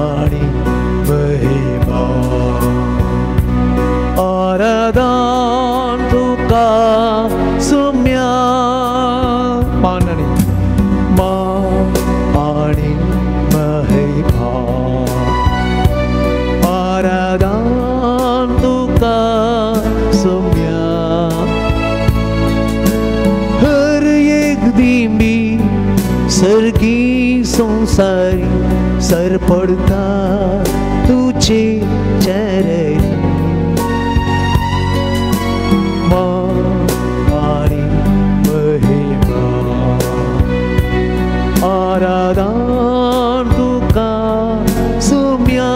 आणि महिमा आराधन तुका सुम्या मान आणि मान आणि महिमा आराधन तुका सुम्या हर एक दिंबी सर्गी संसारी सर पडता तुझे चरणी मान आणि महिमा आराधन तुका सुम्या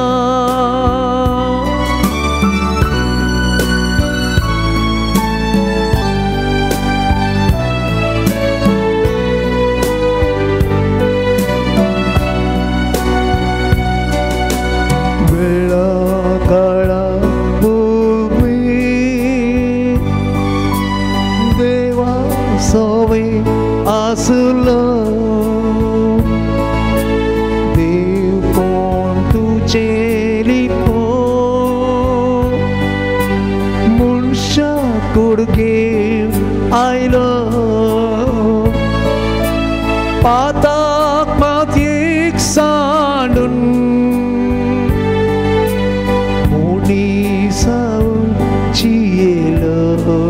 वेळा काळा भूमी देवा सोवे आसलो देव कोण तुझे लिपो मनशा कुडके आयलो पाताक मातयेक सांडून मुनी जियेलो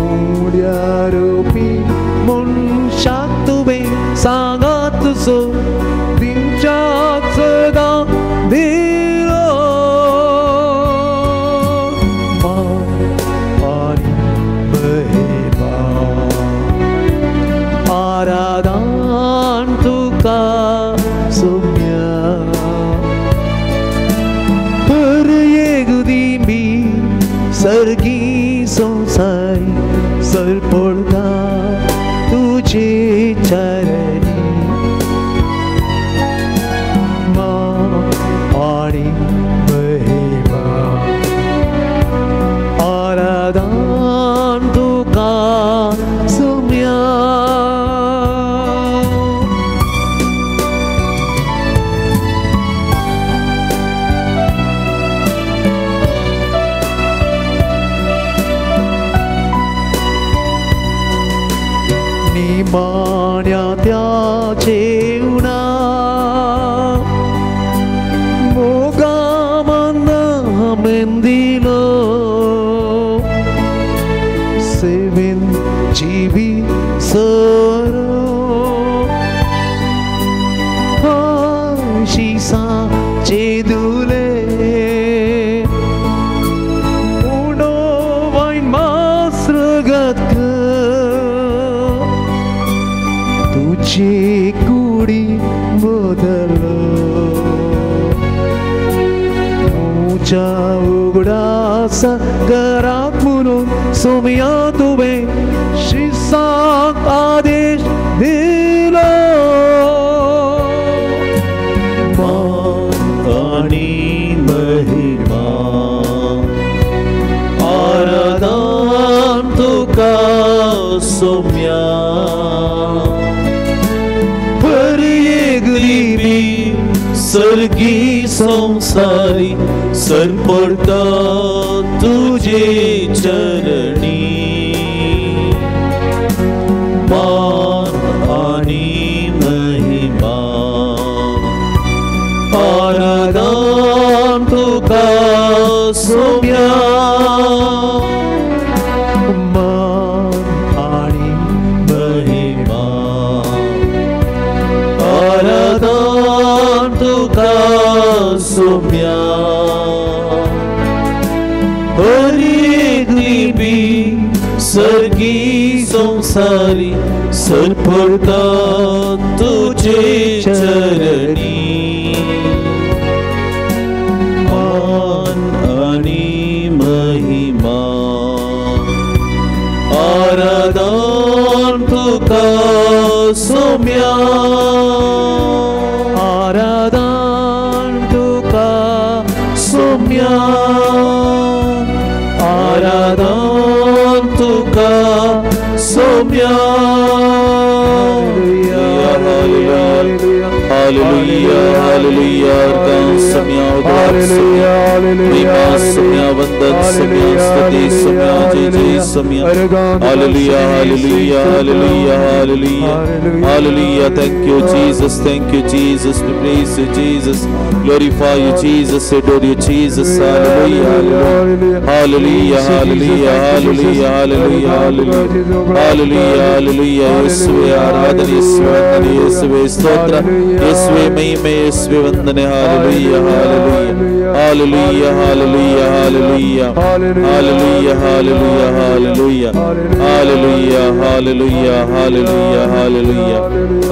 उड्या रुपी मनशाक तुवें सांगात तुजो दिनच्याक सदां दिलो मान आणि महिमा आराधन तुका सुम्या हर एक दिंबी सर्गी संसारी सर पडता तुझे चरणी मान आणि महिमा आराधन तुका सुम्या निमाण्या त्या जेवणा मोगा मना मेंदिलो सेवेन जीवी सरो शिसा चेदुले उडो वायन मास्रगत तुझे कुडी बदलो मुच्या उगडासा घरात म्हणून सोम्या तुवें शिसाक आदेश दिलो मान आणि महिमा आराधन तुका सोम्या हर एक दिबी सर्गी संसारी सर पडता तुझे चरणी मान आणि महिमा आराधन तुका सोम्या मान आणि महिमा आराधन तुका सोम्या हर एक दिबी सर्गी संसारी सर पडता तुझे चरणी मान आणि महिमा आराधन तुका सोम्या आराधन तुका सोम्या आराधन तुका सोम्या. Hallelujah. Hallelujah, hallelujah. सोम्या हालेलुया महिमा सोम्या वंदन सोम्या स्तुति सोम्या जय जय Saumya. Hallelujah, hallelujah, hallelujah, hallelujah, hallelujah. Thank you Jesus, thank you Jesus. We praise you Jesus, glorify you Jesus, adore you Jesus. Hallelujah, hallelujah, hallelujah, hallelujah, hallelujah, hallelujah, hallelujah. येसुवे आराधने, येसुवे वंदने, येसुवे स्तोत्र, येसुवे महिमे, येसुवे वंदने। Hallelujah, hallelujah, hallelujah, hallelujah, hallelujah, hallelujah, hallelujah, hallelujah, hallelujah, hallelujah, hallelujah,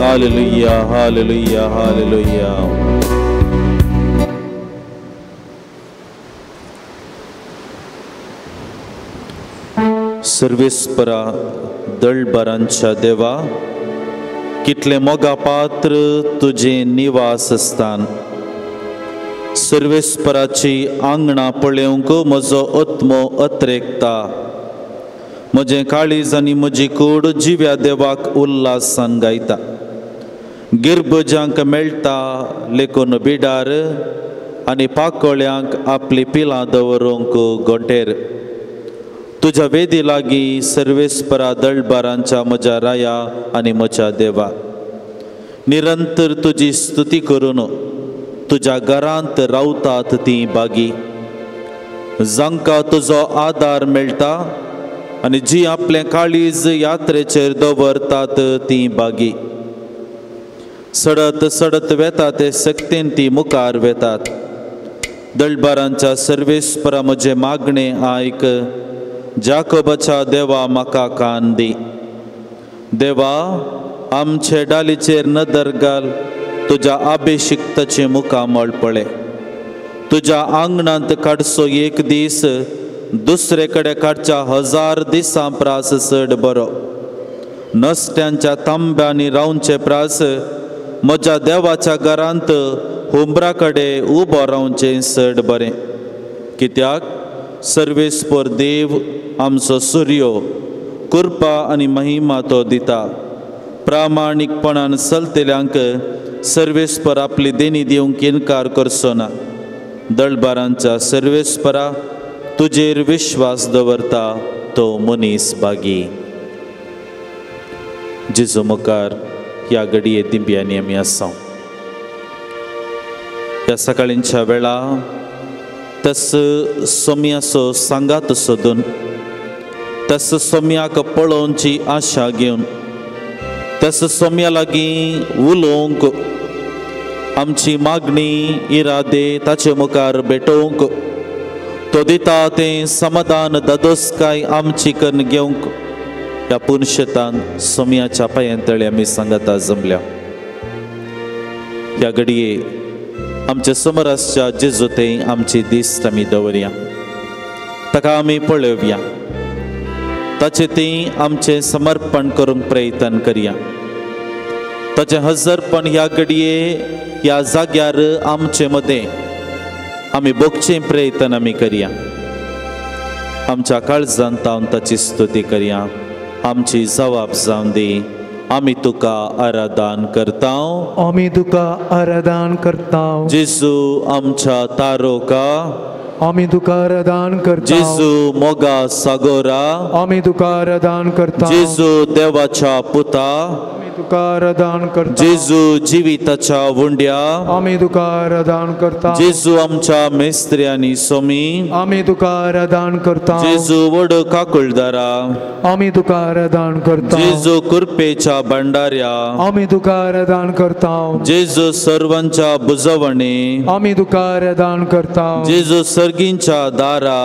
hallelujah, hallelujah, hallelujah. सर्वेस्परा दळबरांच्या देवा, कितले मोगा पात्र तुझे निवास स्थान। सर्वेस्पराची आंगणां पळोवंक म्हजो आत्मो अत्रेकता, म्हजें काळीज आनी म्हजी कूड जिव्या देवाक उल्हासान गायता। गिरबजांक मेळटा लेखून बिडार आनी पाकोळ्यांक आपली पिलां दवरूंक गोंटेर। तुज्या वेदी लागीं सर्वेस्परा दळबारांच्या म्हज्या राया आनी म्हज्या देवा, निरंतर तुजी स्तुती करून तुज्या घरांत रावतात ती बागी। जांकां तुजो आदार मेळटा आनी जी आपलें काळीज यात्रेचेर दवरतात ती बागी। सडत सडत वेता ते सक्तेन ती मुखार वेतात। दळबारांच्या सर्वेस्परा म्हजें मागणें आयक, जाकोबाच्या देवा म्हाका कान दी। देवा आमचे डालीचेर नदर घाल, तुज्या अभिषिक्ताचें मुखामळ पळय। तुज्या आंगणांत काडचो एक दीस दुसरे कडेन काडच्या 1000 दिसां प्रास चड बरो। नसट्यांच्या तांब्यांनी रावचे प्रास म्हज्या देवाच्या घरांत हुंबरा कडेन उबो रावचें चड बरें। कित्याक सर्वेस्पर देव आमचो सुर्यो, कृपा आनी महिमा तो दिता। प्रामाणीकपणान चलतल्यांक सर्वेस्पर आपली देणी दिवंक इनकार करचो ना। दळबारांच्या सर्वेस्परा तुजेर विश्वास दवरता तो मनीस बागी। जेजू मुखार ह्या घडये दिंब्यांनी आमी आसा। ह्या सकाळींच्या वेळा तस सोम्याचो सांगात सोदून, तस सोम्याक पळोवची आशा घेवन, तस सोम्या लागीं उलोवंक, आमची मागणी इरादे ताचे मुखार भेटोवंक, तो दिता तें समाधान दादोसकाय आमची करून घेवंक ह्या पुनशेतान सोम्याच्या पांयांतळी आमी सांगाता जमल्या। ह्या घडये आमच्या समोर आसच्या जेजू थंय आमची दिश्ट आमी दवरया, ताका आमी पळोवया, ताचे थंय आमचें समर्पण करूंक प्रयत्न करया। ताचें हजरपण ह्या घडये ह्या जाग्यार आमचे मदें आमी भोगचें प्रयत्न आमी करया। आमच्या काळजांत तावन ताची स्तुती करया। आमची जवाब जावन दी। आमी तुका आराधन करता, आमी तुका आराधन करता। जेजू आमच्या तारोका, आमी तुका आराधन करता। जेजू मोगा सागोरा, आमी तुका आराधन करता। जेजू देवाच्या पुता, आमी तुका आराधन करता। जेजू जिविताच्या वुंड्या, आमी तुका आराधन करता। जेजू आमच्या मेस्त्री आनी सोमी, आमी तुका आराधन करता। जेजू व्हड काकुळदारा, आमी तुका आराधन करता। जेजू कृपेच्या भंडाऱ्या, आमी तुका आराधन करता। जेजू सर्वांच्या बुजवणे, आमी तुका आराधन करता। जेजू सर्गींच्या दारा,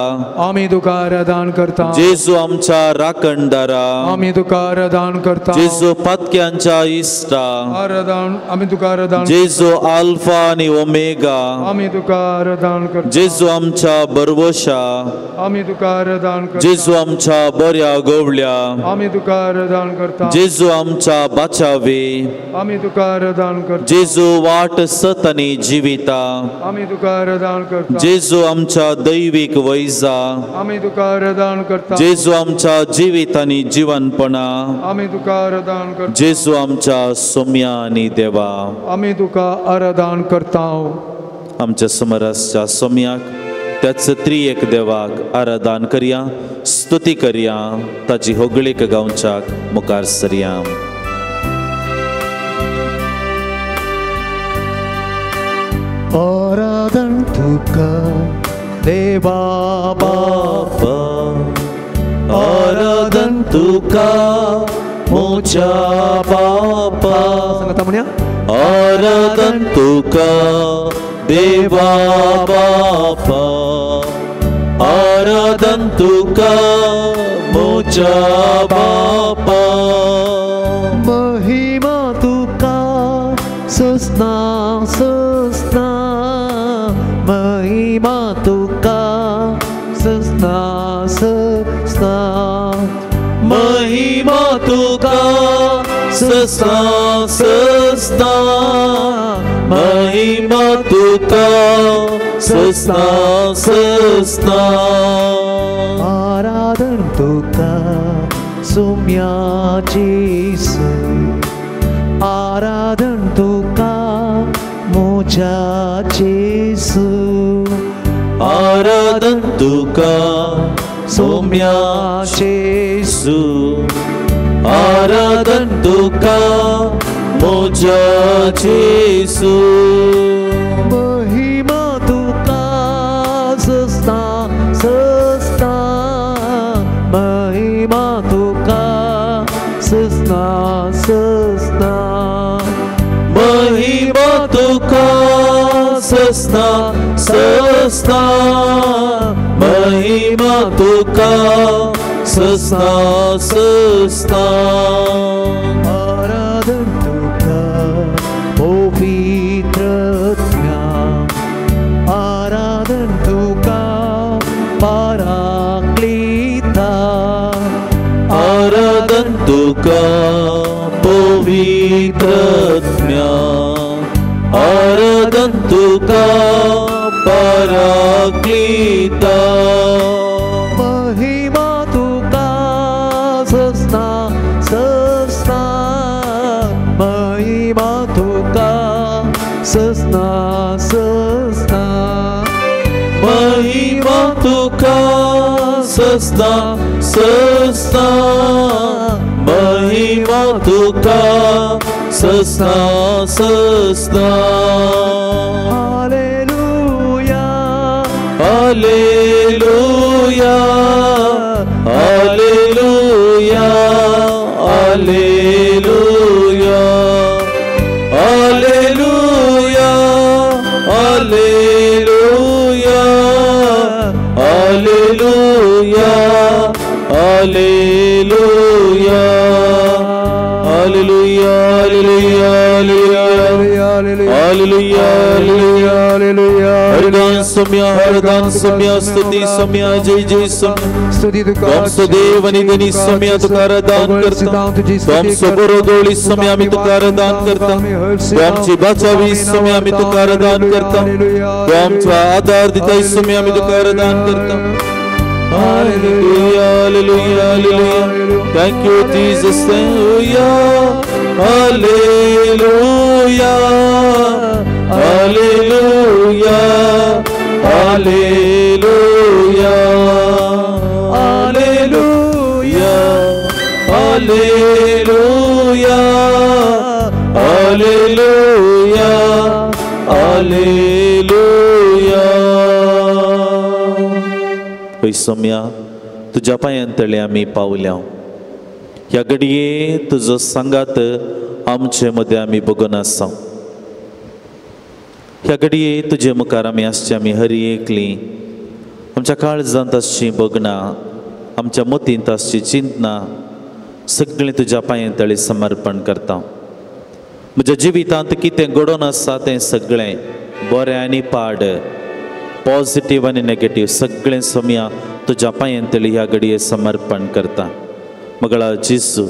आमी तुका आराधन करता। जेजू आमच्या राखणदारा, आमी तुका आराधन करता। जेजू पातक्यांच्या इश्टा, आराधन आमी तुका आराधन। जेजू अल्फा आनी ओमेगा, आमी तुका आराधन करता। जेजू आमच्या बरवशा, आमी तुका आराधन करता। जेजू आमच्या बऱ्या गोवल्या, आमी तुका आराधन करता। जेजू आमच्या बाचावे, आमी तुका आराधन करता। जेजू वाट सत आनी जिविता, आमी तुका आराधन करता। जेजू आमच्या आमच्या दैवीक वैजा, आमी तुका आराधन करता। जेजू आमच्या जिवीत आनी जिवनपणा, आमी तुका आराधन करता। जेजू आमच्या सोम्या आनी देवा, आमी तुका आराधन करता। आमच्या समरासच्या सोम्याक त्याच त्रिएक देवाक आराधन करया, स्तुती करया, ताची होगळीक गावच्याक मुखार सरया। आराधन तुका देवा बापा, आराधन तुका म्हज्या बापा, सांगता म्हणया, आराधन तुका देवा बापा, आराधन तुका म्हज्या बापा। महिमा तुका सस्ना सस्ना, महिमा तुका सस्ना सस्ना, महिमा तुका सस्ना सस्ना, महिमा तुका सस्ना सस्ना। आराधन तुका सुम्या जेसू, आराधन तुका म्हज्या जेसू, आराधन तुका सोम्या जेसू, आराधन तुका म्हज्या जेसू। महिमा तुका सस्ना सस्ना, महिमा तुका सस्ना सस्ना, महिमा तुका सस्ना सस्ना, महिमा तुका सस्ना सस्ना। आराधन तुका पवित्र आत्म्या, आराधन तुका पराक्लिता, आराधन तुका पवित्र आत्म्या, आराधन तुका पराक्लिता। महिमा तुका सस्ना सस्ना, महिमा तुका सस्ना सस्ना, महिमा तुका सस्ना सस्ना, महिमा तुका सस्ना सस्ना। हालेलुया hallelujah hallelujah hallelujah hallelujah hallelujah hallelujah hallelujah hallelujah hallelujah hallelujah hallelujah. Hardan सम्या हरदान सम्या स्तुति सम्या जय जय सम्या स्तुती तुका आमचो देव आनी धनी सम्या तुका आराधन करता। तूं आमचो बरो दोळी सम्या आमी तुका आराधन करता। तूं आमची बाचावी सम्या आमी तुका आराधन करता। तूं आमचो आदार दिता सम्या आमी तुका आराधन करता। Hallelujah, hallelujah, hallelujah. Thank you, Jesus. Hallelujah, hallelujah, hallelujah, hallelujah, hallelujah, hallelujah, hallelujah, hallelujah. Saumya तुज्या पांयां तळे आमी पावल्या। ह्या घडये तुजो सांगात आमचे मदें आमी बगून आसा। ह्या घडये तुजे मुखार आमी आसचे आमी हरी एकली आमच्या काळजांत आसची बगनां, आमच्या मतींत आसची चिंतना सगळीं तुज्या पांयां तळे समर्पण करता। म्हज्या जिवितांत कितें घडोवन आसा तें सगळें बरें आनी पाड, पॉझिटिव्ह आनी नेगेटिव्ह सगळें सोम्या तुज्या पांयां तळी ह्या घडये समर्पण करता। मगळा जेजू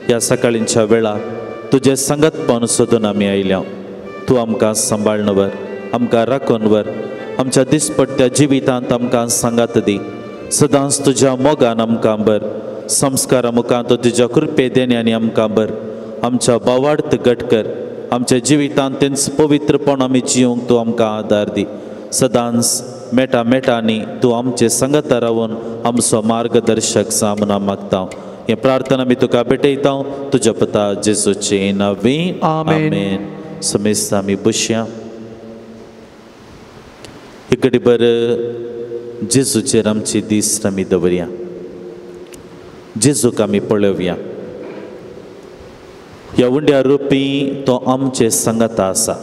ह्या सकाळींच्या वेळा तुजें सांगातपण सोदून आमी आयल्या। तूं आमकां सांबाळून व्हर, आमकां राखून व्हर, आमच्या दिसपट्ट्या जिवितांत आमकां सांगात दी. सदांच तुज्या मोगान आमकां बर, संस्कारा मुखांत तुज्या कृपे देण्यानी आमकां बर. आमच्या भावार्थ घट कर, आमच्या जिवितांत तेंच पवित्रपण आमी जिवंक तूं आमकां आदार दी. सदांच मेटा मेटांनी तूं आमचे संगता रावन आमचो मार्गदर्शक जा म्हूण मागता. हे प्रार्थना आमी तुका भेटयता तुज्या पता जेजूचे नांवी, आमेन. समेस्त आमी बसया. इकडे बर जेजूचेर आमची दीस आमी दवरया, जेजूक आमी पळोवया. ह्या उंड्या रुपी तो आमचे संगता आसा.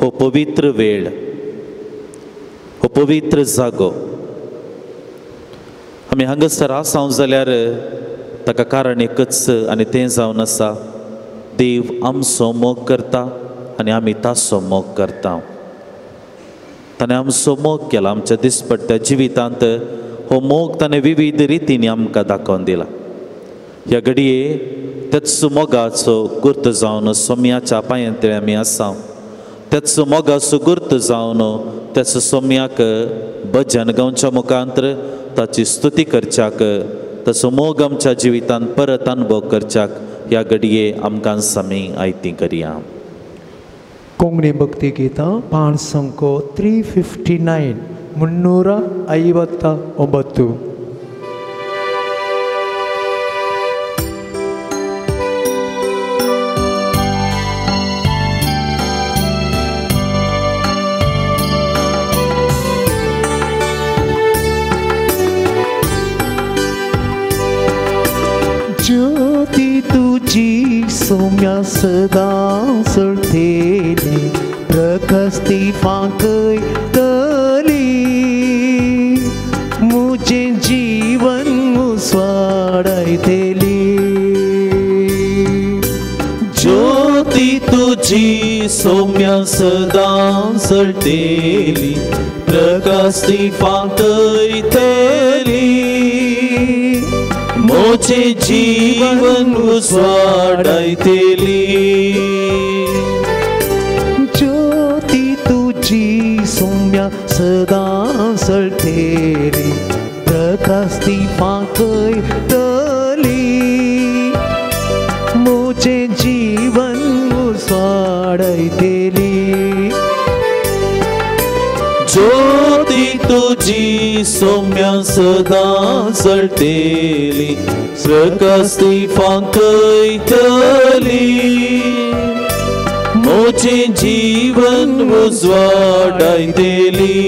हो पवित्र वेळ, हो पवित्र जागो आमी हांगासर आसाव जाल्यार ताका कारण एकच आनी तें जावन आसा, देव आमचो मोग करता आनी आमी ताचो मोग करता. ताणें आमचो मोग केला आमच्या दिसपट्ट्या जिवितांत. हो मोग ताणें विविध रितींनी आमकां दाखोवन दिला. ह्या घडये त्याच मोगाचो गुर्त जावन सोम्याच्या पांयांतले आमी आसा. त्याच मोगाचो गुर्त जावन त्याच सोम्याक भजन गावच्या मुखांतर ताची स्तुती करच्याक, ताचो मोग आमच्या जिवितांत परत अनुभव करच्याक ह्या घडये आमकां सामी आयती करया. कोंकणी भक्ती गीता पांच संको 359 359. ज्योती तुझी सौम्या सदा सळतेली, प्रकाश ती फांकयतली, मुझे जीवन उजवाडायतली. ज्योती तुझी सौम्या सदा सळतेली, प्रकाश ती फांकयतली, मोचे जीवन उजवाडायतली. ज्योती तुझी सौम्या सदा सळतेली, प्रकाश ती फांकयतली, मुझे जीवन उजवाडायतली. ज्योती तुझी सौम्या सदा सळतेली, प्रकाश ती फांकयतली, मोचे जीवन उजवाडायतली.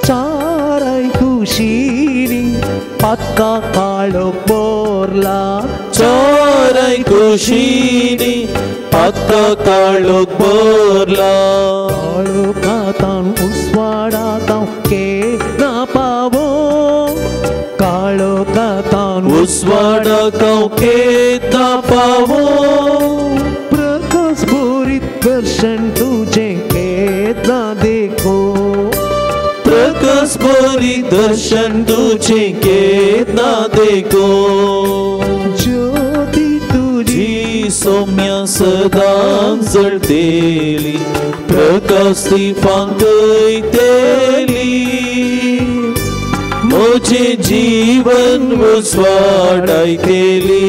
चाराय कुशीनी पातका काळो बोरला, चाराय कुशीनी पातका काळो बोरला, काळो खातान उजवाडातां केन्ना पावो, काळो खातान उजवाडातां केन्ना पावो, प्रकाश भरीत दर्शन तुझे केन्ना देखो, प्रकाश भरीत दर्शन तुझे केन्ना देखो. ज्योती तुझी सौम्या सदा जळतेली, प्रकाश ती फांकयतली, मोचे जीवन उजवाडायतली.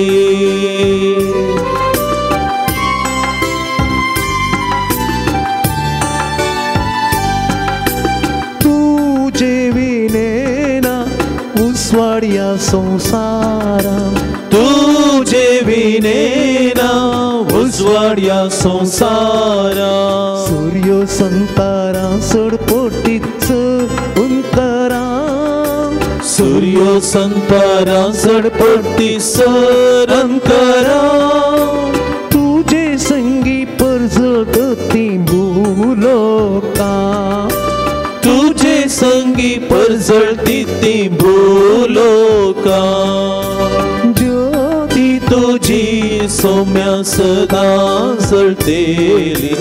तुझे विने ना उजवाड्या संसारा, तुझे विने ना उजवाड्या संसारा, सूर्य संतारा सडपोटीच उंतरा, सूर्य संतारा सडपोटी सरंतरा, तुझे संगी परजळत ती भूलोका, तुझे संगी परजळती ती भूलोका. ज्योती तुझी सौम्या सदा सळतेली,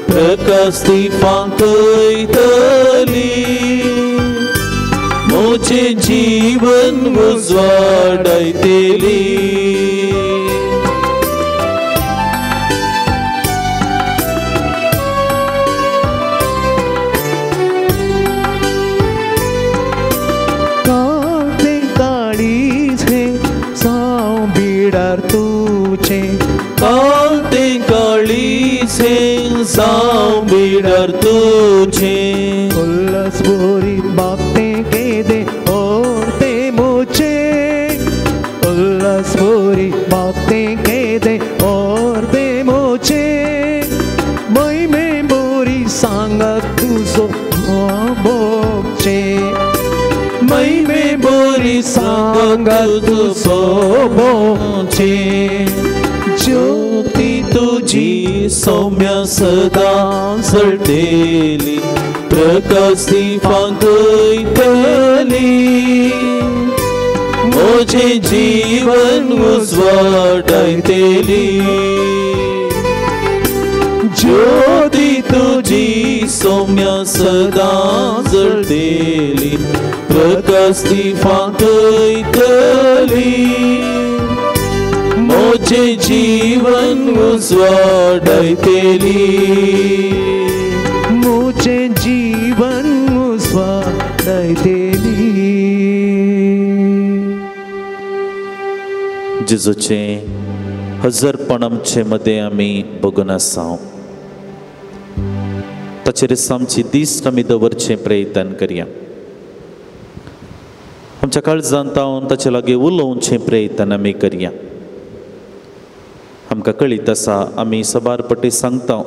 प्रकाश ती फांकयतली, मोचे जीवन उजवाडायतली. बागतें काळीज हें जावं बिडार तुजें. उल्लास बोरी बागतें केदें और ते मोचे, उल्लास बोरी बागतें केदें और ते मोचे, महिमे बोरी सांगत तुजो बोगचे, महिमे बोरी सांगत तुजो बोगचे. ज्योती तुजी सौम्य सदां जळटेली, प्रकाश ती फांकयतली, म्हजें जीवन उजवाडायतली. ज्योती तुजी सौम्य सदां जळटेली, प्रकाश ती फांकयतली, म्हजें जीवन उजवाडायतली, म्हजें जीवन उजवाडायतली. जेजूचें हजरपण आमचे मदें आमी बगून आसा, ताचेर आमची दिश्ट आमी दवरचें प्रयत्न करया. आमच्या काळजांत तावन ताचे लागीं उलोवचें प्रयत्न आमी करया. आमकां कळीत आसा, आमी सबार पटी सांगता,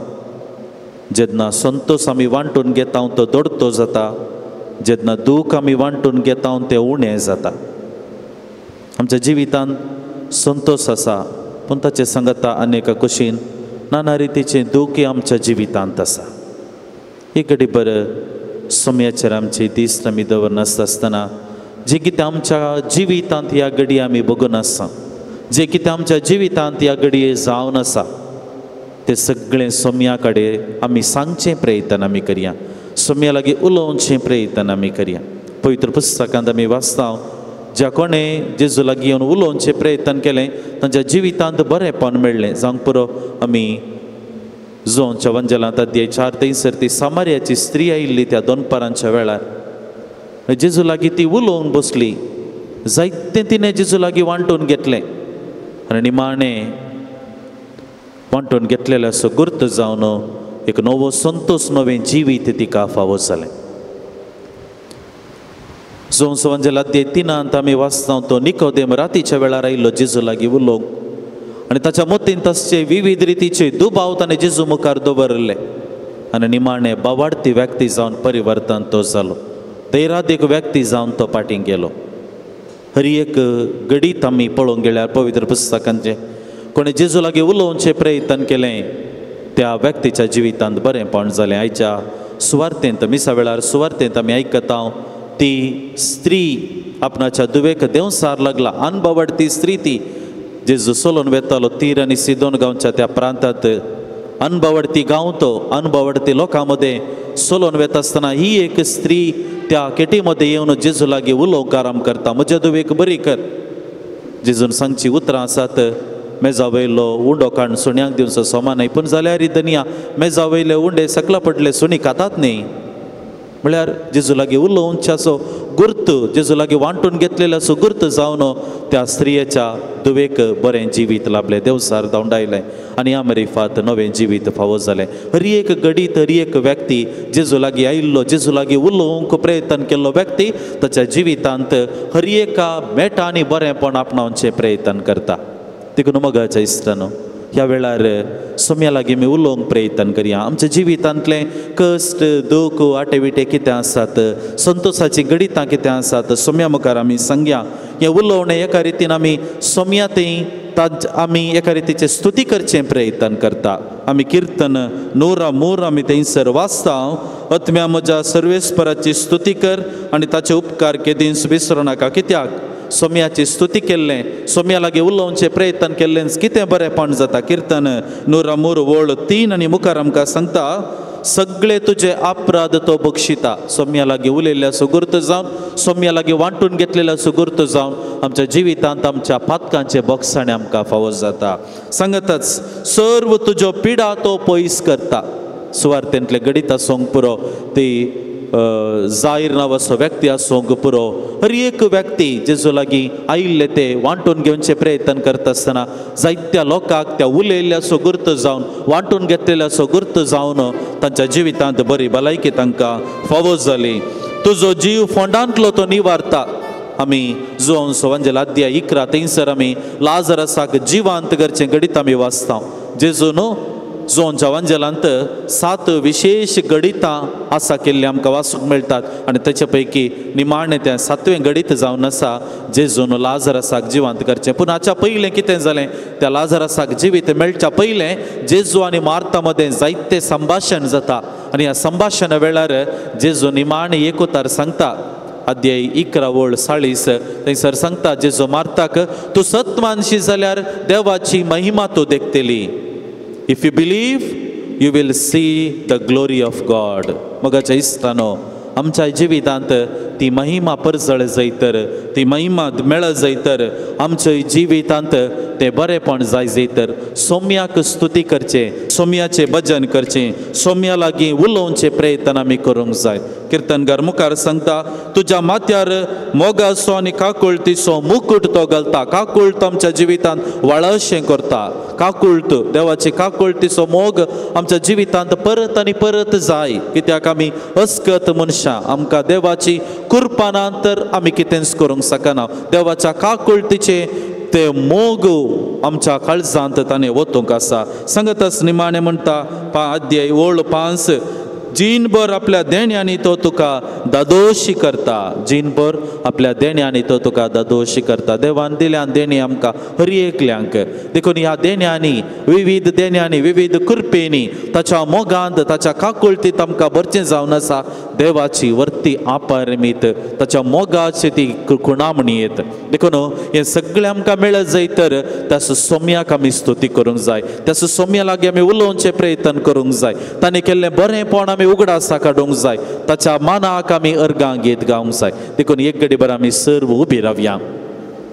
जेन्ना संतोष आमी वांटून घेता तो दोडतो जाता, जेन्ना दूख आमी वांटून घेता तें उणें जाता. आमच्या जिवितांत संतोष आसा, पूण ताचे सांगता अनेका कुशीन नाना रितीचें दूखय आमच्या जिवितांत आसा. एक घडी बरें सोम्याचेर आमची दीस आमी दवरनासता आसतना जें कितें आमच्या जिवितांत ह्या घडये आमी बगून आसा, जें कितें आमच्या जिवितांत ह्या घडये जावन आसा, तें सगळें सोम्या कडेन आमी सांगचें प्रयत्न आमी करया, सोम्या लागीं उलोवचें प्रयत्न आमी करया. पवित्र पुस्तकांत आमी वाचता, ज्या कोणें जेजू लागीं येवन उलोवचें प्रयत्न केलें तांच्या जिवितांत बरेंपण मेळ्ळें. जावंक पुरो आमी जोंच्या वंजलांत अध्याय 4 थंयसर ती सामार्याची स्त्री आयिल्ली त्या दोनपारांच्या वेळार जेजू लागीं ती उलोवंक बसली, जायतें तिणें जेजू लागीं वांटून घेतलें आनी निमाणें वांटून घेतलेलें असो गुर्त जावन एक नवो संतोष, नवें जिवीत तिका फावो जालें. जोंस वंजल अध्याय 3 आमी वाचता, तो निकोदेम रातीच्या वेळार आयिल्लो जेजू लागीं उलोवंक आनी ताच्या मतींत आसचे विविध रितीचे दुबाव ताणें जेजू मुखार दवरले आनी निमाणें बावाडती व्यक्ती जावन परिवर्तन तो जालो, दैरादीक व्यक्ती जावन तो फाटीं गेलो. हर एक घडीत आमी पळोवंक गेल्यार पवित्र पुस्तकांचें कोणें जेजू लागीं उलोवचें प्रयत्न केलें त्या व्यक्तीच्या जिवितांत बरेंपण जालें. आयच्या सुवार्तेंत मिसा वेळार सुवार्तेंत आमी आयकता, ती स्त्री आपणाच्या दुवेक देंवसार लागला, अनबावडती स्त्री ती जेजू सोलोन वेतालो तीर आनी सिदोन गांवच्या त्या प्रांतांत, अनबावडती गांव तो, अनबावडती लोकां मदें सोलोन वेता आसतना ही एक स्त्री त्या केटी मदें येवन जेजू लागीं उलोवंक आराम करता, म्हज्या दुवेक बरी कर. जेजून सांगची उतरां आसात, मेजा वयलो उंडो काडून सुण्यांक दिवचो समा न्हय, पूण जाल्यार धनिया मेजा वयले उंडे सकला पडले सुणी खातात न्ही. म्हळ्यार जेजू लागीं उलोवचें असो गुर्त, जेजू लागीं वांटून घेतलेलो असो गुर्त जावन त्या स्त्रियेच्या दुवेक बरें जिवीत लाभलें, देवसार धांवडायलें आनी ह्या मरिफात नवें जिवीत फावो जालें. हर एक घडीत हर एक व्यक्ती जेजू लागीं आयिल्लो, जेजू लागीं उलोवंक प्रयत्न केल्लो व्यक्ती ताच्या जिवितांत हर एका मेटांनी बरेंपण आपणावचें प्रयत्न करता. देखून मोगाच्या इश्टानो, ह्या वेळार सोम्या लागीं आमी उलोवंक प्रयत्न करया. आमच्या जिवितांतलें कश्ट, दूख, आटे विटे कितें आसात, संतोषाचीं गणितां कितें आसात सोम्या मुखार आमी सांगया. हें उलोवणें एका रितीन आमी सोम्या थंय ताज आमी एका रितीचें स्तुती करचें प्रयत्न करता. आमी किर्तन 103 आमी थंयसर वाचता, आत्म्या म्हज्या सर्वेस्पराची स्तुती कर आनी ताचे उपकार केदींच विसरूं नाका. कित्याक सोम्याची स्तुती केल्लें, सोम्या लागीं उलोवचें प्रयत्न केल्लें कितें बरेंपण जाता. किर्तन 103 वळ 3 आनी मुखार आमकां सांगता, सगळे तुजे अपराध तो बक्षिता. सोम्या लागीं उलयल्ल्या सुगूर्त जावन, सोम्या लागीं वांटून घेतलेल्या सुगूर्त जावन आमच्या जिवितांत आमच्या पातकांचे बोगसाणे आमकां फावो जाता. सांगतच सर्व तुज्यो पिडा तो पयस करता. सुवार्थेंतले गणित आसूंक पुरो, ती जाहीर नांवाचो व्यक्ती आसूंक पुरो, हर एक व्यक्ती जेजू लागीं आयिल्ले ते वांटून घेवचे प्रयत्न करता आसतना जायत्या लोकांक त्या उलयल्ल्याचो गुर्त जावन वांटून घेतलेल्याचो गुर्त जावन तांच्या जिवितांत बरी भलायकी तांकां फावो जाली. तुजो जीव फोंडांतलो तो निवारता. आमी जुवांव सवांजेल अध्याय 11 थंयसर आमी लाजरसाक जिवांत करचें घडीत आमी वाचता. जेजू न्हू जुवांच्या वांजेलांत 7 विशेश घडितां आसा केल्लीं आमकां वाचूंक मेळटात आनी ताचे पैकी निमाणें तें 7वें घडीत जावन आसा जेजून लाजरसाक जिवांत करचें. पूण हाच्या पयलें कितें जालें, त्या लाजरसाक जिवीत मेळच्या पयलें जेजू आनी मार्ता मदें जायतें संभाशण जाता आनी ह्या संभाशणा वेळार जेजू निमाणें एकूतार सांगता, अध्याय 11 वळ 40 थंयसर सांगता जेजू मार्ताक, तूं सत मानशी जाल्यार देवाची महिमा तूं देखतली. If you believe, you will see the glory of God. मगाच्या इश्टानो, आमच्या जिवितांत ती महिमा परजळ जायतर, ती महिमा मेळ जायतर, आमच्या जिवितांत तें बरेपण जाय जायतर सोम्याक स्तुती करचें, सोम्याचें भजन करचें, सोम्या लागीं उलोवचें प्रयत्न आमी करूंक जाय. किर्तनकार मुखार सांगता, तुज्या माथ्यार मोगाचो आनी काकुळतीचो मुकूट तो घालता. काकुळत आमच्या जिवितांत वाळशें करता. काकुळत, देवाची काकुळतीचो मोग आमच्या जिवितांत परत आनी परत जाय. कित्याक आमी अस्कत मनशां, आमकां देवाची कृपा ना तर आमी कितेंच करूंक शकना. देवाच्या काकुळतीचे ते मोग आमच्या काळजांत ताणें वतूंक आसा. सांगतच निमाणें म्हणटा अध्याय 5 5, जीणभर आपल्या देण्यांनी तो तुका दादोशी करता. जीणभर आपल्या देण्यांनी तो तुका दादोशी करता. देवान दिल्या देणी आमकां हर एकल्यांक, देखून ह्या देण्यांनी, विविध देण्यांनी, विविध कृपेनी ताच्या मोगांत ताच्या काकुळतीत आमकां भरचें जावन आसा देवाची वर्ती अपरिमीत ताच्या मोगाची ती खुणामणी येत. देखून हें सगळें आमकां मेळत जाय तर त्या सोम्याक आमी स्तुती करूंक जाय, त्या सोम्या लागीं आमी उलोवचें प्रयत्न करूंक जाय, ताणें केल्लें बरेंपण आमी उगडासा काडूंक जाय, ताच्या मानाक आमी अर्गां गीत गावंक जाय. देखून एक घडी बरें आमी सर्व उबी रावया.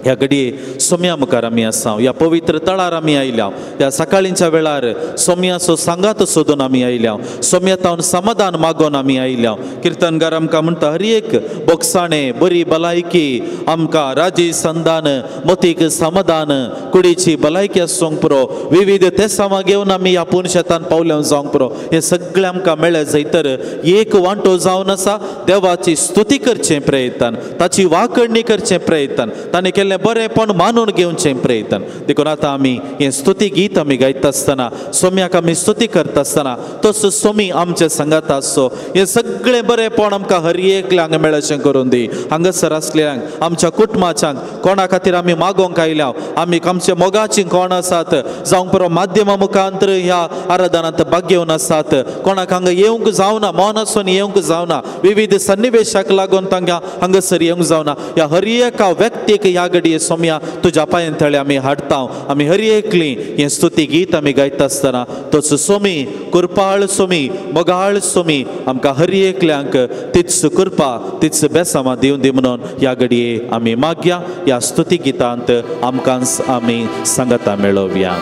ह्या घडये सोम्या मुखार आमी आसा, ह्या पवित्र तळार आमी आयल्या, ह्या सकाळींच्या वेळार सोम्याचो सांगात सोदून आमी आयल्या, सोम्या तावन समाधान मागोवन आमी आयल्या. किर्तनकार आमकां म्हणटा, हर एक बोगसाणें, बरी भलायकी आमकां, राजी संदान, मतीक समाधान, कुडीची भलायकी आसूंक पुरो, विविध तेसांवां घेवन आमी ह्या पुनशेतान पावल्या जावंक पुरो, हें सगळें आमकां मेळत जाय तर एक वांटो जावन आसा देवाची स्तुती करचें प्रयत्न, ताची वाकडणी करचें प्रयत्न, ताणें केल्लें बरेंपण मानून घेवचें प्रयत्न. देखून आतां आमी हें स्तुती गीत आमी गायता आसतना, सोम्याक आमी स्तुती करता आसतना तसो सोमी आमचे सांगात आसचो. हें सगळें बरेंपण आमकां हर एकल्यांक मेळचें करून दी. हांगासर आसल्यांक, आमच्या कुटुंबाच्यांक, कोणा खातीर आमी मागोवंक आयल्या, आमी आमच्या मोगाचीं कोण आसात जावंक पुरो माध्यमा मुखांतर ह्या आराधनांत भाग घेवन आसात, कोणाक हांगा येवंक जावना, मौन आसून येवंक जावना, विविध सन्निवेशाक लागून तांकां हांगासर येवंक जावना, ह्या हर एका व्यक्तीक ह्या घडये सोम्या तुज्या पांयां थळे आमी हाडटा. आमी हर एकली हें स्तुती गीत आमी गायता आसतना तोच सोमी, कृपाळ सोमी, मोगाळ सोमी आमकां हर एकल्यांक तीच कृपा, तीच बेसामां दिवन दी म्हणून ह्या घडये आमी मागया. ह्या स्तुती गितांत आमकां आमी सांगाता मेळोवया.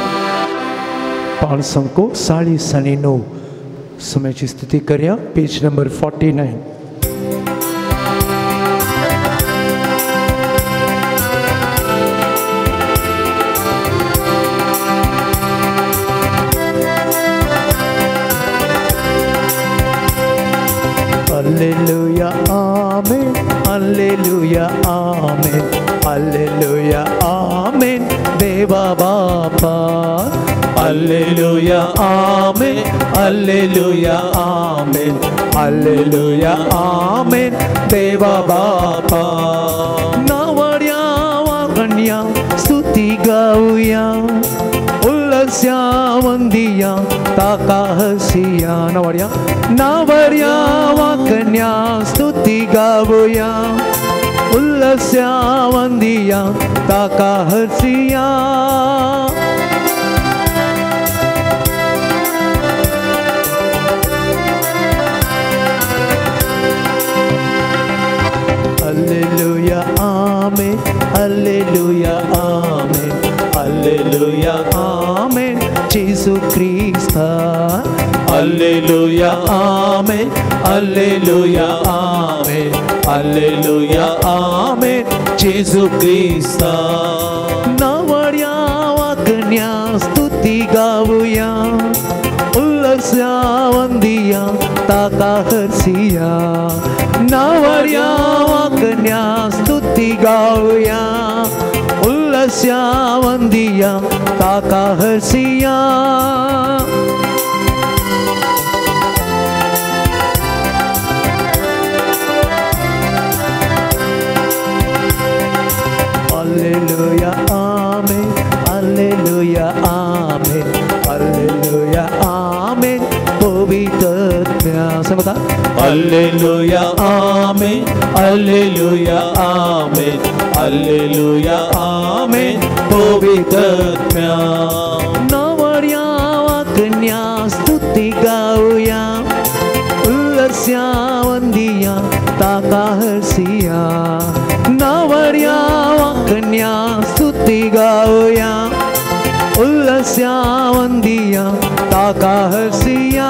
549 सोम्याची स्तुती करया. Page number 49. Alleluia, amen, alleluia, amen, alleluia, amen, Deva Bapa. Alleluia, amen, alleluia, amen, alleluia, amen, Deva Bapa. नावड्या वागण्या स्तुती गाऊया, उल्लस्या वंदिया ताका हसिया. नावड्या नावर्या वाकन्या स्तुती गावया, उल्लस्या वंदिया ताका हसिया. Alleluia, amen, alleluia, amen, alleluia, amen, Jesu Krista. Alleluia amen alleluia amen alleluia amen Jesu क्रिस्ता. नावड्या वाकण्या स्तुती गावया उल्लस्या वंदिया ताका हरसिया. नावड्या वाकण्या स्तुती गावया उल्लस्या वंदिया ताका हरसिया. Alleluia amen alleluia amen alleluia amen पवित्र समता. Alleluia amen alleluia amen alleluia amen पवित्र. नवड्या वाकण्या स्तुती गावया उल्लस्या वंदिया ताका हरसिया. नवड्या वाकण्या स्तुती गावया उल्लस्या वंदिया ताका हरसिया.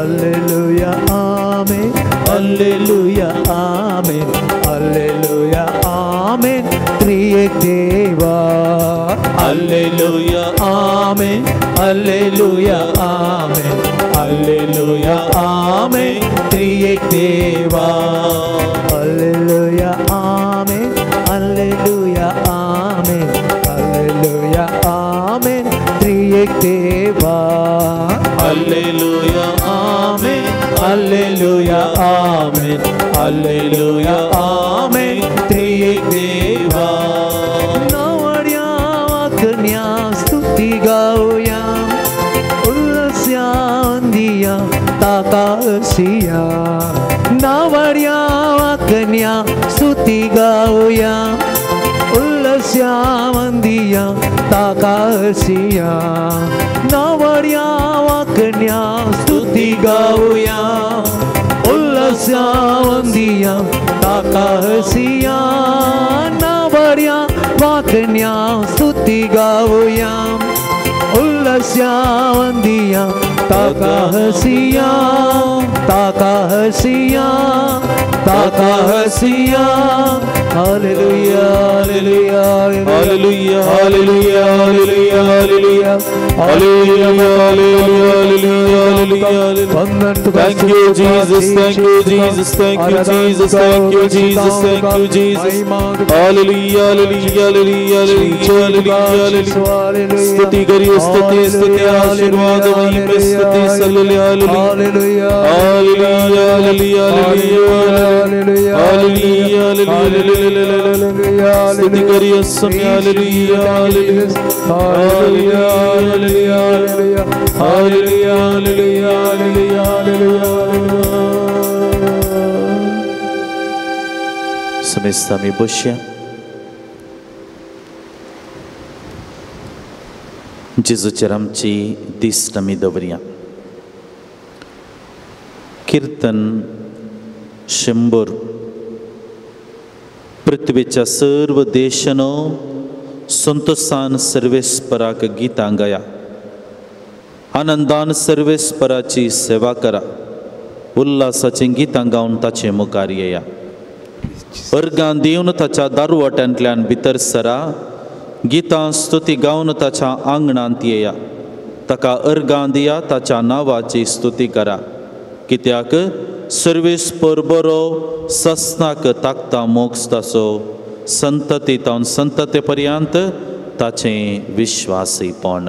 Alleluia amen alleluia amen alleluia amen त्रिएक देवा. Alleluia amen alleluia amen alleluia amen त्रिएक देवा. Alleluia amen alleluia amen alleluia amen त्रिएक देवा. Alleluia amen alleluia amen alleluia amen त्रिएक देवा. नवड्या वाकण्या स्तुती गावया उल्लस्या वंदिया ताका हरसिया. नावड्या वाकण्या स्तुती गावया उल्लस्या वंदिया ताका हरसिया. नावड्या वाकण्या स्तुती गावया उल्लस्या वंदिया ताका हरसिया. नावड्या वाकण्या स्तुती गावया उल्लस्या वंदिया ताका हरसिया ताका हरसिया ताका हरसिया. Hallelujah hallelujah hallelujah hallelujah hallelujah hallelujah hallelujah hallelujah hallelujah. Thank you Jesus, thank you Jesus, thank you Jesus, thank you Jesus, thank you Jesus. Hallelujah hallelujah hallelujah hallelujah hallelujah. स्तुति करिए स्तुति स्तुति आशीर्वाद महिमा स्तुति hallelujah hallelujah hallelujah hallelujah hallelujah hallelujah. स्तुति करिए समय hallelujah hallelujah hallelujah hallelujah hallelujah hallelujah. समेत आमी बसया. जेजूचेर आमची दिश्ट आमी दवरया. कीर्तन 100. पृथ्वीच्या सर्व देशानो संतोषान सर्वेस्पराक गीतां गाया, आनंदान सर्वेस्पराची सेवा करा, उल्हासाचीं गीतां गावन ताचे मुखार येया. अर्गां दिवन ताच्या दारवट्यांतल्यान भितर सरा, गीतां स्तुती गावन ताच्या आंगणांत येया. ताका अर्गां दिया, ताच्या नांवाची स्तुती करा. कित्याक सर्वेस्पर बरो, ससनाक ताकता मोक्ष ताचो, संतती तावन संतते पर्यंत ताचें विश्वासीपण.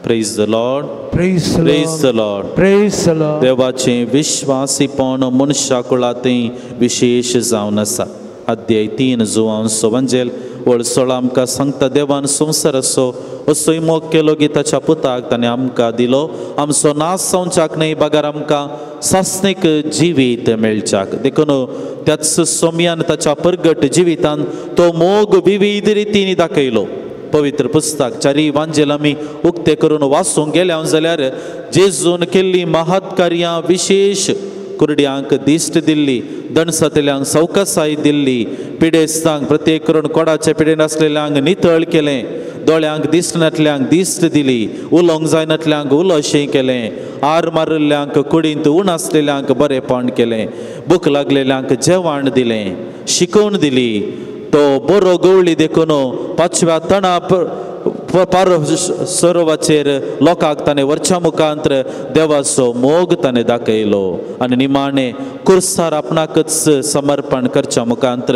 Praise the Lord, praise praise the Lord, praise the Lord. देवाचें विश्वासीपण मनशा कुळांतय विशेश जावन आसा. अध्याय 3 जुवान सोवंजेल वळ 16 आमकां सांगता, देवान संवसाराचो असोय मोग केलो की ताच्या पुताक ताणें आमकां दिलो, आमचो नाश जावच्याक न्हय बगर आमकां सासणीक जिवीत मेळच्याक. देखून त्याच सोम्यान ताच्या परगट जिवितान तो मोग विविध रितींनी दाखयलो. पवित्र पुस्तक चारी वांजेल आमी उक्ते करून वाचूंक गेल्या जाल्यार जेजून केल्ली महत्कार्यां विशेष कुरड्यांक दिश्ट दिल्ली, दणसातल्यांक सवकासाय दिल्ली, पिडेस्तांक प्रत्येक करून कोडाचे पिडेन आसलेल्यांक नितळ केलें, दोळ्यांक दिश्ट नातल्यांक दिश्ट दिली, उलोवंक जायनातल्यांक उलोशें केलें, आर मारिल्ल्यांक कुडींत उण आसलेल्यांक बरेपण केलें, भूक लागलेल्यांक जेवण दिलें, शिकोवन दिली. तो बरो गवळी देखून पांचव्या तणा पार सरोवाचेर लोकांक ताणें वरच्या मुखांत देवाचो मोग ताणें दाखयलो आनी निमाणें कुर्सार आपणाकच समर्पण करच्या मुखांत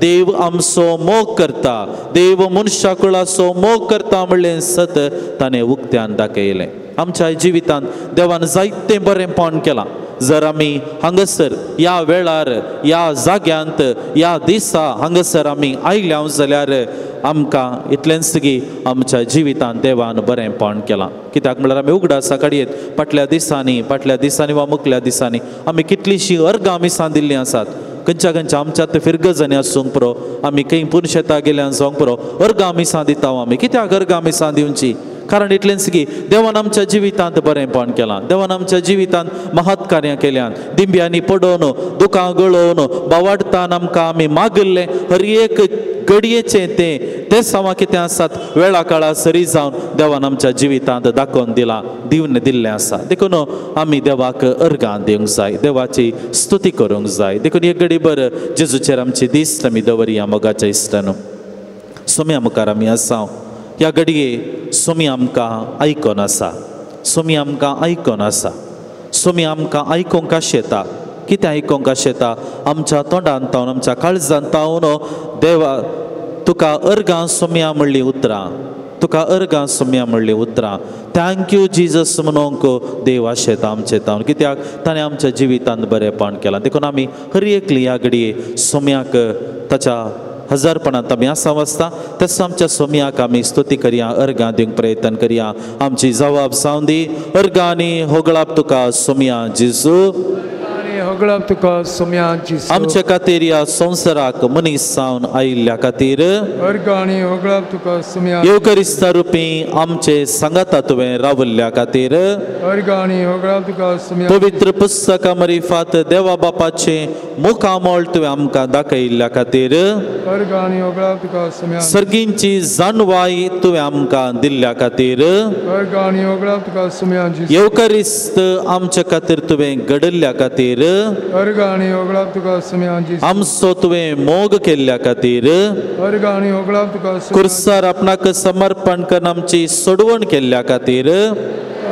देव आमचो मोग करता, देव मनशा कुळाचो मोग करता म्हणलें सत ताणें उक्त्यान दाखयलें. आमच्या जिवितांत देवान जायतें बरेंपण केलां. जर आमी हांगासर ह्या वेळार ह्या जाग्यांत ह्या दिसा हांगासर आमी आयल्या जाल्यार आमकां इतलेंच की आमच्या जिवितांत देवान बरेंपण केलां. कित्याक म्हणल्यार आमी उगडासा काडयेत फाटल्या दिसांनी वा मुखल्या दिसांनी आमी कितलींशीं अर्गां मिसां दिल्लीं आसात. खंयच्या खंयच्या आमच्या फिरगजांनी आसूंक पुरो, आमी खंय पुनशेता गेल्यान जावंक पुरो, अर्गां मिसां दिता आमी. कित्याक अर्गां मिसां दिवची? कारण इतलेंच की देवान आमच्या जिवितांत बरेंपण केलां, देवान आमच्या जिवितांत महत् कार्यां केल्यान, दिंब्यांनी पडोवन दुकां गळोवन बावाडतान आमकां आमी मागिल्लें हर एक घडयेचें तें ते समा कितें आसात वेळा काळा सरी जावन देवान आमच्या जिवितांत दाखोवन दिलां, दिवन दिल्लें आसा. देखून आमी देवाक अर्गां दिवंक जाय, देवाची स्तुती करूंक जाय. देखून एक घडी बर जेजूचेर आमची दिश्ट आमी दवरया. मोगाच्या इश्टानो, सोम्या मुखार आमी आसा. ह्या घडये सोमी आमकां आयकोन आसा, सोमी आमकां आयकोन आसा, सोमी आमकां आयकोंक आशेता. कितें आयकोंक आशेता? आमच्या तोंडान तावन आमच्या काळजान तावन देवा तुका अर्गां सोम्या म्हणलीं उतरां, तुका अर्गां सोम्या म्हणलीं उतरां, thank you Jesus म्हणूंक देव आशेता आमचे तावन. कित्याक ताणें आमच्या जिवितांत बरेंपण केलां. देखून आमी हर एकली ह्या घडये सोम्याक ताच्या हजारपणांत आमी आसा वाचता तसो आमच्या सोम्याक आमी स्तुती करया, अर्गां दिवंक प्रयत्न करया. आमची जवाब जावन दी अर्गां आनी होगळाप तुका सोम्या जेजू, होगळाप तुका सोम्या जेजू. आमचे खातीर ह्या संवसाराक मनीस जावन आयिल्ल्या खातीर अर्गां आनी होगळाप तुका सोम्या. येवकरिस्ता रुपी आमचे सांगाता तुवें रावल्ल्या खातीर अर्गां आनी होगळाप तुका सोम्या. पवित्र पुस्तका मरिफात देवा बापाचें मुखामळ तुवें आमकां दाखयिल्ल्या खातीर अर्गां आनी होगळाप तुका सोम्या. सर्गींची जाणवाय तुवें आमकां दिल्ल्या खातीर अर्गां आनी होगळाप तुका सोम्या. येवकरिस्त आमचे खातीर तुवें घडयल्ल्या खातीर अर्गां आनी होगळाप तुका सोम्या. आमचो तुवें मोग केल्ल्या खातीर अर्गां आनी होगळाप तुका. कुर्सार आपणाक समर्पण करून आमची सोडवण केल्ल्या खातीर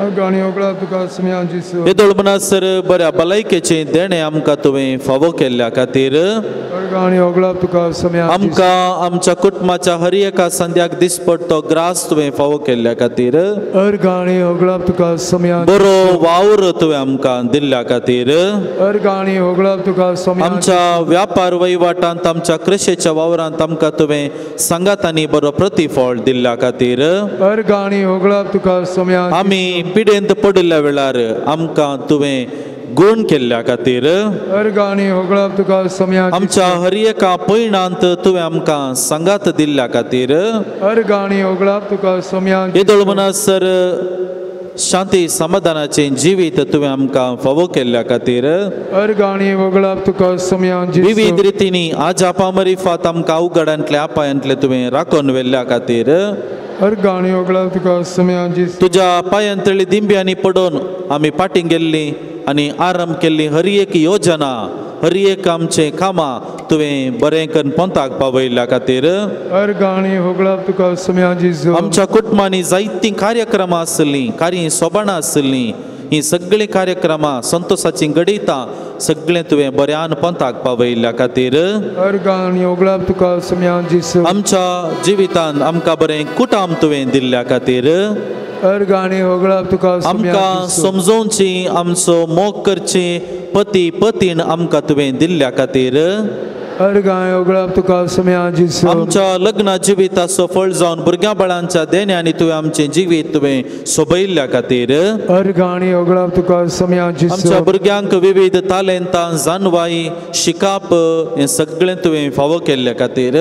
अर्गां आनी होगळाप तुका सोम्या. येदोळ म्हणसर बऱ्या भलायकेचें देणें आमकां तुवें फावो केल्ल्या खातीर अर्गां आनी होगळाप तुका सोम्या. आमकां आमच्या कुटुंबाच्या हर एका संद्याक दिसपडटो ग्रास तुवें फावो केल्ल्या खातीर अर्गां आनी होगळाप तुका सोम्या. बरो वावर तुवें आमकां दिल्ल्या खातीर अर्गां आनी होगळाप तुका सोम्या. आमच्या व्यापार वहिवाटांत आमच्या कृशेच्या वावरांत आमकां तुवें सांगात आनी बरो प्रतिफळ दिल्ल्या खातीर अर्गां आनी होगळाप तुका सोम्या. आमी पिडेंत पडिल्ल्या वेळार आमकां तुवें गुण केल्ल्या खातीर अर्गां आनी होगळाप तुका सोम्या. आमच्या हर एका पयणांत तुवें आमकां सांगात दिल्ल्या खातीर अर्गां आनी होगळाप तुका सोम्या. येदोळ म्हणसर शांती समाधानाचें जिवीत तुवें आमकां फावो केल्ल्या खातीर अर्गां आनी होगळाप तुका सोम्या. विविध रितींनी आजापा मरिफात आमकां अवघडांतले अपायांतले तुवें राखून व्हेल्ल्या खातीर अर्गां आनी होगळाप तुका सोम्या. तुज्या पांयांतली दिंब्यांनी पडून आमी फाटीं गेल्लीं आनी आरंभ केल्ली हर एक योजना हर एक आमचें कामां तुवें बरें करून पोंताक पावयल्ल्या खातीर अर्गां आनी होगळाप तुका सोम्या. आमच्या कुटुंबांनी जायतीं कार्यक्रमां आसलीं, कार्य सोबाणां आसलीं, हीं सगळीं कार्यक्रमां संतोषाचीं घडयता सगळें तुवें बऱ्यान पोंताक पावयल्ल्या खातीर अर्गां आनी होगळाप तुका सोम्या. आमच्या जिवितांत आमकां बरें कुटाम तुवें दिल्ल्या खातीर अर्गां आनी होगळाप तुका सोम्या. आमकां समजोवची आमचो मोग करची पती पतीन आमकां तुवें दिल्ल्या खातीर अर्गां आनी होगळाप तुका सोम्या. आमच्या लग्न जिविताचो फळ जावन भुरग्यां बाळांच्या देण्यांनी तुवें आमचें जिवीत तुवें सोबयल्ल्या खातीर अर्गां आनी होगळाप तुका सोम्या. आमच्या भुरग्यांक विविध तालेंतां जानवाई शिकाप हें सगळें तुवें फावो केल्ल्या खातीर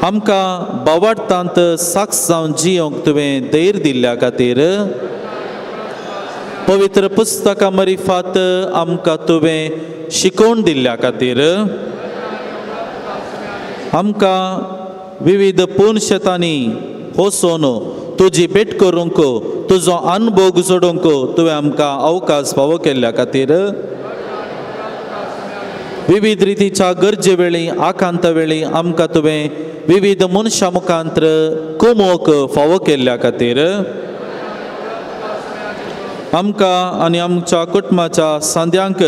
आमकां बावाडतांत साक्ष जावन जियोंक तुवें धैर्य दिल्ल्या खातीर पवित्र पुस्तकां मरिफात आमकां तुवें शिकोवन दिल्ल्या खातीर, आमकां विविध पुनशेतांनी वचून तुजी भेट करूंक, तुजो अनुभव जोडूंक तुवें आमकां अवकाश फावो केल्ल्या खातीर, विविध रितीच्या गरजे वेळी आकांता वेळी आमकां तुवें विविध मनशां मुखांत्र कुमोक फावो केल्ल्या खातीर, आमकां आनी आमच्या कुटुंबाच्या सांद्यांक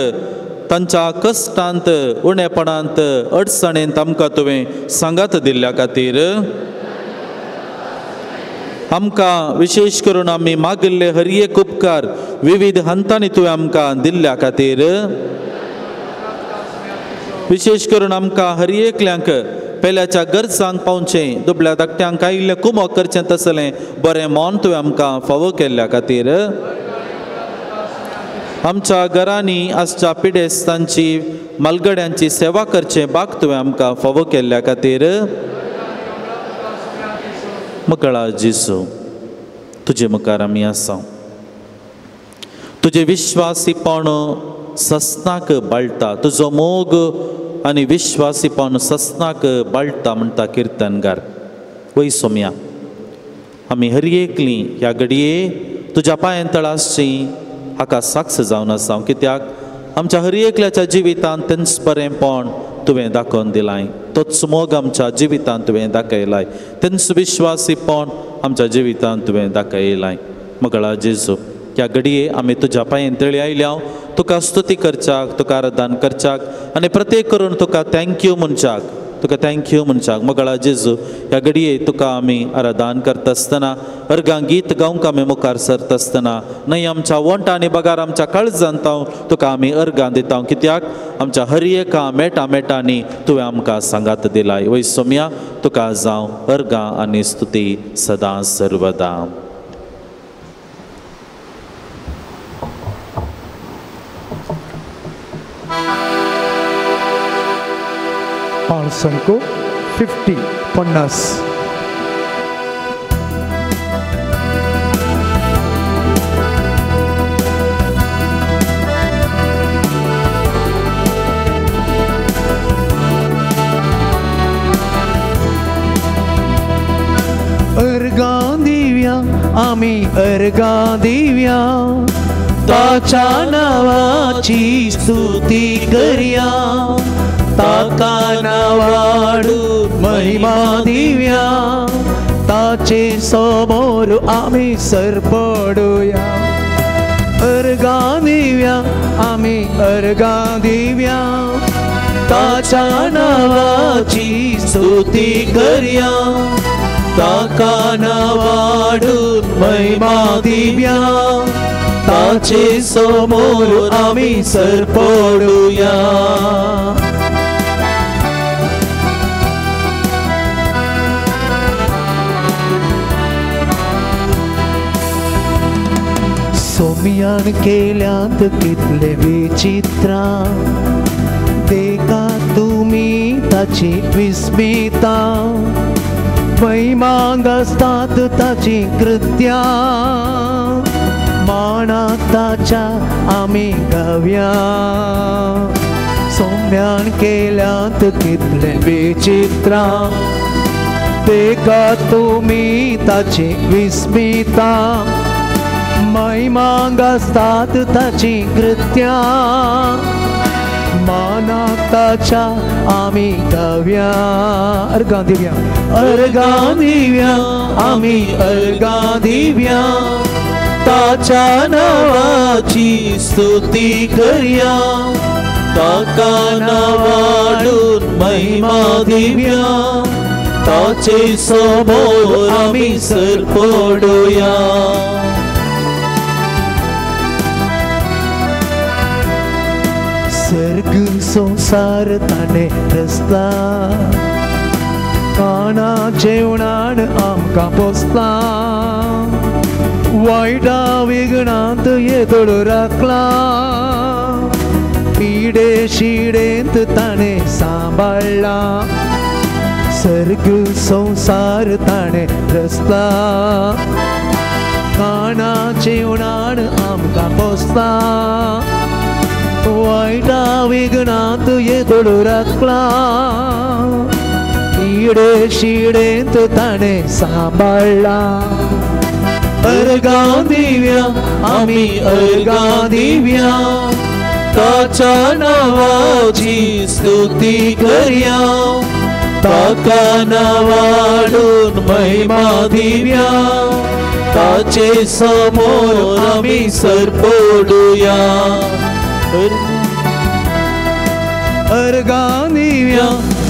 तांच्या कश्टांत उणेपणांत अडचणेंत आमकां तुवें सांगात दिल्ल्या खातीर, आमकां विशेश करून आमी मागिल्ले हर एक उपकार विविध हंतांनी तुवें आमकां दिल्ल्या खातीर, विशेश करून आमकां हर एकल्यांक पेल्याच्या गरजांक पावचें, दुबळ्या धाकट्यांक आयिल्लें कुमोक करचें तसलें बरें मन तुवें आमकां फावो केल्ल्या खातीर, आमच्या घरांनी आसच्या पिडेस्तांची मालगड्यांची सेवा करचें बाग तुवें आमकां फावो केल्ल्या खातीर. मकळा जेजू, तुजे मुखार आमी आसा, तुजें विश्वासीपण सस्नाक बाळटा, तुजो मोग आनी विश्वासीपण सस्नाक बाळटा म्हणटा किर्तनगार. वय सोम्या, आमी हर एकली ह्या घडये तुज्या पांयां तळा आसची हाका साक्ष जावन आसा, कित्याक आमच्या हर एकल्याच्या जिवितांत तेंच बरेंपण तुवें दाखोवन दिलाय, तोच मोग आमच्या जिवितांत तुवें दाखयलाय, तेंच विश्वासीपण आमच्या जिवितांत तुवें दाखयलाय. मगळा जेजू, ह्या घडये आमी तुज्या पांयेन तळी आयल्या तुका स्तुती करच्याक, तुका आराधन करच्याक आनी प्रत्येक करून तुका thank you म्हणच्याक, तुका thank you म्हणच्याक. मगळा जेजू, ह्या घडये तुका आमी आराधन करता आसतना, अर्गां गीत गावंक आमी मुखार सरता आसतना, न्हय आमच्या वंटा आनी बगार आमच्या काळजांत तुका आमी अर्गां दिता, कित्याक आमच्या हर एका मेटा मेटांनी तुवें आमकां सांगात दिलाय. वय सोम्या, तुका जावं अर्गां आनी स्तुती सदां सर्वदां. पांचसंको 50 50. अर्गां दिव्या आमी अर्गां दिव्या, ताच्या नांवाची स्तुती करया, ताका नावाडू महिमा दिव्या, ताचे समोर आमी सरपडुया. अर्गां दिव्या आमी अर्गां दिव्या, ताच्या नांवाची स्तुती करया, ताका नावाडू महिमा दिव्या, ताचे समोर आमी सरपडुया. सोम्यान केल्यांत कितले विचित्रां, देखा तुमी ताची विस्मिता, महिमांग आसतात ताची कृत्यां, मानाक ताच्या आमी गावया. सोम्यान केल्यांत कितले विचित्रां, देखा तुमी ताची विस्मिता, महिमांग आसतात ताची कृत्यां, मानाक ताच्या आमी गावया. अर्गां दिव्या अर्गां दिव्या आमी अर्गां दिव्या, ताच्या नांवाची स्तुती करया, ताका नावाडून महिमा दिव्या, ताचे समोर आमी सरपडुया. सर्ग संसार ताणें रचला, खाणा जेवणान आमकां पोसला, वायटा विघ्नांत येदोळ राखला, पिडे शिडेंत ताणें सांबाळ्ळा. सर्ग संसार ताणें रचला, खाणा जेवणान आमकां पोसला, आसा वायटा विघ्नांत येदोळ राखला इडे शिडेंत ताणें सांबाळ्ळा अर्गां दिव्या आमी अर्गां दिव्या ताच्या नांवाची स्तुती करया ताका नांवाडून महिमा दिव्या ताचे समोर आमी सरपडुया अर्गां दिव्या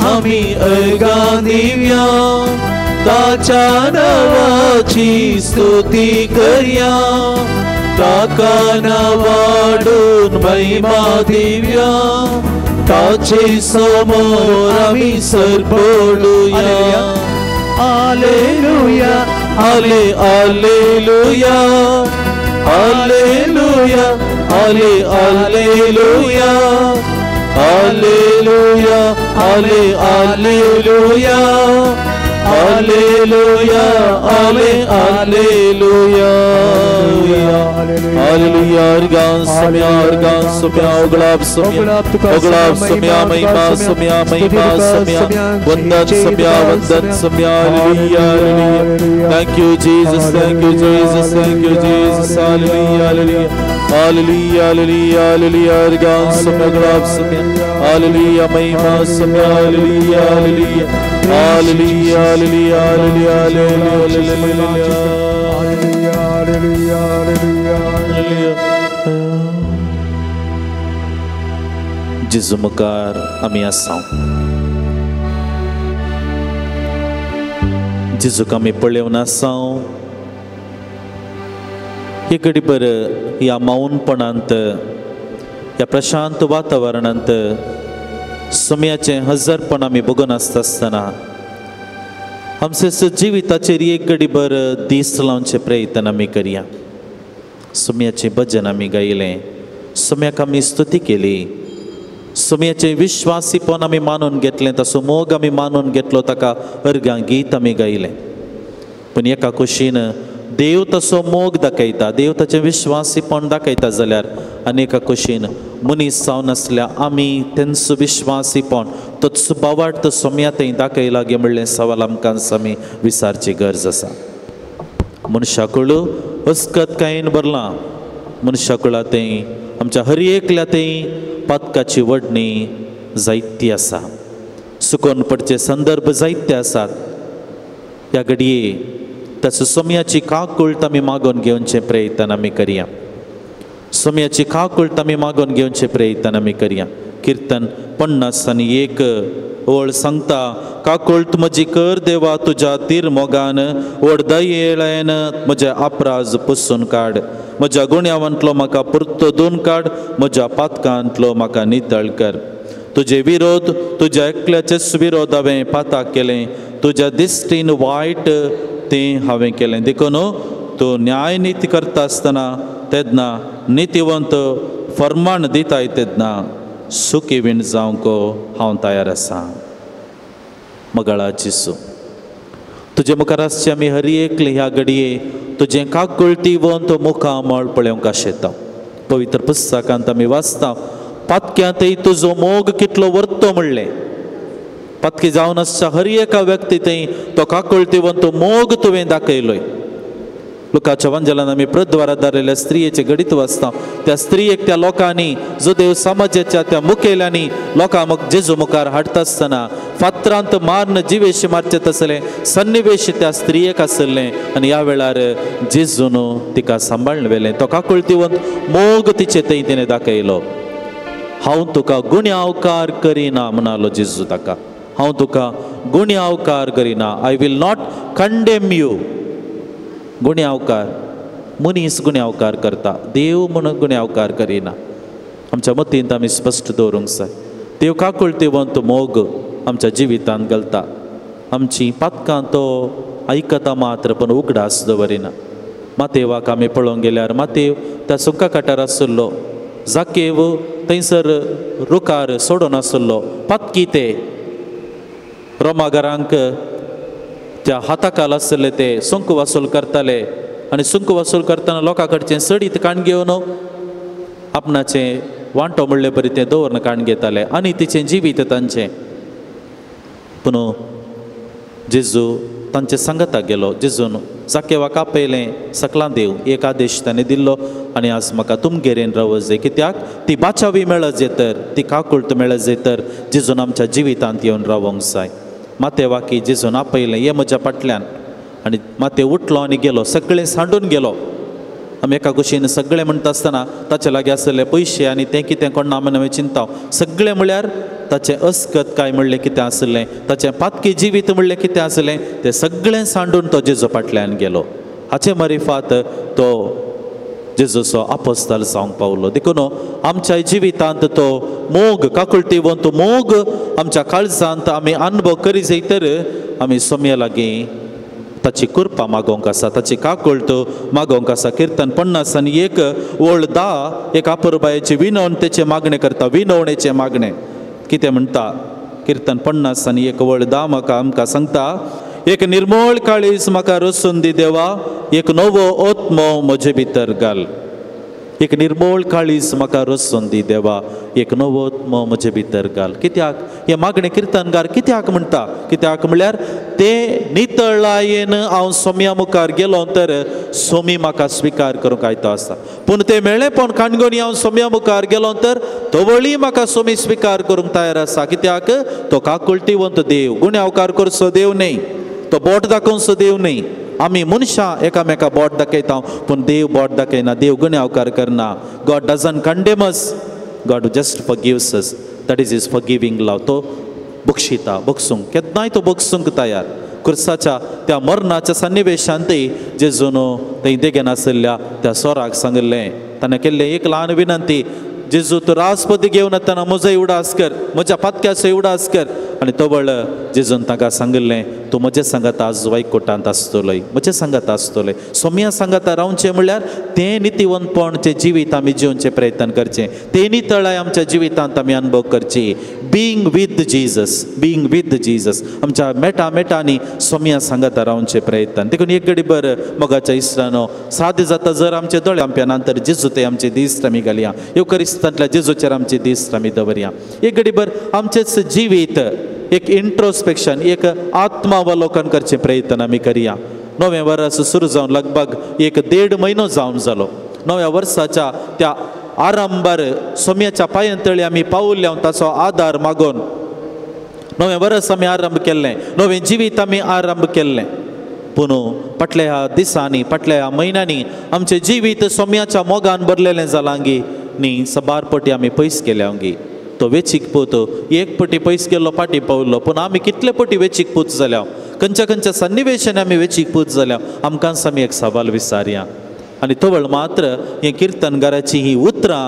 आमी अर्गां दिव्या ताच्या नांवाची स्तुती करया ताका नांवाडून महिमा दिव्या ताचे समोर आमी सरपडुया हालेलुया हाले हालेलुया हालेलुया हाले हालेलुया हालेलुया हाले हालेलुया हालेलुया हाले हालेलुया हालेलुया। अर्गां सम्या अर्गां सम्या उगलाब सम्या उगलाब सम्या महिमा सम्या महिमा सम्या वंदन सम्या वंदन सम्या। Hallelujah hallelujah. Thank you Jesus, thank you Jesus, thank you Jesus. Hallelujah hallelujah hallelujah hallelujah hallelujah. अर्गां सम्या उगलाब सम्या हालेलुया महिमा सम्या। Hallelujah hallelujah hallelujah hallelujah hallelujah hallelujah hallelujah. जेजू मुखार आमी आसा, जेजूक आमी पळोवन आसा। हे घडीभर ह्या मौनपणांत, ह्या प्रशांत वातावरणांत सम्याचें हजरपण आमी बघून आसता आसतना आमचे जिविताचेर एक घडीभर दीस लावचे प्रयत्न आमी करया। सम्याचें भजन आमी गायलें, सम्याक आमी स्तुती केली, सम्याचें विश्वासीपण आमी मानून घेतलें, ताचो मोग आमी मानून घेतलो, ताका अर्गां गीत आमी गायलें। पूण एका कुशीन देव तसो मोग दाखयता, देव ताचें विश्वासीपण दाखयता जाल्यार आनी एका कुशीन मनीस जावन आसल्या आमी तेंचो विश्वासीपण तोच बावार्थ सोम्या थंय दाखयला गे म्हणलें सवाल आमकां आमी विचारची गरज आसा। मनशाकुळ अस्कत कांयन भरलां, मनशाकुळा थंय आमच्या हर एकल्या थंय पातकाची वडणी जायती आसा, सुकोन पडचे संदर्भ जायते आसात। ह्या घडये ताचो सोम्याची काकूळट आमी मागोवन घेवचे प्रयत्न आमी करया, सोम्याची काकूळट आमी मागोवन घेवचे प्रयत्न आमी करया। किर्तन 51 ओळ सांगता, काकूळट म्हजी कर देवा तुज्या तीर मोगान, व्हड दयेळायन म्हज्या आपराज पुसून काड, म्हज्या गुण्यावांतलो म्हाका पुरतो दोन काड, म्हज्या पातकांतलो म्हाका नितळ कर। तुजे विरोध तुज्या एकल्याचेच विरोध हांवें पाताक केलें, तुज्या दिश्टीन वायट तें हांवें केलें। देखून तूं न्याय निती करता आसतना तेन्ना नितीवंत फर्माण दिताय तेन्ना सुखी विण जावंक हांव तयार आसा। मगळा जेजू तुजे मुखार आसचे आमी हर एकले ह्या घडये तुजें काकुळटीवंत मुखामळ पळोवंक आशेता। पवित्र पुस्तकांत आमी वाचता, पातक्यांतय तुजो मोग कितलो वर्तो म्हणलें। पातकी जावन आसच्या हर एका व्यक्ती थंय तो काकुळटीवंत मोग तुवें दाखयलोय। लुकाच्या वंजलान आमी प्रद्वारात धारिल्ल्या स्त्रियेचे घडीत वाचता, त्या स्त्रियेक त्या लोकांनी जो देव समाजाच्या त्या मुखेल्यांनी लोकां जेजू मुखार हाडटा आसतना फातरांत मारून जिवेशी मारचें तसलें सन्निवेश त्या स्त्रियेक आसलें आनी ह्या वेळार जेजून तिका सांबाळून व्हेलें। तो काकुळटीवंत मोग तिचे थंय तिणें दाखयलो। हांव तुका गुन्यांवकार करिना म्हणालो जेजू ताका, हांव तुका गुन्यांवकार करिना, I will not condemn you. गुन्यांवकार मनीस गुन्यांवकार करता, देव म्हूण गुन्यांवकार करिना। आमच्या मतींत आमी स्पश्ट दवरूंक जाय, देव काकुळटीवंत मोग आमच्या जिवितांत घालता, आमची पातकां तो आयकता मात्र पण उगडास दवरिना। मातेवाक आमी पळोवंक गेल्यार मातेव त्या सुंका काटार आशिल्लो, जाकेव थंयसर रुखार सोडून आशिल्लो, पातकी ते रोमाघरांक त्या हाताकाल आशिल्ले ते सुंक वसूल करताले आनी सुंक वसूल करतना लोकां कडचें सडीत काण घेवन आपणाचें वांटो म्हणले बरी तें दवरून काण घेताले आनी तिचें जिवीत तांचें. पूण जेजू तांचे सांगाताक गेलो. जेजून जाकेवाक आपयलें, सकलां देव एक आदेश ताणें दिल्लो आनी आज म्हाका तुमगेरेन रावत जाय, कित्याक ती बाचावी मेळत जाय तर, ती काकुळट मेळत जाय तर जेजून आमच्या जिवितांत येवन रावंक जाय. मातेवाकी जेजून आपयलें, ये म्हज्या फाटल्यान. आनी माते उठलो आनी गेलो, सगळें सांडून गेलो. आमी एका कुशीन सगळें म्हणटा आसतना ताचे लागीं आसले पयशे आनी तें कितें कोण ना आमी चिंता. सगळें म्हळ्यार ताचें अस्कत काय म्हणलें कितें आसलें, ताचें पातकी जिवीत म्हणलें कितें आसलें, तें सगळें सांडून तो जेजू फाटल्यान गेलो. हाचे मारिफात तो जेजूचो आपोस्ताल जावंक पावलो. देखून आमच्या जिवितांत तो मोग, काकुळटीवंत मोग आमच्या काळजांत आमी अनुभव करी जाय तर आमी सोम्या लागीं ताची कृपा मागोवंक आसा, ताची काकुळट मागोवंक आसा. किर्तन 51 ओळ 10 एक आपुरबायेची विनवण तेचें मागणें करता, विनवणेचें मागणें. कितें म्हणटा किर्तन 51 ओळ 10 म्हाका आमकां सांगता, एक निर्मळ काळीज म्हाका रसून दी देवा, एक नवो आत्मो म्हजे भितर घाल. एक निर्मळ काळीज म्हाका रसून दी देवा, एक नवो आत्मो म्हजे भितर घाल. कित्याक हें मागणें किर्तनकार कित्याक म्हणटा? कित्याक म्हणल्यार ते नितळायेन हांव सोम्या मुखार गेलो तर सोमी म्हाका स्विकार करूंक आयतो आसा. पूण तें मेळेपण काणगोणी हांव सोम्या मुखार गेलो तर तवळी म्हाका सोमी स्विकार करूंक तयार आसा. कित्याक तो काकुळटीवंत देव, गुन्यांवकार करचो देव न्हय, तो बोट दाखोवचो देव न्हय. आमी मनशां एकामेका बोट दाखयता पूण देव बोट दाखयना, देव गुन्यांवकार करना. God doesn't condemn us, God just forgives us. That is his forgiving love. तो बक्षिता, बक्षूंक केन्नाय तो बक्षूंक तयार. खुर्साच्या त्या मरणाच्या सन्निवेशांतय जेजून थंय देगेन आशिल्ल्या त्या सोराक सांगिल्लें, ताणें केल्लें एक ल्हान विनंती, जेजू तूं राजपदी घेवन येतना म्हजोय उडास कर, म्हज्या पातक्याचोय उडास कर. आनी तवळ जेजून ताका सांगिल्लें, तूं म्हजे सांगाता आज वायकोटांत आसतलोय, म्हजे सांगाता आसतलोय. सोम्या सांगाता रावचें म्हणल्यार तें नितीवंतपण जें जिवीत आमी जिवचें प्रयत्न करचें, तें नितळाय आमच्या जिवितांत आमी अनुभव करची. Being with Jesus, being with Jesus, आमच्या मेटा मेटांनी सोम्या सांगाता रावचें प्रयत्न. देखून एक घडी बर मोगाच्या इश्टानो, सादें जाता जर आमचे दोळे आमच्या नंतर जेजू ते आमचे दीस आमी घालया, येवकरिस्तांतल्या जेजूचेर आमचे दीस आमी दवरया. एक घडी बर आमचेच जिवीत एक इंट्रोस्पेक्शन, एक आत्मावलोकन करचें प्रयत्न आमी करया. नवें वर्स सुरू जावन लगभग 1.5 म्हयनो जावन जालो. नव्या वर्साच्या त्या आरंभार सोम्याच्या पांयांतळी आमी पावल्या ताचो आदार मागून नवें वर्स आमी आरंभ केल्लें, नवें जिवीत आमी आरंभ केल्लें. पूण फाटल्या ह्या दिसांनी, फाटल्या ह्या म्हयन्यांनी आमचें जिवीत सोम्याच्या मोगान भरलेलें जालां गी न्ही, सबार पटी आमी पयस केल्या गी. तो वेचीक पूत एक पटी पयस गेल्लो, फाटीं पावलो, पूण आमी कितले पटी वेचीक पूत जाल्या, खंयच्या खंयच्या सन्निवेशांनी आमी वेचीक पूत जाल्या, आमकांच आमी एक सवाल विचारया. आनी तवळ मात्र हें किर्तनगाराची ही उतरां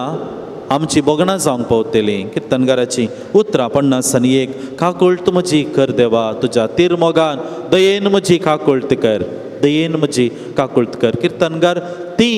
आमची भोगणां जावंक पावतलीं. किर्तनगाराची उतरां 51, काकुळट म्हजी कर देवा, तुज्या तिरमोगान दयेन म्हजी काकुळट कर, दयेन म्हजी काकुळट कर. किर्तनगार ती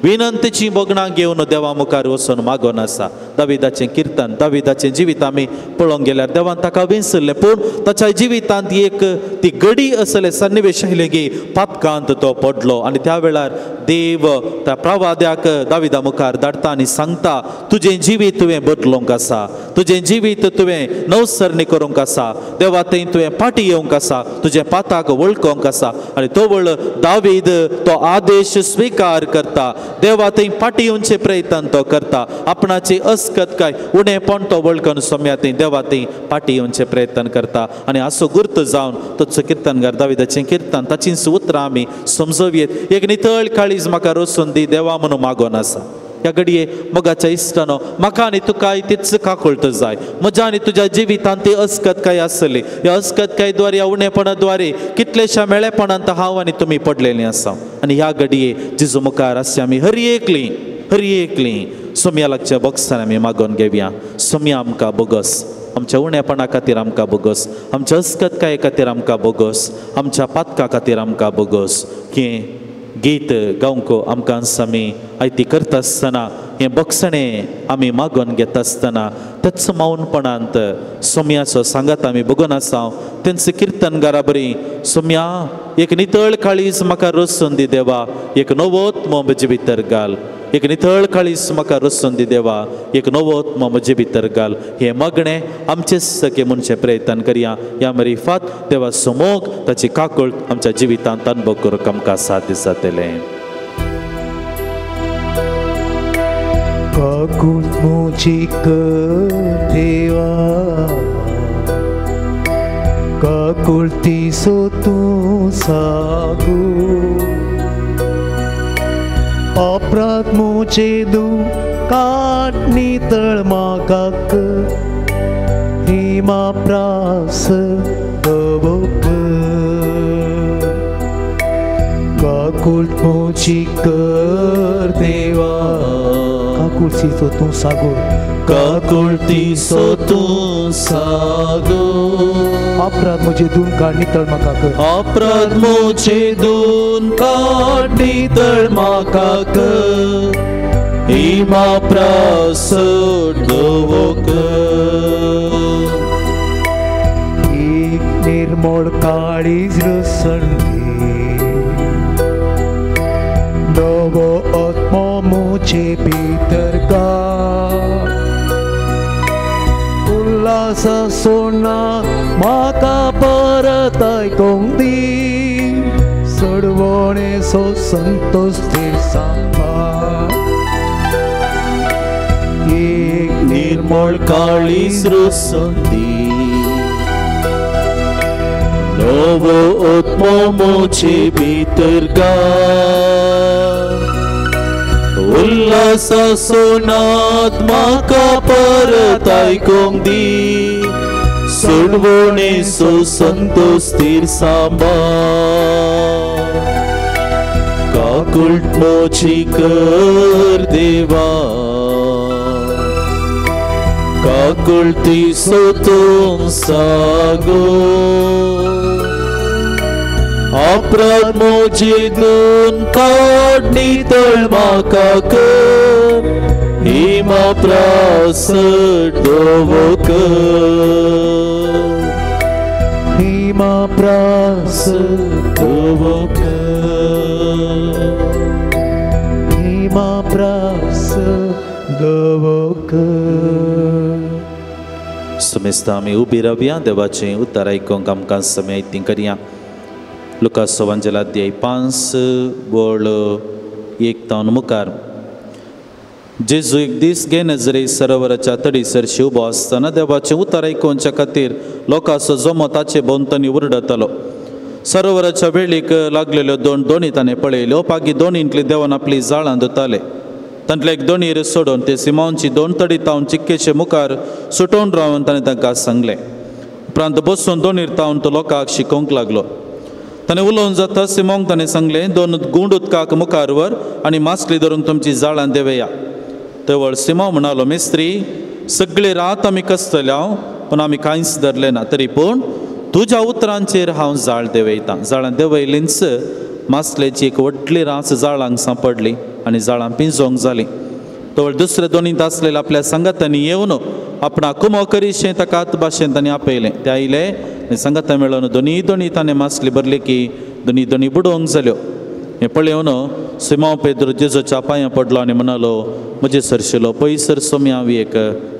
विनंतीची भोगणां घेवन देवा मुखार वचून मागोन आसा. दाविदाचें किर्तन, दाविदाचें जिवीत आमी पळोवंक गेल्यार देवान ताका विसरलें, पूण ताच्या जिवितांत एक ती गडी असले सन्निवेश आयलें की पातकांत तो पडलो. आनी त्या वेळार देव त्या प्रवाद्याक दाविदा मुखार धाडटा आनी सांगता, तुजें जिवीत तुवें बदलूंक आसा, तुजें जिवीत तुवें नवसरणी करूंक आसा, देवा थंय तुवें फाटीं येवंक आसा, तुजें पाताक वळखोवंक आसा. आनी तवळ दावीद तो आदेश स्विकार करता, देवा थंय फाटीं येवचे प्रयत्न तो करता, आपणाची अस्कत काय उणेपण तो वळखून सोम्या थंय देवा थंय फाटीं येवचे प्रयत्न करता. आनी असो गुर्त जावन तोचो किर्तनगार दाविदाचें किर्तन ताचींच उतरां आमी समजोवयेत. एक नितळ काळीज म्हाका रसून दी देवा म्हणून मागोन आसा. ह्या घडये मोगाच्या इश्टानो, म्हाका आनी तुकाय तीच काकुळट जाय. म्हज्या आनी तुज्या जिवितांत ती अस्कत काय आसली, ह्या अस्कत काय द्वारे, ह्या उणेपणा द्वारे कितलेश्या मेळेपणांत हांव आनी तुमी पडलेलीं आसा. आनी ह्या घडये जेजू मुखार आसचे आमी हर एकलीं, हर एकलीं सोम्या लागच्या बोगसान आमी मागोवन घेवया. सोम्या आमकां बोगस, आमच्या उणेपणा खातीर आमकां बोगस, आमच्या अस्कतकाये खातीर आमकां बोगस, आमच्या पातका खातीर आमकां बोगस. हें गीत गावंक आमकां आमी आयती करता आसतना, हें बक्षणें आमी मागोवन घेता आसतना तेच मौनपणांत सोम्याचो सांगात आमी बगोन आसा. तेंच किर्तनगारा बरी, सोम्या एक नितळ काळीज म्हाका रसून दी देवा, एक नवोत म्हजे भितर घाल, एक नितळ काळीस म्हाका रसून दी देवा, एक नवो आत्मो म्हजे भितर घाल। हें मागणें आमचे सखे म्हणचें प्रयत्न करया। ह्या मरिफात देवा समोग ताची काकूळ आमच्या जिवितांत अनुभव करूंक आमकां साध्य जातलें। काकूळ म्हजी कर देवा, काकुळती सो तूं सागू, अपराध म्हजे दूं काट नितळ म्हाका कर, हिमा प्रास दवो कर। काकूळ म्हजी कर देवा, काकुळती सो तूं सागो, काकुळती सो तूं सागो, अपराध म्हजे दून काड नितळ म्हाका कर, अपराध म्हजे दून काड नितळ म्हाका कर, हिमा प्रास दवो कर। एक निर्मळ काळीज रसण दी, नवो आत्मो म्हजे भितर घाल, उल्हासा सोडना म्हाका परत आयकूंक दी, सडवणेचो संतोश थीर सांबाळ। एक निर्मळ काळीज रसून दी, नवो आत्मो म्हजे भितर घाल, उल्हासा सोनात म्हाका परत आयकूंक दी, सोडवणेचो संतोश थीर सांबाळ। काकूळ म्हजी कर देवा, काकुळती सो तूं सागो, अपराध म्हजे दून काड नितळ म्हाका कर, हिमा प्रास दवो कर, हिमा प्रास दवो कर, हिमा प्रास दवो कर। सुमेस्ता आमी उबी रावया, देवाचें उतर आयकूंक आमकां समय ती करया। लुकास एवांजेल अध्याय 5 वळ 1 तावन मुखार जेजू एक दीस गेनजरे सरोवराच्या तडी सरशी उबो आसतना देवाचें उतर आयकुवच्या खातीर लोकांचो जमो ताचे भोंवतणी उरडतलो। सरोवराच्या वेळीक लागलेल्यो दोन दोणी ताणें पळयल्यो। पागी दोणींतली देवान आपली जाळां धुताले। तांतले एक दोणीर सोडून ते सिमांवची दोन तडी तावन चिक्केचे मुखार सुटोवन रावन ताणें तांकां सांगलें। उपरांत बसून दोणीर तावन तो लोकांक शिकोवंक लागलो। ताणें उलोवन जाता सिमोंक ताणें सांगलें, दोन गुंड उदकाक मुखार व्हर आनी मासली धरून तुमची जाळां देवया। तेवळ सिमांव म्हणालो, मिस्त्री, सगळी रात आमी कसतले हांव, पूण आमी कांयच धरलें ना, तरी पूण तुज्या उतरांचेर हांव जाळ देंवयतां। जाळां देंवयलींच मासलेची एक व्हडली रास जाळांक सांपडली आनी जाळां पिंजोवंक जालीं। तवळ दुसरे दोनींत आसलेल्या आपल्या सांगातांनी येवन आपणा कुमो करीशें ताका भाशेन तांणी आपयलें। ते आयले आनी सांगाता मेळोवन दोनी दोनी ताणें मासली भरली की दोनी दोनी बुडोवंक जाल्यो। हें पळोवन सिमांव पेद्रो जेजूच्या पांयां पडलो आनी म्हणालो, म्हजे सरशिलो पयसर सोमी हांव एक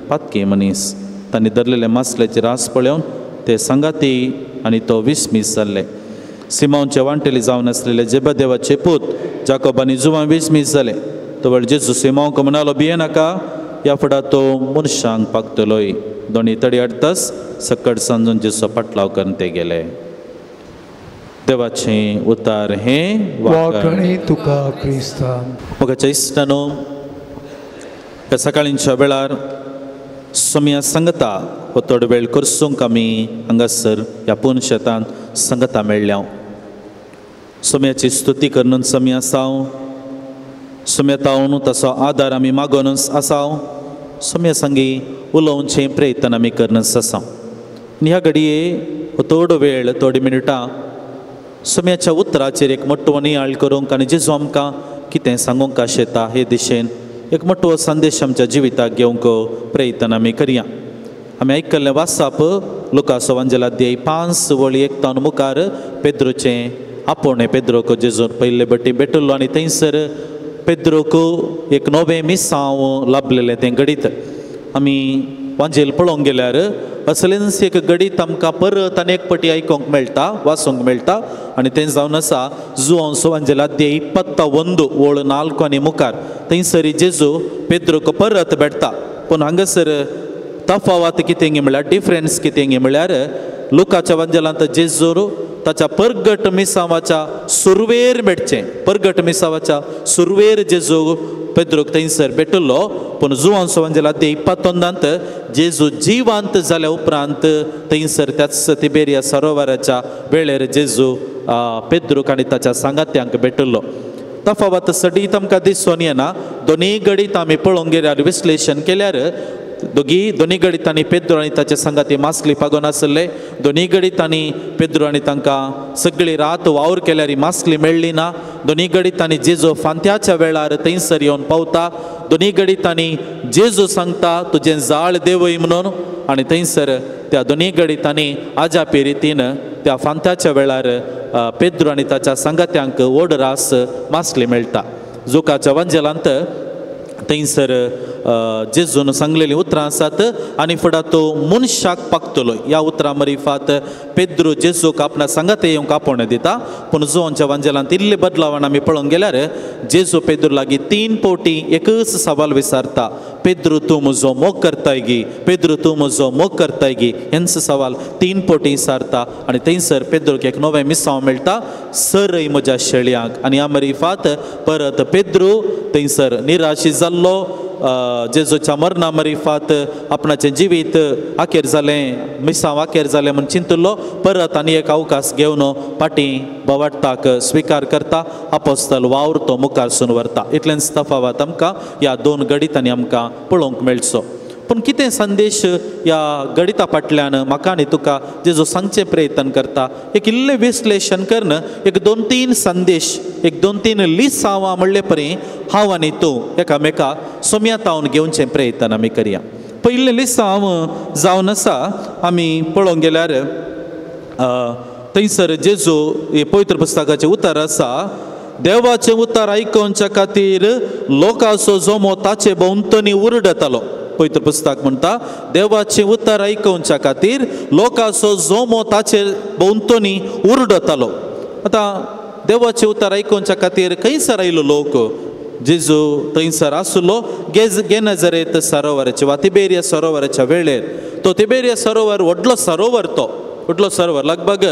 पातकी मनीस। तांणी धरलेले मासल्याची रास पळोवन ते सांगाती आनी तो विस्मीस जाल्ले। सिमांवचे वांटेली जावन आसलेले जेबदेवाचे पूत जाकोब आनी जुवां विस्मीस जाले। तवळ जेजू सिमांवक म्हणालो, भियेनाका, ह्या फुडार तो मनशांक पागतलोय। दोनी तडी हाडटाच सकट सांजून जेजू पाटलाव करून ते गेले। देवाचें उतार हें वाखणी तुका क्रिस्तान। मोगाच्या इश्टानो, ह्या सकाळींच्या वेळार सोमया सांगता हो थोडो वेळ करसूंक आमी हांगासर ह्या पूर्ण शेतांत सांगता मेळ्ळ्या। सोम्याची स्तुती करून आमी आसाव, सोम्या तावन ताचो आदार आमी मागोवन आसाव, सोम्या सांगी उलोवचें प्रयत्न आमी करून आसाव। आनी ह्या घडये हो थोडो वेळ थोडी मिनटां सोम्याच्या उतराचेर एक मोटवो नियाळ करूंक आनी जेजू आमकां कितें सांगूंक आशेता हे दिशेन एक मोटवो संदेश आमच्या जिविताक घेवंक प्रयत्न आमी करया। आमी आयकल्लें वासाप लुकास एवांजेल अध्याय 5 वळी 1 तावन मुखार पेद्रोचें आपोवणें। पेद्रोक जेजून पयले बटी भेटलो आनी थंयसर पेद्रूक एक नवें मिसांव लाभलेलें तें घडीत आमी वांजेल पळोवंक गेल्यार असलेंच एक घडीत आमकां परत आनी एक पटी आयकूंक मेळटा, वाचूंक मेळटा. आनी तें जावन आसा जुवांव वांजेल अध्याय 21 ओळ 4 आनी मुखार थंयसर जेजू पेद्रूक परत भेटता. पूण हांगासर तफावत कितें म्हळ्यार डिफरन्स कितें म्हळ्यार लुकाच्या वांजेलांत जेजू ताच्या परगट मिसावाच्या सुरवेर भेटचें, परगट मिसावाच्या सुरवेर जेजू पेद्रूक थंयसर भेटिल्लो. पूण जुवांव वांजेल अध्याय 21 जेजू जिवांत जाल्या उपरांत थंयसर त्याच तिबेरिया सरोवराच्या वेळेर जेजू पेद्रूक आनी ताच्या सांगात्यांक भेटिल्लो. तफावत सडीत आमकां दिसून येना. दोनूय घडीत आमी पळोवंक गेल्यार विश्लेशण केल्यार दोनूय घडितांनी पेद्रू आनी ताचे सांगाती मासली पागोन आसले. दोनूय घडितांनी पेद्रू आनी तांकां सगळी रात वावर केल्यार मासली मेळ्ळी ना. दोनूय घडितांनी जेजू फांत्याच्या वेळार थंयसर येवन पावता. दोनूय घडितांनी जेजू सांगता तुजें जाळ देवय म्हणून. आनी थंयसर त्या दोनूय घडितांनी आजापी रितीन त्या फांत्याच्या वेळार पेद्रू आनी ताच्या सांगात्यांक व्हड रास मासली मेळटा. जुकाच्या वांजेलांत थंयसर जेजून सांगलेलीं उतरां आसात आनी फुडें तो मनशाक पाकतलो. ह्या उतरां मरिफात पेद्रू जेजूक आपणा सांगाते येवंक आपोवणें दिता. पूण जुवांच्या वांजेलांत इल्ले बदलावान आमी पळोवंक गेल्यार जेजू पेद्रू लागीं 3 फावटी एकच सवाल विचारता, पेद्रू तूं म्हजो मोग करताय गी, पेद्रू तूं म्हजो मोग करताय गी. हेंच सवाल 3 फावटी विचारता आनी थंयसर पेद्रूक एक नवें मिसांव मेळटा, सरय म्हज्या शेळयांक. आनी ह्या मरिफात परत पेद्रू थंयसर निराशी जाल्लो, जेजूच्या मरणा मरिफात आपणाचें जिवीत आखेर जालें, मिसांव आखेर जालें म्हूण चिंतलो. परत आनी एक अवकाश घेवन फाटीं बोवाट्टाक स्विकार करता, आपोस्तल वावर तो मुखारसून व्हरता. इतलेंच तफावत आमकां ह्या 2 घडितांनी आमकां पळोवंक मेळचो. पूण कितें संदेश ह्या गणिता फाटल्यान म्हाका आनी तुका जेजू सांगचें प्रयत्न करता, एक इल्लें विश्लेशण करून एक 2-3 संदेश, एक 2-3 लिसांवां म्हणले परी हांव आनी तूं एकामेका सोम्यातावन घेवचें प्रयत्न आमी करया. पयलें लिसांव जावन आसा आमी पळोवंक गेल्यार थंयसर जेजू हे पवित्र पुस्तकाचें उतर आसा, देवाचें उतर आयकुच्या खातीर लोकांचो जमो ताचे भोंवतणी उरडतालो. पवित्र पुस्तक म्हणटा देवाचें उतर आयकुच्या खातीर लोकांचो जमो ताचे भोंवतणी उरडतालो. आतां देवाचें उतर आयकुच्या खातीर खंयसर आयलो लोक? जेजू थंयसर आसलो गेनजरेत सरोवराचे वा तिबेरिया सरोवराच्या वेळेर. तो तिबेरिया सरोवर व्हडलो सरोवर, तो व्हडलो सरोवर लगभग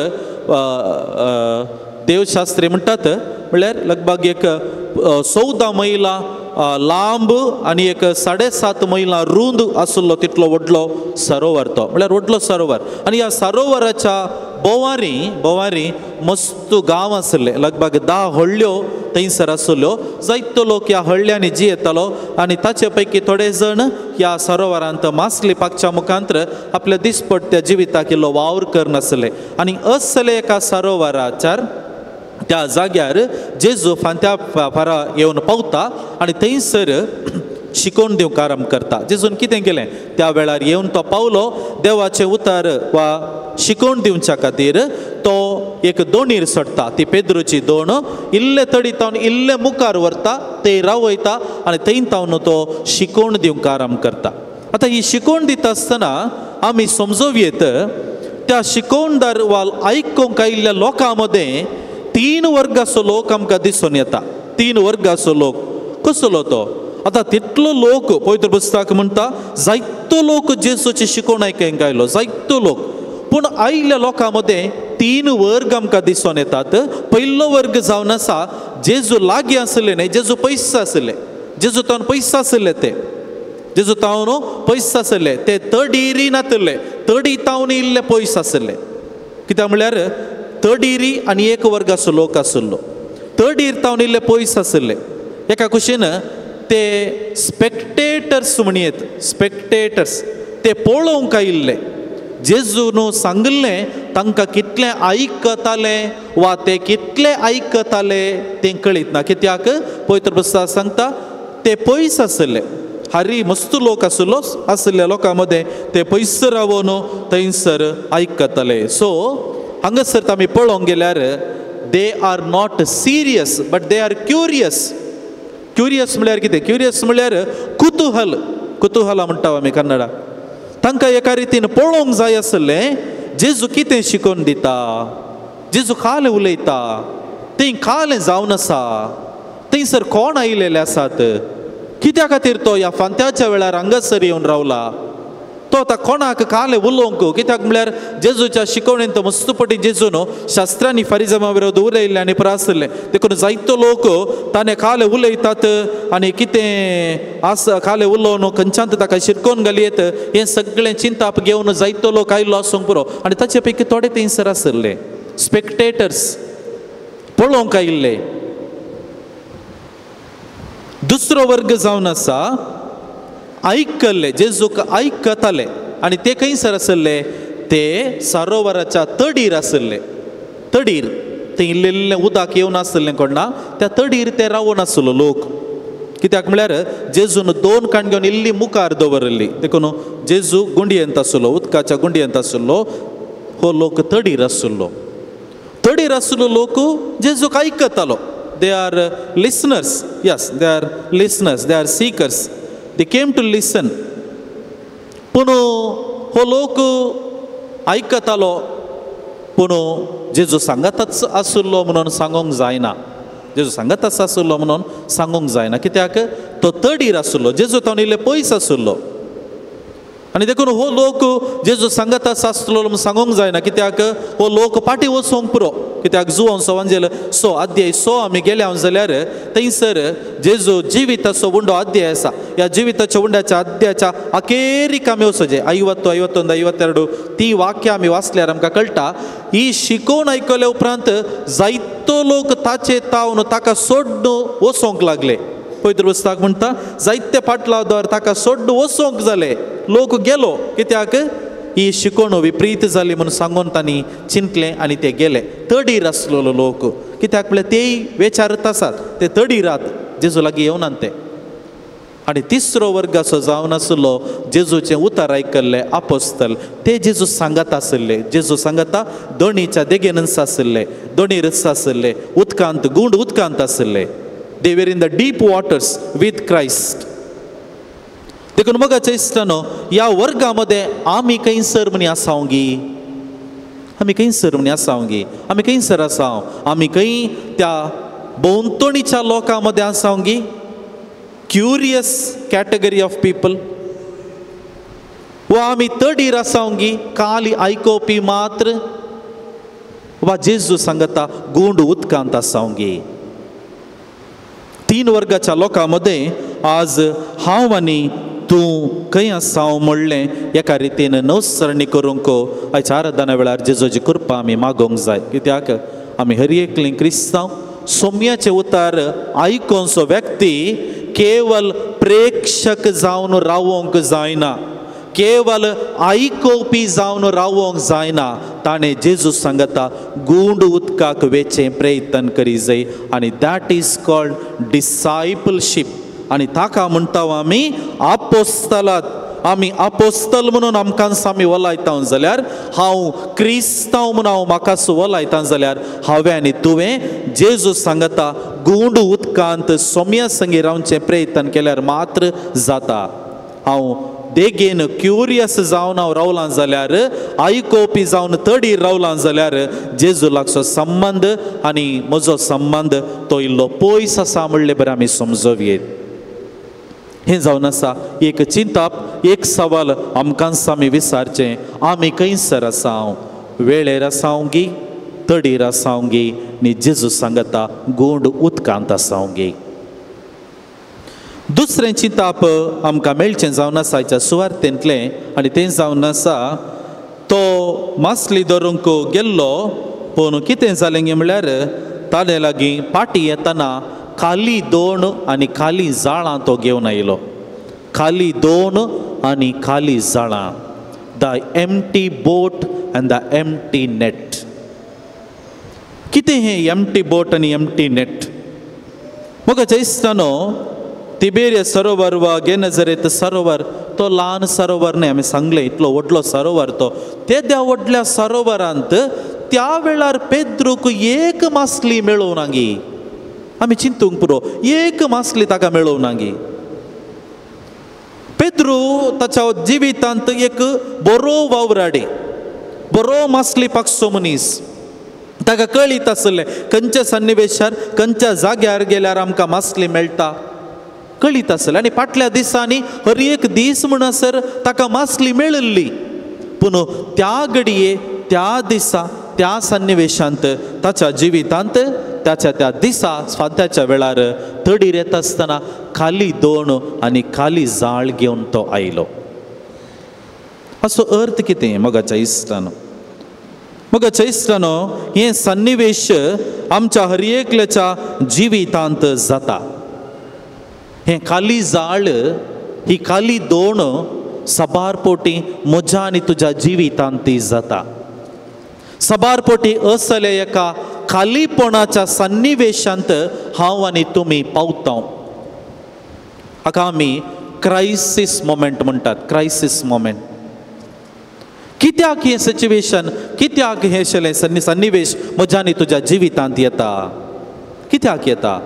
देवशास्त्री म्हणटात म्हणल्यार लगभग एक 14 मैलां लांब आनी एक 7.5 मैलां रूंद आसलो तितलो व्हडलो सरोवर तो, म्हणल्यार व्हडलो सरोवर. आनी ह्या सरोवराच्या बोवारी बोवारी मस्त गांव आसले, लगभग 10 हळ्यो थंयसर आसल्यो. जायतो लोक ह्या हळ्यांनी जियेतालो आनी ताचे पैकी थोडे जण ह्या सरोवरांत मासली पाकच्या मुखांतर आपल्या दिसपट्ट्या जिविताक इल्लो वावर करनासले. आनी असले एका सरोवराच्यार त्या जाग्यार जेजू फांत्या फारा येवन पावता आनी थंयसर शिकोवन दिवंक आरंभ करता. जेजून कितें केलें त्या वेळार येवन तो पावलो देवाचें उतर वा शिकोवन दिवच्या खातीर तो एक दोणीर चडटा, ती पेद्रूची दोण इल्ले तडी तावन इल्ले मुखार व्हरता, थंय रावयता आनी थंय तावन तो शिकोवन दिवंक आरंभ करता. आतां ही शिकोवन दिता आसतना आमी समजोवयेत त्या शिकोवणदार वा आयकूंक आयिल्ल्या लोकां मदें 3 वर्गाचो लोक आमकां दिसून येता. 3 वर्गाचो लोक कसलो तो? आतां तितलो लोक पवित्र पुस्तक म्हणटा जायतो लोक जेजूची शिकोवण आयकूंक आयलो, जायतो लोक. पूण आयिल्ल्या लोकां मदें 3 वर्ग आमकां दिसून येतात. पयलो वर्ग जावन आसा जेजू लागीं आसले न्हय, जेजू पयस आसले, जेजू तावन पयस आसले, ते जेजू तावन पयस आसले, ते तडीरी नातले, तडी तावन इल्ले पयस आसले. कित्याक म्हणल्यार तडीरी आनी एक वर्गाचो लोक आसलो, तडीर तावन इल्ले पयस आसले. एका कुशीन ते स्पेक्टेटर्स म्हणयेत, स्पेक्टेटर्स ते पळोवंक आयिल्ले. जेजून सांगिल्लें तांकां कितलें आयकताले वा ते कितले आयकताले तें कळीत ना. कित्याक पवित्र पुस्तक सांगता ते पयस आसले, हारी मस्त लोक आसलो, आसल्या लोकां मदें ते पयस रावन थंयसर आयकताले. सो हांगासर आमी पळोवंक गेल्यार they are not serious but they are curious. Curious म्हळ्यार कितें? क्युरियस म्हळ्यार कुतूहल. कुतूहला म्हणटा आमी कन्नडा. तांकां एका रितीन पळोवंक जाय आसलें जेजू कितें शिकोवन दिता, जेजू खालें उलयता, थंय खालें जावन आसा, थंयसर कोण आयिल्ले आसात, कित्या खातीर तो ह्या फांत्याच्या वेळार हांगासर येवन रावला, तो आतां कोणाक खालें उलोवंक. कित्याक म्हळ्यार जेजूच्या शिकवणेन तो मस्तपटी जेजून शास्त्रांनी फारिजमा विरोध उलयल्लें आनी प्रासल्लें. देखून जायतो लोक ताणें खालें उलयतात आनी कितें आसा खालें उलोवन खंयच्यान ताका शिरकोवन घालयेत हें सगळें चिंताप घेवन जायतो लोक आयिल्लो आसूंक पुरो. आनी ताचे पैकी थोडे थंयसर आसले स्पेक्टेटर्स, पळोवंक आयिल्ले. दुसरो वर्ग जावन आसा आयकल्ले, जेजूक आयकताले. आनी ते खंयसर आसले? ते सरोवराच्या तडीर आसले. तडीर थंय इल्लें इल्लें उदक येवन आसलें कोणा, त्या तडीर ते रावून आसलो लोक. कित्याक म्हळ्यार जेजून दोन काण घेवन इल्ली मुखार दवरिल्ली, देखून जेजू गुंडयेंत आसलो, उदकाच्या गुंडयेंत आसलो, हो लोक तडीर आसलो. तडीर आसलो लोक जेजूक आयकतालो. They are listeners. Yes, they are listeners, they are seekers, they came to listen. पूण हो लोक आयकतालो, पूण जेजू सांगातच आसलो म्हणून सांगूंक जायना, जेजू सांगातच आसलो म्हणून सांगूंक जायना. कित्याक तो तडीर आसलो, जेजू तावन इल्ले पयस आसलो. आनी देखून हो लोक जेजू सांगातच आसलो म्हणून सांगूंक जायना. कित्याक हो लोक फाटीं वचूंक पुरो. कित्याक जुवांव सवांजेल सो अध्याय सो आमी गेल्या जाल्यार थंयसर जेजू जिविताचो उंडो अध्याय आसा. ह्या जिविताच्या उंड्याच्या अध्यायाच्या अखेरीक आमी वचोचे 50, 51, 52 ती वाक्य आमी वाचल्यार आमकां कळटा. ही शिकोवन आयकल्या उपरांत जायतो लोक ताचे तावन ताका सोड्डून वचोंक लागले. पवित्र पुस्तक म्हणटा जायते पाटलावदार ताका सोड्डून वचोंक जाले, लोक गेलो. कित्याक ही शिकवण विपरीत जाली म्हणून सांगून तांणी चिंतलें आनी ते गेले. तडीर आसलेलो लोक, कित्याक म्हळ्यार तेय वेचारत आसात, ते तडीर रात जेजू लागीं येवनात ते. आनी तिसरो वर्ग असो जावन आसलो जेजूचें उतर आयकल्ले आपोस्तल. ते जेजू सांगत आसले, जेजू सांगता दोणीच्या देगेनच आसले, दोणीरच आसले, उदकांत गुंड उदकांत आसले. They were in the deep waters with Christ. देखून मोगाच्या इश्टानो, ह्या वर्गा मध्ये आमी खंयसर म्हणी आसावंगी, आमी खंयसर म्हणी आसावंगी, आमी खंयसर आसाव, आमी खंय त्या भोंवतणीच्या लोकां मदें आसावंगी? क्युरियस कॅटेगरी ऑफ पीपल, वा आमी तडीर आसावंगी काली आयकोवपी मात्र, वा जेजू सांगता गुंड उदकांत आसावंगी? तीन वर्गाच्या लोकां मदें आज हांव आनी तूं खंय आसाव म्हणलें एका रितीन नवसरणी करूंक आयच्या आराधना वेळार जेजूची कृपा आमी मागोवंक जाय. कित्याक आमी हर एकली क्रिस्तांव सोम्याचें उतार आयकोनसो व्यक्ती केवल प्रेक्षक जावन रावोंक जायना, केवल आयकोवपी जावन रावोंक जायना. ताणें जेजू सांगता गुंड उदकाक वेचें प्रयत्न करी जाय. आनी that is called discipleship. आनी ताका म्हणटा आमी आपोस्तलात. आमी आपोस्तल म्हणून आमकां आमी वलायता जाल्यार, हांव क्रिस्तांव म्हणून हांव म्हाका वलायता जाल्यार, हांवें आनी तुवें जेजू सांगता गुंड उदकांत सोम्या संगी रावचें प्रयत्न केल्यार मात्र जाता. हांव देगेन क्युरियस जावन हांव रावलां जाल्यार, आयकोवपी जावन तडीर रावलां जाल्यार जेजू लागचो संबंद आनी म्हजो संबंद तो इल्लो पयस आसा म्हणलें बरें आमी समजोवयेत. हें जावन आसा एक चिंताप, एक सवाल आमकां आमी विचारचें, आमी खंयसर आसाव? वेळेर आसावंगी, तडीर आसावंगी, न्ही जेजू सांगता गुंड उदकांत आसावंगी? दुसरें चिंताप आमकां मेळचें जावन आसा आयच्या सुवार्तेंतलें, आनी तें जावन आसा तो मासली धरूंक गेल्लो, पूण कितें जालें गे म्हणल्यार ताणे लागीं पाटी येतना खाली दोन आनी खाली जाळां तो घेवन आयलो. खाली दोन आनी खाली जाळां, the empty boat and the empty net. कितें हें एम्प्टी बोट आनी एम्प्टी नेट? मोगाच्या इश्टानो, तिबेरिया सरोवर वा गेनजरेत सरोवर तो ल्हान सरोवर न्हय, आमी सांगलें इतलो व्हडलो सरोवर तो. तेद्या व्हडल्या सरोवरांत त्या वेळार पेद्रूक एक मासली मेळूं नागी. आमी चिंतूंक पुरो, एक मासली ताका मेळोवंक नागी। पेद्रू ताच्या जिवितांत एक बरो वावराडी, बरो मासली पाकसो मनीस। ताका कळीत आसलें खंयच्या सन्निवेशार खंयच्या जाग्यार गेल्यार आमकां मासली मेळटा, कळीत आसलें। आनी फाटल्या दिसांनी हर एक दीस म्हणसर ताका मासली मेळिल्ली। पूण त्या घडये त्या दिसा त्या सन्निवेशांत ताच्या जिवितांत ताच्या त्या दिसा स्वात्याच्या वेळार तडीर येता आसतना खाली दोण आनी खाली जाळ घेवन तो आयलो। असो अर्थ कितें मोगाच्या इश्टानो? मोगाच्या इश्टानो, हें सन्निवेश आमच्या हर एकल्याच्या जिवितांत जाता। हें खाली जाळ, ही खाली दोण साबार पोटी म्हज्या आनी तुज्या जिवितांत ती जाता। साबार पोटी असले एका खालीपणाच्या सन्निवेशांत हांव आनी तुमी पावता। हाका आमी क्रायसीस मोमेंट म्हणटात। क्रायसीस मोमेंट कित्याक हें सिच्युएशन, कित्याक हें अशें सन्निवेश म्हज्या आनी तुज्या जिवितांत येता, कित्याक येता?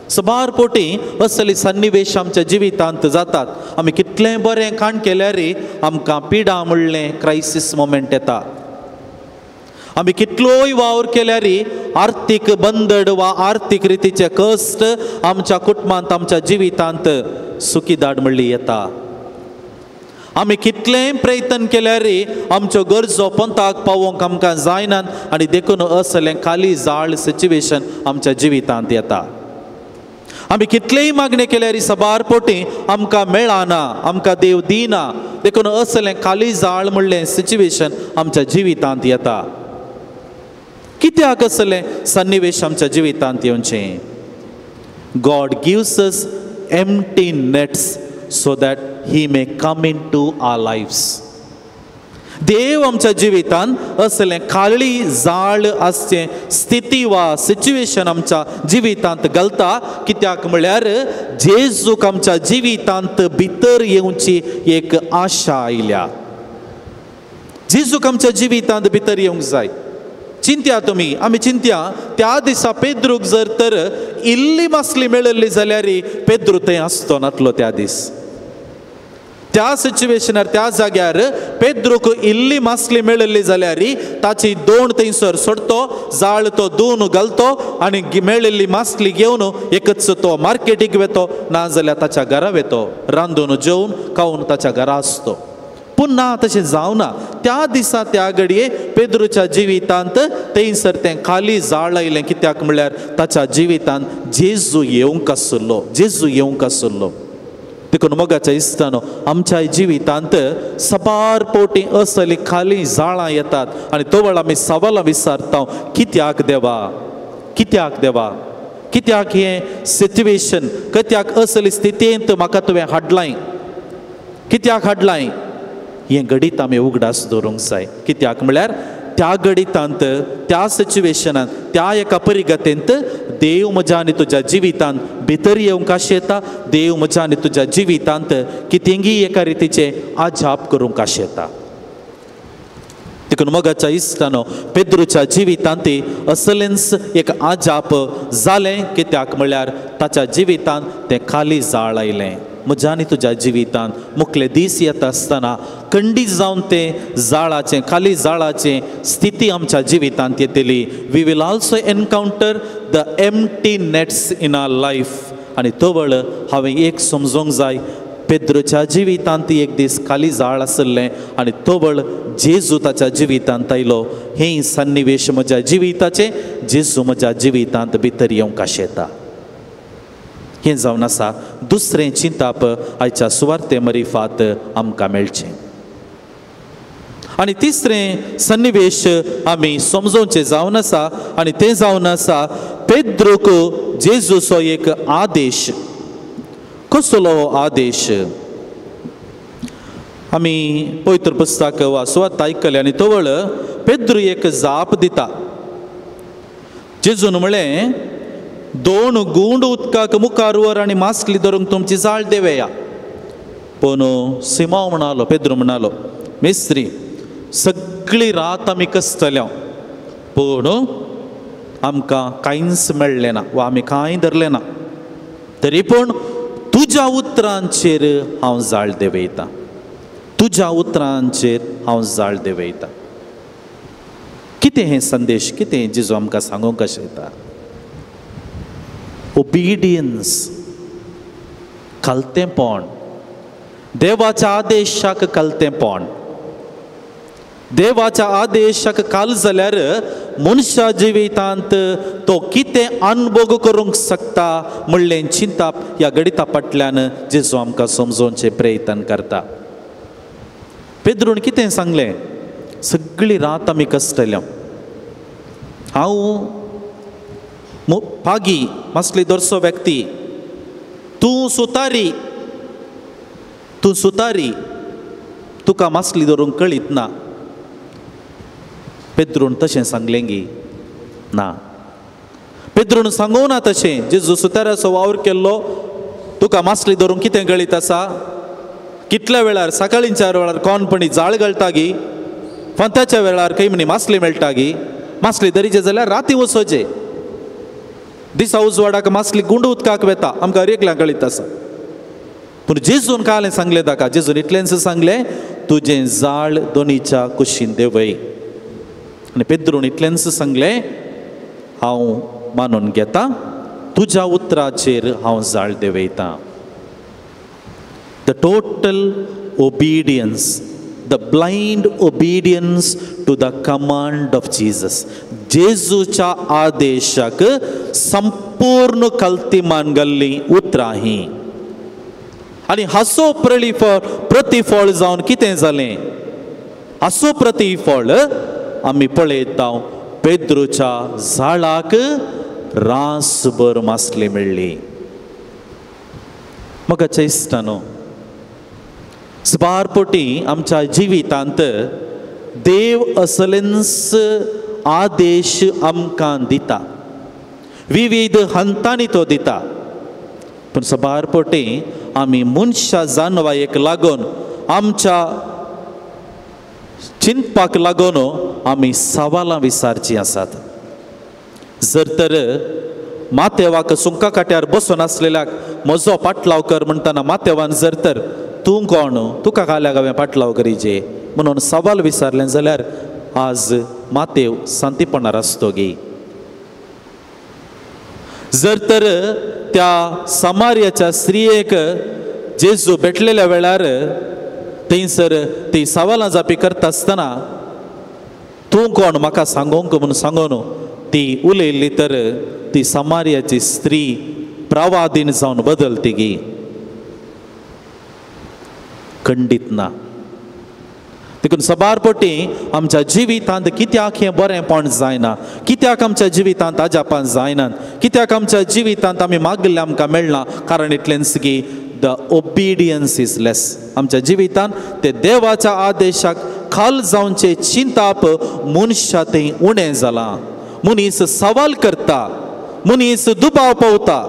साबार पोटी असले सन्निवेश आमच्या जिवितांत जातात। आमी कितलें बरें काण केल्यार आमकां पिडा म्हणलें क्रायसीस मोमेंट येता। आमी कितलोय वावर केल्यार आर्थीक बंदड वा आर्थीक रितीचे कश्ट आमच्या कुटुंबांत आमच्या जिवितांत सुखी दाड म्हणली येता। आमी कितलेंय प्रयत्न केल्यार आमच्यो गरजो पंथाक पावोवंक आमकां जायनात आनी देखून असलें खाली जाळ सिच्युएशन आमच्या जिवितांत येता। आमी कितलेय मागणें केल्यार साबार पोटी आमकां मेळना, आमकां देव दिना, देखून असलें खाली जाळ म्हणलें सिच्युएशन आमच्या जिवितांत येता। कित्याक असलें सन्निवेश आमच्या जिवितांत येवचें? God gives us empty nets so that he may come into our lives. देव आमच्या जिवितांत असलें खाली जाळ आसचें स्थिती वा सिच्युएशन आमच्या जिवितांत घालता। कित्याक म्हळ्यार जेजूक आमच्या जिवितांत भितर येवची एक आशा आयल्या। जेजूक आमच्या जिवितांत भितर येवंक जाय। चिंत्या तुमी, आमी चिंत्या त्या दिसा पेद्रूक जर तर इल्ली मासली मेळिल्ली जाल्यार पेद्रू थंय आसतो नातलो। त्या दीस त्या सिच्युएशनार त्या जाग्यार पेद्रूक इल्ली मासली मेळिल्ली जाल्यार ताची दोण थंयसर सोडतो, जाळ तो दोन घालतो आनी मेळिल्ली मासली घेवन एकच तो मार्केटीक वेतो, ना जाल्यार ताच्या घरा वेतो, रांदून जेवन खावन ताच्या घरा आसतो। पूण ना, तशें जावना। त्या दिसा त्या घडये पेद्रूच्या जिवितांत थंयसर तें खाली जाळ आयलें। कित्याक म्हळ्यार ताच्या जिवितांत जेजू येवंक आसलो, जेजू येवंक आसलो। देखून मोगाच्या इश्टानो, आमच्या जिवितांत साबार पोटी असली खाली जाळां येतात आनी तवळ आमी सवालां विचारता, कित्याक देवा, कित्याक देवा, कित्याक हें सिच्युएशन, कित्याक असली स्थितींत म्हाका तुवें हाडलाय, कित्याक हाडलाय? हें घडीत आमी उगडास दवरूंक जाय। कित्याक म्हळ्यार त्या घडितांत त्या सिच्युएशनांत त्या एका परिगतेंत देव म्हज्या आनी तुज्या जिवितांत भितर येवंक आशेता। देव म्हज्या आनी तुज्या जिवितांत कितेंगी एका रितीचें आजाप करूंक आशेता। देखून मोगाच्या इश्टानो, पेद्रूच्या जिवितांत असलेंच एक आजाप जालें। कित्याक म्हळ्यार ताच्या जिवितांत तें खाली जाळ आयलें। म्हज्या आनी तुज्या जिवितांत मुखले दीस येता आसतना खंडीत जावन तें जाळाचें खाली जाळाचें स्थिती आमच्या जिवितांत येतली। We will also encounter the empty nets in our life. आनी तवळ हांवें एक समजूंक जाय, पेद्रूच्या जिवितांत एक दीस खाली जाळ आसलें आनी तवळ जेजू ताच्या जिवितांत आयलो। हें सन्निवेश म्हज्या जिविताचें, जेजू म्हज्या जिवितांत भितर येवंक आशेता। हें जावन आसा दुसरें चिंताप आयच्या सुवार्ते मरिफात आमकां मेळचें। आनी तिसरें सन्निवेश आमी समजोवचें जावन आसा आनी तें जावन आसा पेद्रूक जेजूचो एक आदेश। कसलो हो आदेश? आमी पवित्र पुस्तक वा सुवार्त आयकलें आनी तवळ पेद्रू एक जाप दिता। जेजून म्हळें, दोन गुंड उदकाक मुखार वर आनी मासली धरूंक तुमची जाळ देवया। पूण सिमांव म्हणालो, पेद्रू म्हणालो, मिस्त्री सगळी रात आमी कसतल्या, पूण आमकां कांयच मेळ्ळें ना वा आमी कांय धरलें ना, तरी पूण तुज्या उतरांचेर हांव जाळ देंवयतां, तुज्या उतरांचेर हांव जाळ देंवयतां. कितें हें संदेश, कितें जेजू आमकां सांगूंक कशें येता? ओबिडियन्स, खालतेंपण, देवाच्या आदेशाक खालतेंपण. देवाच्या आदेशाक काल जाल्यार मनशा जिवितांत तो कितें अनुभोग करूंक शकता म्हणलें चिंताप ह्या गणिता फाटल्यान जेजू आमकां समजोवचें प्रयत्न करता. पेद्रून कितें सांगलें? सगळी रात आमी कश्टल्या, हांव पागी मासली दरसो व्यक्ती, तूं सुतारी, तूं सुतारी, तुका मासली धरूंक कळीत ना. पेद्रून तशें सांगलें गी ना? पेद्रून सांगू ना तशें. जेजू सुताराचो वावर केल्लो, तुका मासली धरूंक कितें कळीत आसा? कितल्या वेळार सकाळींच्या वेळार कोणपणी जाळ गळटा गी, फांत्याच्या वेळार खंय म्हणी मासली मेळटा गी? मासली धरीचे जाल्यार राती वचोचे, दिसा उजवाडाक मासली गुंड उदकाक वेता, आमकां हर एकल्याक कळीत आसा. पूण जेजून कालें सांगलें ताका, जेजून इतलेंच सांगलें, तुजें जाळ दोनीच्या कुशीन देंवय. आनी पेद्रून इतलेंच सांगलें, हांव मानून घेता, तुज्या उतराचेर हांव जाळ देंवयतां. The total obedience, the blind obedience to the command of Jesus. जेजूच्या आदेशाक संपूर्ण कल्तीमान घाल्ली उतरां ही. आनी हाचो प्रतिफळ जावन कितें जालें? हाचो प्रतिफळ आमी पळयता, पेद्रूच्या झाडाक रासभर मासली मेळ्ळी. म्हाका इश्टानो, सुमार पटी आमच्या जिवितांत देव असलेंच आदेश आमकां दिता, विविध हंतांनी तो दिता. पूण सबार पटी आमी मनशा जानवायेक लागून, आमच्या चिंतपाक लागून आमी सवालां विचारचीं आसात. जर तर मातेवाक सुंका काट्यार बसून आसलेल्याक म्हजो पाटलाव कर म्हणटना मातेवान जर तर तूं कोण, तुका काल्याक हांवें पाटलाव करीजे म्हणून सवाल विचारलें जाल्यार आज मातेव शांतीपणार आसतो गी. जर तर त्या समार्याच्या स्त्रियेक जेजू भेटलेल्या वेळार थंयसर ती सवालां जापी करता आसतना तूं कोण म्हाका सांगोंक म्हणून सांगून ती उलयल्ली तर ती समार्याची स्त्री प्रवादीन जावन बदलती गी? खंडीत ना. देखून सबार पटी आमच्या जिवितांत कित्याक हें बरेंपण जायना, कित्याक आमच्या जिवितांत अजापान जायना, कित्याक आमच्या जिवितांत आमी मागिल्लें आमकां मेळना, कारण इतलेंच की the obedience is लेस. आमच्या जिवितांत ते देवाच्या आदेशाक खाल जावचें चिंताप मनशा थंय उणें जालां. मनीस सवाल करता, मनीस दुबाव पावता,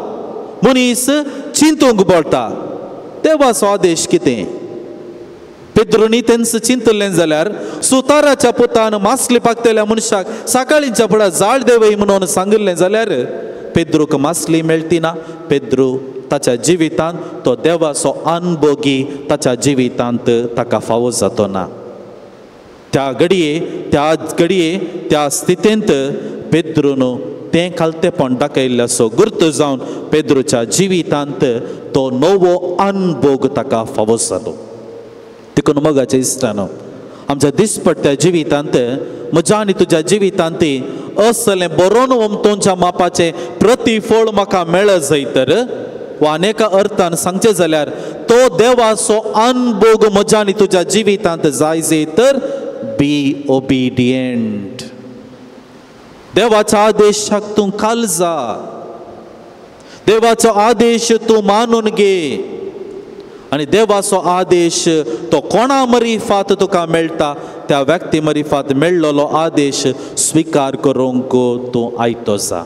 मनीस चिंतूंक पडटा. देवाचो आदेश कितें? पेद्रूनी तेंच चिंतलें जाल्यार सुताराच्या पुतान मासली पाकतल्या मनशाक सकाळींच्या फुडें जाळ देवय म्हणून सांगिल्लें जाल्यार पेद्रूक मासली मेळटी ना. पेद्रू ताच्या जिवितांत तो देवाचो अनभोगी ताच्या जिवितांत ताका फावो जातो ना. त्या घडये त्या स्थितींत पेद्रून तें खालतेपण दाखयल्ल्याचो गुर्त जावन पेद्रूच्या जिवितांत तो नवो अनभोग ताका फावो जालो. देखून मोगाच्या इश्टानो, आमच्या दिसपट्ट्या जिवितांत म्हज्या आनी तुज्या जिवितांत असलें बरोवन ओमतोंच्या मापाचें प्रतिफळ म्हाका मेळत जाय तर वा अनेका अर्थान सांगचें जाल्यार तो देवाचो अनभोग म्हज्या आनी तुज्या जिवितांत जाय जाय तर बी ओबिडियंट. देवाच्या आदेशाक तूं खाल जा, देवाचो आदेश तूं मानून घे आनी देवाचो आदेश तो कोणा मरीफात तुका मेळटा त्या व्यक्ती मरीफात मेळ्ळलो आदेश स्विकार करूंक तूं आयतो जा.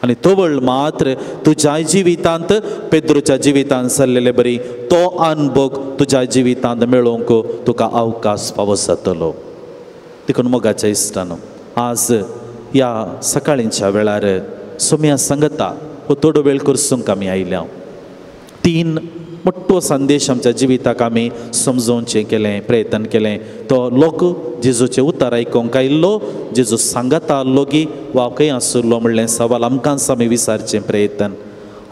आनी तवळ मात्र तुज्या जिवितांत पेद्रूच्या जिवितांत सरलेले बरी तो अनभोग तुज्या जिवितांत मेळोवंक तुका अवकाश फावो जातलो. देखून मोगाच्या इश्टानो, आज ह्या सकाळींच्या वेळार सोम्या सांगता हो थोडो वेळ करसूंक आमी आयल्या. तीन मोठो संदेश आमच्या जिविताक आमी समजोवचें केलें, प्रयत्न केलें. तो लोक जेजूचें उतर आयकूंक आयिल्लो, जेजू सांगता आसलो गी वा खंय आसुल्लो म्हणलें सवाल आमकांच आमी विचारचें प्रयत्न.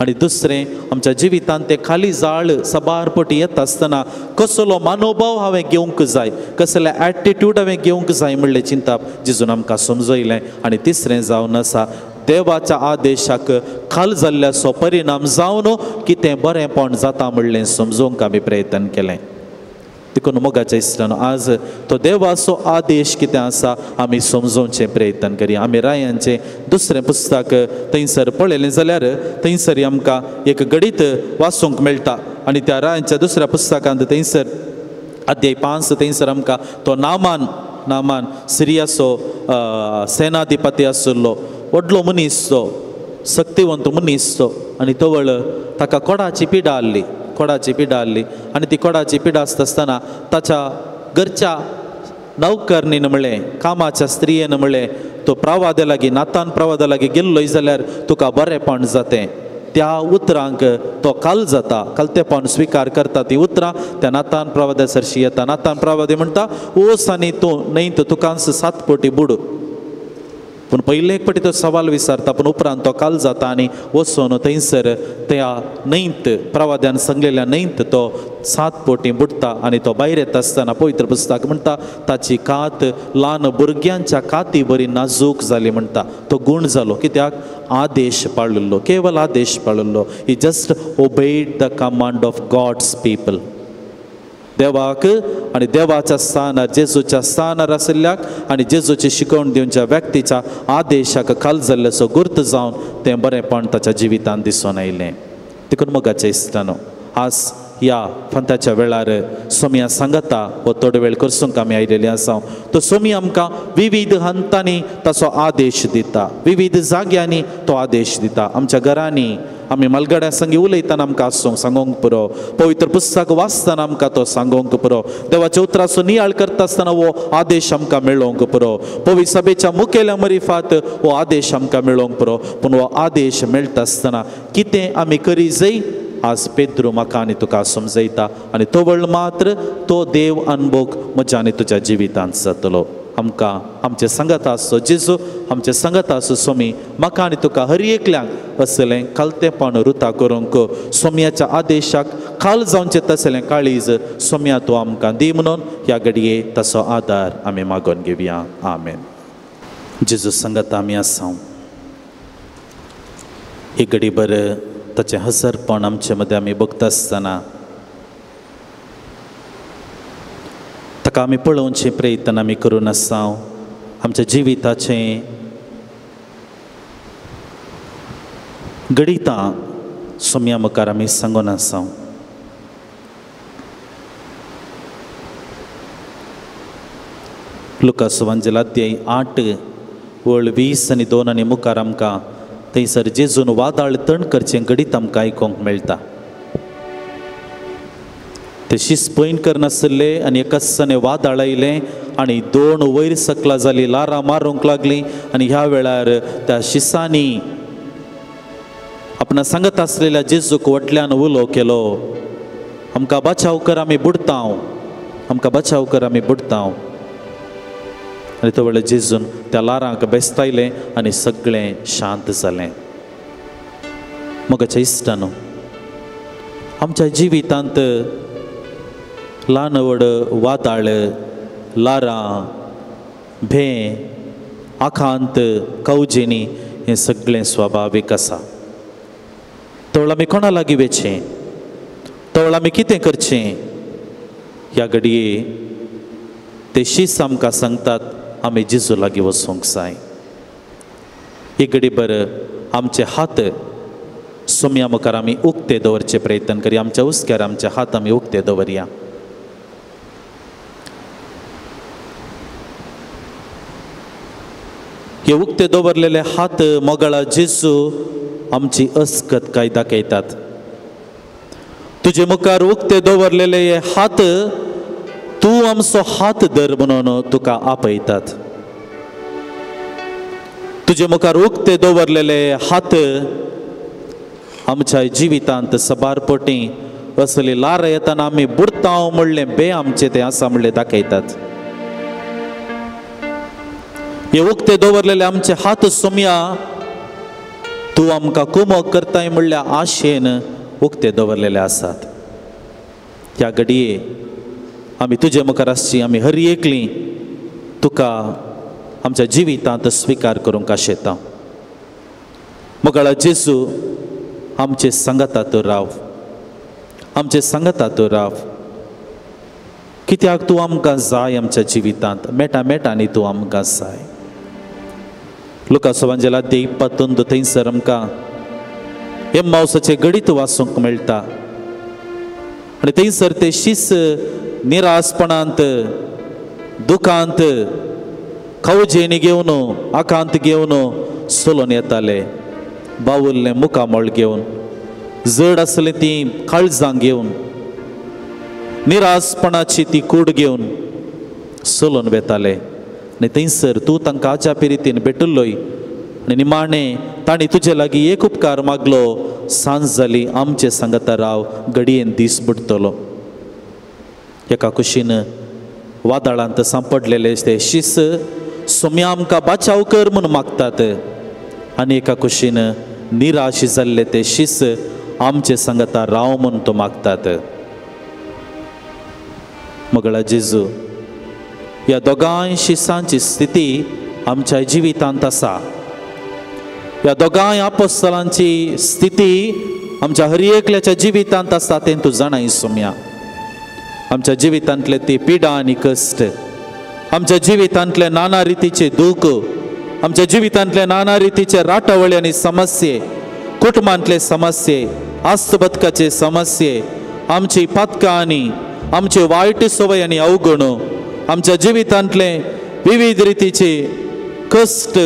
आनी दुसरें, आमच्या जिवितांत तें खाली जाळ सबार पटी येता आसतना कसलो मनोभाव हांवें घेवंक जाय, कसलें एटिट्यूड हांवें घेवंक जाय म्हणलें चिंताप जेजून आमकां समजयलें. आनी तिसरें जावन आसा देवाच्या आदेशाक खाल जाल्ल्याचो परिणाम जावन कितें बरेंपण जाता म्हणलें समजोवंक आमी प्रयत्न केलें. देखून मोगाच्या इश्टानो, आज तो देवाचो आदेश कितें आसा आमी समजोवचें प्रयत्न करया. आमी रायांचें दुसरें पुस्तक थंयसर पळयलें जाल्यार थंयसर आमकां एक गणीत वाचूंक मेळटा. आनी त्या रायांच्या दुसऱ्या पुस्तकांत थंयसर अध्याय 5 थंयसर आमकां तो नामान सिरियाचो सेनाधिपती आशिल्लो, व्हडलो मनीस तो, शक्तिवंत मनीस तो. आनी तवळ ताका कोडाची पिडा आहली, कोडाची पिडा आहली. आनी ती कोडाची पिडा आसता आसतना ताच्या घरच्या नौकरणीन म्हणलें, कामाच्या स्त्रियेन म्हणलें, तो प्रवाद्या लागीं, नातान प्रवाद्या लागीं गेल्लोय जाल्यार तुका बरेंपण जातें. त्या उतरांक तो काल जाता, कालतेपण स्विकार करता ती उतरां त्या नातान प्रवाद्या सरशी येता. नातान प्रवादी म्हणटा, ओस आनी तूं न्हय तर तुकांस 7 पटी बुड. पूण पयले एक पटी तो सवाल विचारता, पूण उपरांत तो काल जाता आनी वचून थंयसर त्या न्हंयत प्रवाद्यान सांगलेल्या न्हंयत तो 7 पटी बुडटा. आनी तो भायर येता आसतना पवित्र पुस्तक म्हणटा ताची कात ल्हान भुरग्यांच्या काती बरी नाजूक जाली म्हणटा. तो गूण जालो, कित्याक? आदेश पाळिल्लो, केवल आदेश पाळिल्लो. He just obeyed the command of God's people. देवाक आनी देवाच्या स्थानार, जेजूच्या स्थानार आशिल्ल्याक आनी जेजूची शिकवण दिवच्या व्यक्तीच्या आदेशाक खाल जाल्ल्याचो गुर्त जावन तें बरेंपण ताच्या जिवितांत दिसून आयलें. देखून मोगाच्या इश्टानो, आज ह्या फांत्याच्या वेळार सोम्या सांगता हो थोडो वेळ करसूंक आमी आयिल्ले आसा. तो सोमी आमकां विविध हंतांनी ताचो आदेश दिता, विविध जाग्यांनी तो आदेश दिता. आमच्या घरांनी आमी मालगड्या संगी उलयतना आमकां आसूंक सांगोंक पुरो, पवित्र पुस्तक वाचतना आमकां तो सांगोंक पुरो, देवाच्या उतराचो नियाळ करता आसतना हो आदेश आमकां मेळोवंक पुरो, पवित्र सभेच्या मुखेल्या मरिफात हो आदेश आमकां मेळोवंक पुरो. पूण हो आदेश मेळटा आसतना कितें आमी करी जाय आज पेद्रू म्हाका आनी तुका समजयता. आनी तवळ मात्र तो देव अनभोग म्हज्या आनी तुज्या जिवितांत जातलो. आमकां आमचे सांगात आसचो जेजू, आमचे सांगात आसचो सोमी, म्हाका आनी तुका हर एकल्यांक असलें खालतेपण रुता करूंक सोम्याच्या आदेशाक खाल जावचें तसलें काळीज सोम्या तूं आमकां दी म्हणून ह्या घडये ताचो आदार आमी मागून घेवया. आमेन. जेजू सांगात आमी आसा. ही घडी बरें ताचें हजरपण आमचे मदें आमी बघता आसतना ताका आमी पळोवचें प्रयत्न आमी करून आसा. आमच्या जिविताचें गणितां सोम्या मुखार आमी सांगून आसा. लुकास वांजेल अध्याय 8 वळ 20 आनी 2 आनी मुखार आमकां थंयसर जेजून वादळ तण करचें गणीत आमकां आयकूंक मेळटा. ते शिस्त पैन करनासले आनी एकसाने वादळ आयलें आनी 2 वयर सकला जाली, लारां मारूंक लागलीं. आनी ह्या वेळार त्या शिसांनी आपणा सांगत आसलेल्या जेजूक व्हडल्यान उलो केलो, आमकां बचाव कर, आमी बुडतांव, आमकां बचाव कर, आमी बुडतांव. आनी तो वेळार जेजून त्या लारांक बेसतायलें आनी सगळें शांत जालें. मोगाच्या इश्टानो, आमच्या जिवितांत ल्हान व्हड वादळ, लारां, भें, आखांत, कवजेनी हें सगळें स्वाभावीक आसा. तवळ आमी कोणा लागीं वचचें, तवळ आमी कितें करचें? ह्या घडये ते शीस आमकां सांगतात आमी जेजू लागीं वचूंक जाय. ही घडी बरें आमचे हात सोम्या मुखार आमी उक्ते दवरचे प्रयत्न करया. आमच्या हुस्क्यार आमचे हात आमी उक्ते दवरया. हे उक्ते दवरलेले हात मोगाळा जेजू आमची अस्कत काय दाखयतात. तुजे मुखार उक्ते दवरलेले हे हात तूं आमचो हात धर म्हणून तुका आपयतात. तुजे मुखार उक्ते दवरलेले हात आमच्या जिवितांत सबार पटी असली लार येताना आमी बुडतांव म्हणलें बे आमचें तें आसा म्हणलें दाखयतात. हे उक्ते दवरलेले आमचे हात सोमया तूं आमकां कुमक करताय म्हणल्या आशेन उक्ते दवरलेले आसात. ह्या घडये आमी तुजे मुखार आसची आमी हर एकली तुका आमच्या जिवितांत स्विकार करूंक आशेता. मोगाळा जेजू आमचे सांगाता तूं राव, आमचे सांगाता तूं राव. कित्याक तूं आमकां जाय आमच्या जिवितांत, मेटा मेटांनी तूं आमकां जाय. लुकास वांजेला देपातून थंयसर आमकां एम्मावसाचें गणीत वाचूंक मेळटा आनी थंयसर ते शीस निरासपणांत दुखांत खवजेनी घेवन आकांत घेवन सोलोन येताले, बावुल्लें मुखामळ घेवन, जड आसलें ती काळजां घेवन, निरासपणाची ती कूड घेवन सोलोन वेताले. आनी थंयसर तूं तांकां आजापी रितीन भेटिल्लोय आनी निमाणें तांणी तुजे लागीं एक उपकार मागलो, सांज जाली आमचे सांगाता राव, घडयेन दीस बुडटलो. एका कुशीन वादळांत सांपडलेले ते शीस सोम्या आमकां बाचाव कर म्हूण मागतात आनी एका कुशीन निराश जाल्ले ते शीस आमचे सांगाता राव म्हूण तो मागतात. मगळा जेजू, ह्या दोगांय शिसांची स्थिती आमच्या जिवितांत आसा. ह्या दोगांय आपोस्तलांची स्थिती आमच्या हर एकल्याच्या जिवितांत आसा तें तूं जाणाय सोम्या. आमच्या जिवितांतले ती पिडा आनी कश्ट, आमच्या जिवितांतले नाना रितीचे दूख, आमच्या जिवितांतले नाना रितीचे राटावळी आनी समस्ये, कुटुंबांतले समस्ये, आस्तबदकाचे समस्ये, आमची पातकां आनी आमचे वायट सवय आनी अवगुण, आमच्या जिवितांतले विविध रितीचे कश्ट,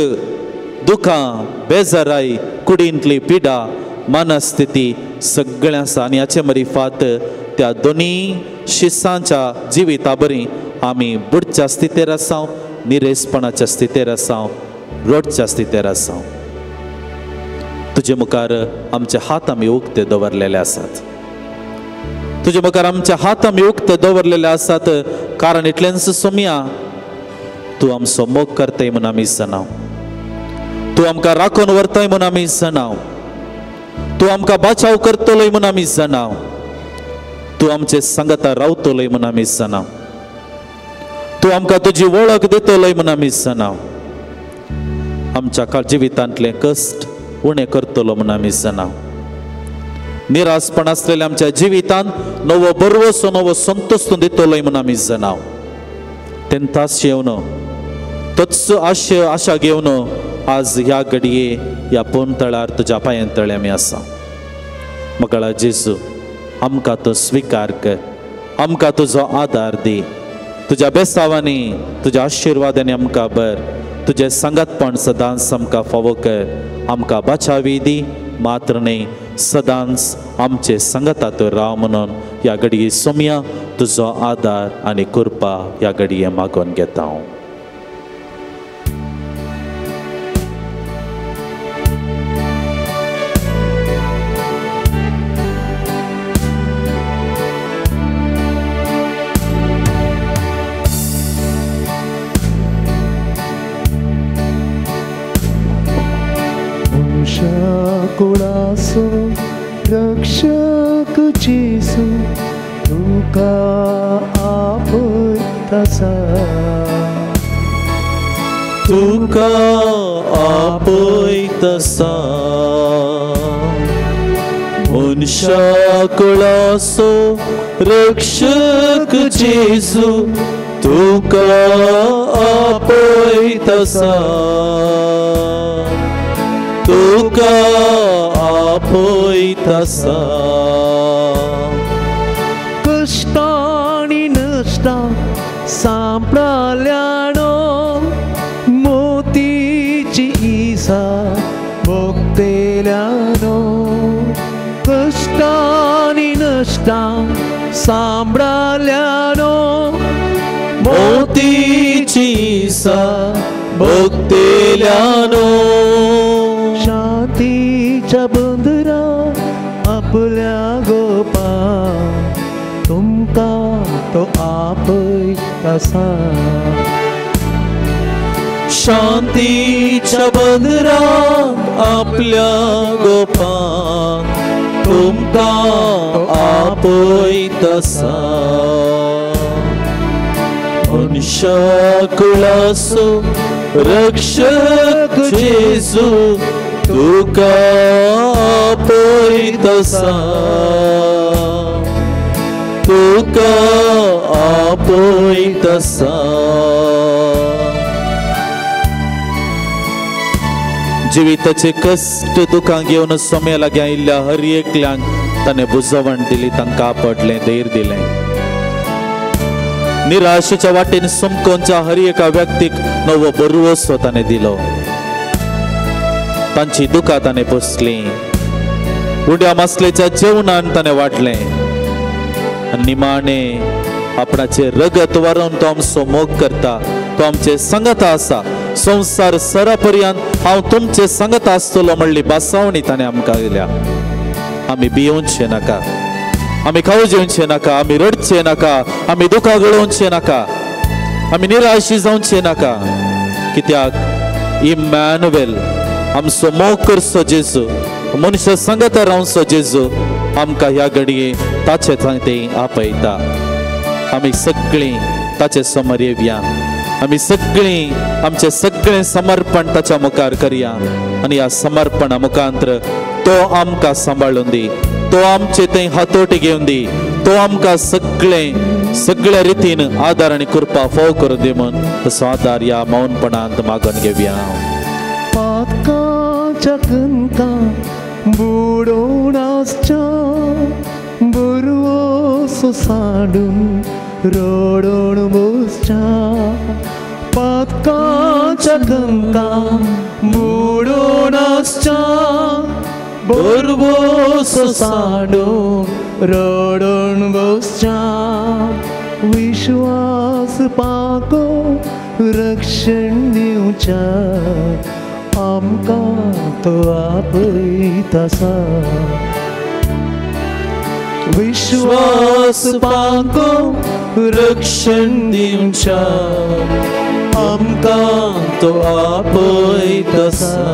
दुखां, बेजाराय, कुडींतली पिडा, मनस्थिती सगळें आसा. आनी हाचे मरिफात त्या दोनी शिसांच्या जिविता बरी आमी बुडच्या स्थितेर आसाव, निरेसपणाच्या स्थितेर आसाव, रोडच्या स्थितेर आसाव. तुजे मुखार आमचे हात आमी उक्ते दवरलेले आसात, तुजे मुखार आमचे हात आमी उक्ते दवरलेले आसात. कारण इतलेंच सोमया तूं आमचो मोग करताय म्हूण आमी जाणाव, तूं आमकां राखून व्हरताय म्हूण आमी जाणाव, तूं आमकां बाचाव करतलोय म्हूण आमी जाणाव, तूं आमचे सांगाता रावतलोय म्हूण आमी जाणाव, तूं आमकां तुजी वळख दितलोय म्हूण आमी जाणाव. आमच्या जिवितांतले कश्ट उणें करतलो म्हूण आमी जाणाव. निरासपण आसलेल्या आमच्या जिवितांत नवो बरवसो, नवो संतोष तूं दितलोय म्हूण आमी जाणाव. तेन्नाच येवन तोच आशा घेवन आज ह्या घडये ह्या पोनतळार तुज्या पांयां तळे आमी आसा. मगळा जेजू, आमकां तूं स्विकार कर, आमकां तुजो आदार दी, तुज्या बेसावांनी तुज्या आशिर्वादांनी आमकां बर, तुजें सांगातपण सदांच आमकां फावो कर, आमकां बाचावी दी, मात्र न्हय सदांच आमचे सांगाता तूं राव म्हणून ह्या घडये सोमया तुजो आदार आनी कृपा ह्या घडये मागोवन घेता हांव. कुळासो रक्षक जेजू तुका आपयता, तुका आपयता. मनशा कुळासो रक्षक जेजू तुका आपयता, तुका आपयता. कश्टांनी नश्टां सांपळाल्यानो मोतीची इसा भोगतेल्यानो, कश्टांनी नश्टां सांपळाल्यानो मोतीची इसा भोगतेल्यानो. शांतीच्या बंदरा आपल्या गोपा तुमकां तो आपयत आसा. शांतीच्या बंदरा आपल्या गोपा तुमकां आपयत आसा. मनशाकुळाचो रक्षक जेजू तुका आपयत आसा, तुका आपयत आसा. जिविताचे कश्ट दुखां घेवन सोम्या लागीं आयिल्ल्या हर एकल्यांक ताणें बुजवण दिली, तांकां आपडलें, धैर्य दिलें. निराशेच्या वाटेन समकोनच्या हर एका व्यक्तीक नवो बरवसो ताणें दिलो. तांची दुखां ताणें पोसलीं, उड्या मासलेच्या जेवणान ताणें वाडलें आनी निमाणें आपणाचें रगत वारोवन तो आमचो मोग करता, तो आमचे सांगाता आसा. संवसार सरापर्यंत हांव तुमचे सांगाता आसतलो म्हणली बासावणी ताणें आमकां दिल्या. आमी भियोवचें नाका, आमी खावजेवचें नाका, आमी रडचें नाका, आमी दुखां गळोवचें नाका, आमी निराशी जावचें नाका. कित्याक इमॅन्युएल आमचो मोग करचो जेजू, मनशा सांगाता रावचो जेजू आमकां ह्या घडये ताचे सांगते आपयता. आमी सगळीं ताचे समोर येवया, आमी सगळीं आमचें सगळें समर्पण ताच्या मुखार करया आनी ह्या समर्पणा मुखांत्र तो आमकां सांबाळून दी, तो आमचे थंय हातोटी घेवन दी, तो आमकां सगळें सगळ्या रितीन आदार आनी कृपा फोव करून दी म्हूण तसो आदार ह्या मौनपणांत मागून घेवया. पातकाच्या कणकां बुडोवन आसच्या बरवसो सांडून रडोवन बसच्या. पातकाच्या कणकां बुडोवन आसच्या बरवसो सांडून रडोवन बसच्या. विश्वास पाको रक्षण दिवच्या आमकां तो आपयत आसा. विश्वास पाको रक्षण दिवच्या आमकां तो आपयत आसा.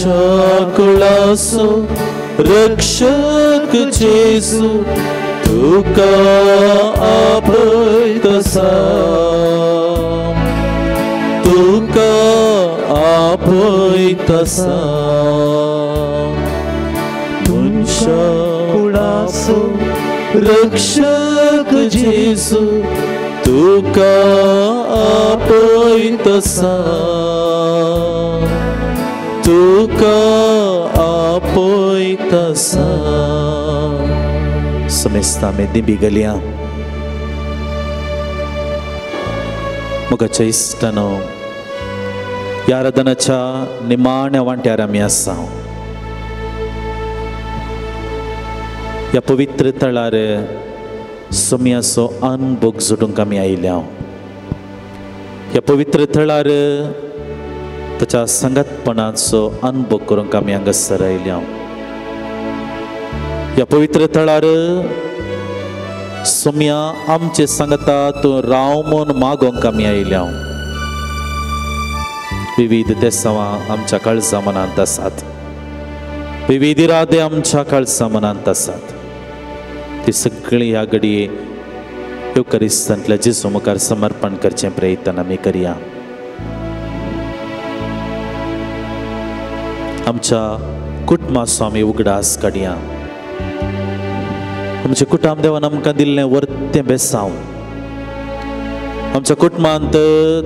मनशाकुळाचो रक्षक जेजू तुका आपयत आसा, तुका आपयत आसा. मनशाकुळाचो रक्षक जेजू तुका आपयत आसा, तुका आपयत आसा. समेस्ता आमी दिबी गलया. मोगाच्या इश्टानो, ह्या आराधनाच्या निमाण्या वांट्यार आमी आसा. ह्या पवित्र तळार सोम्याचो अनभोग जोडूंक आमी आयल्या. ह्या पवित्र थळार ताच्या सांगातपणाचो अनभोग करूंक आमी हांगासर आयल्या. ह्या पवित्र थळार सोम्या आमचे सांगता तूं राव म्हूण मागोंक आमी आयल्या. विविध देसावां आमच्या काळजा मनांत आसात, विविध इरादे आमच्या काळजा मनांत आसात. ती सगळीं ह्या घडये येवकारिस्तांतल्या जेजू मुखार समर्पण करचें प्रयत्न आमी करया. आमच्या कुटुंबाचो आमी उगडास काडया. आमच्या कुटुंब देवान आमकां दिल्लें वर्तें बेसांव, आमच्या कुटुंबांत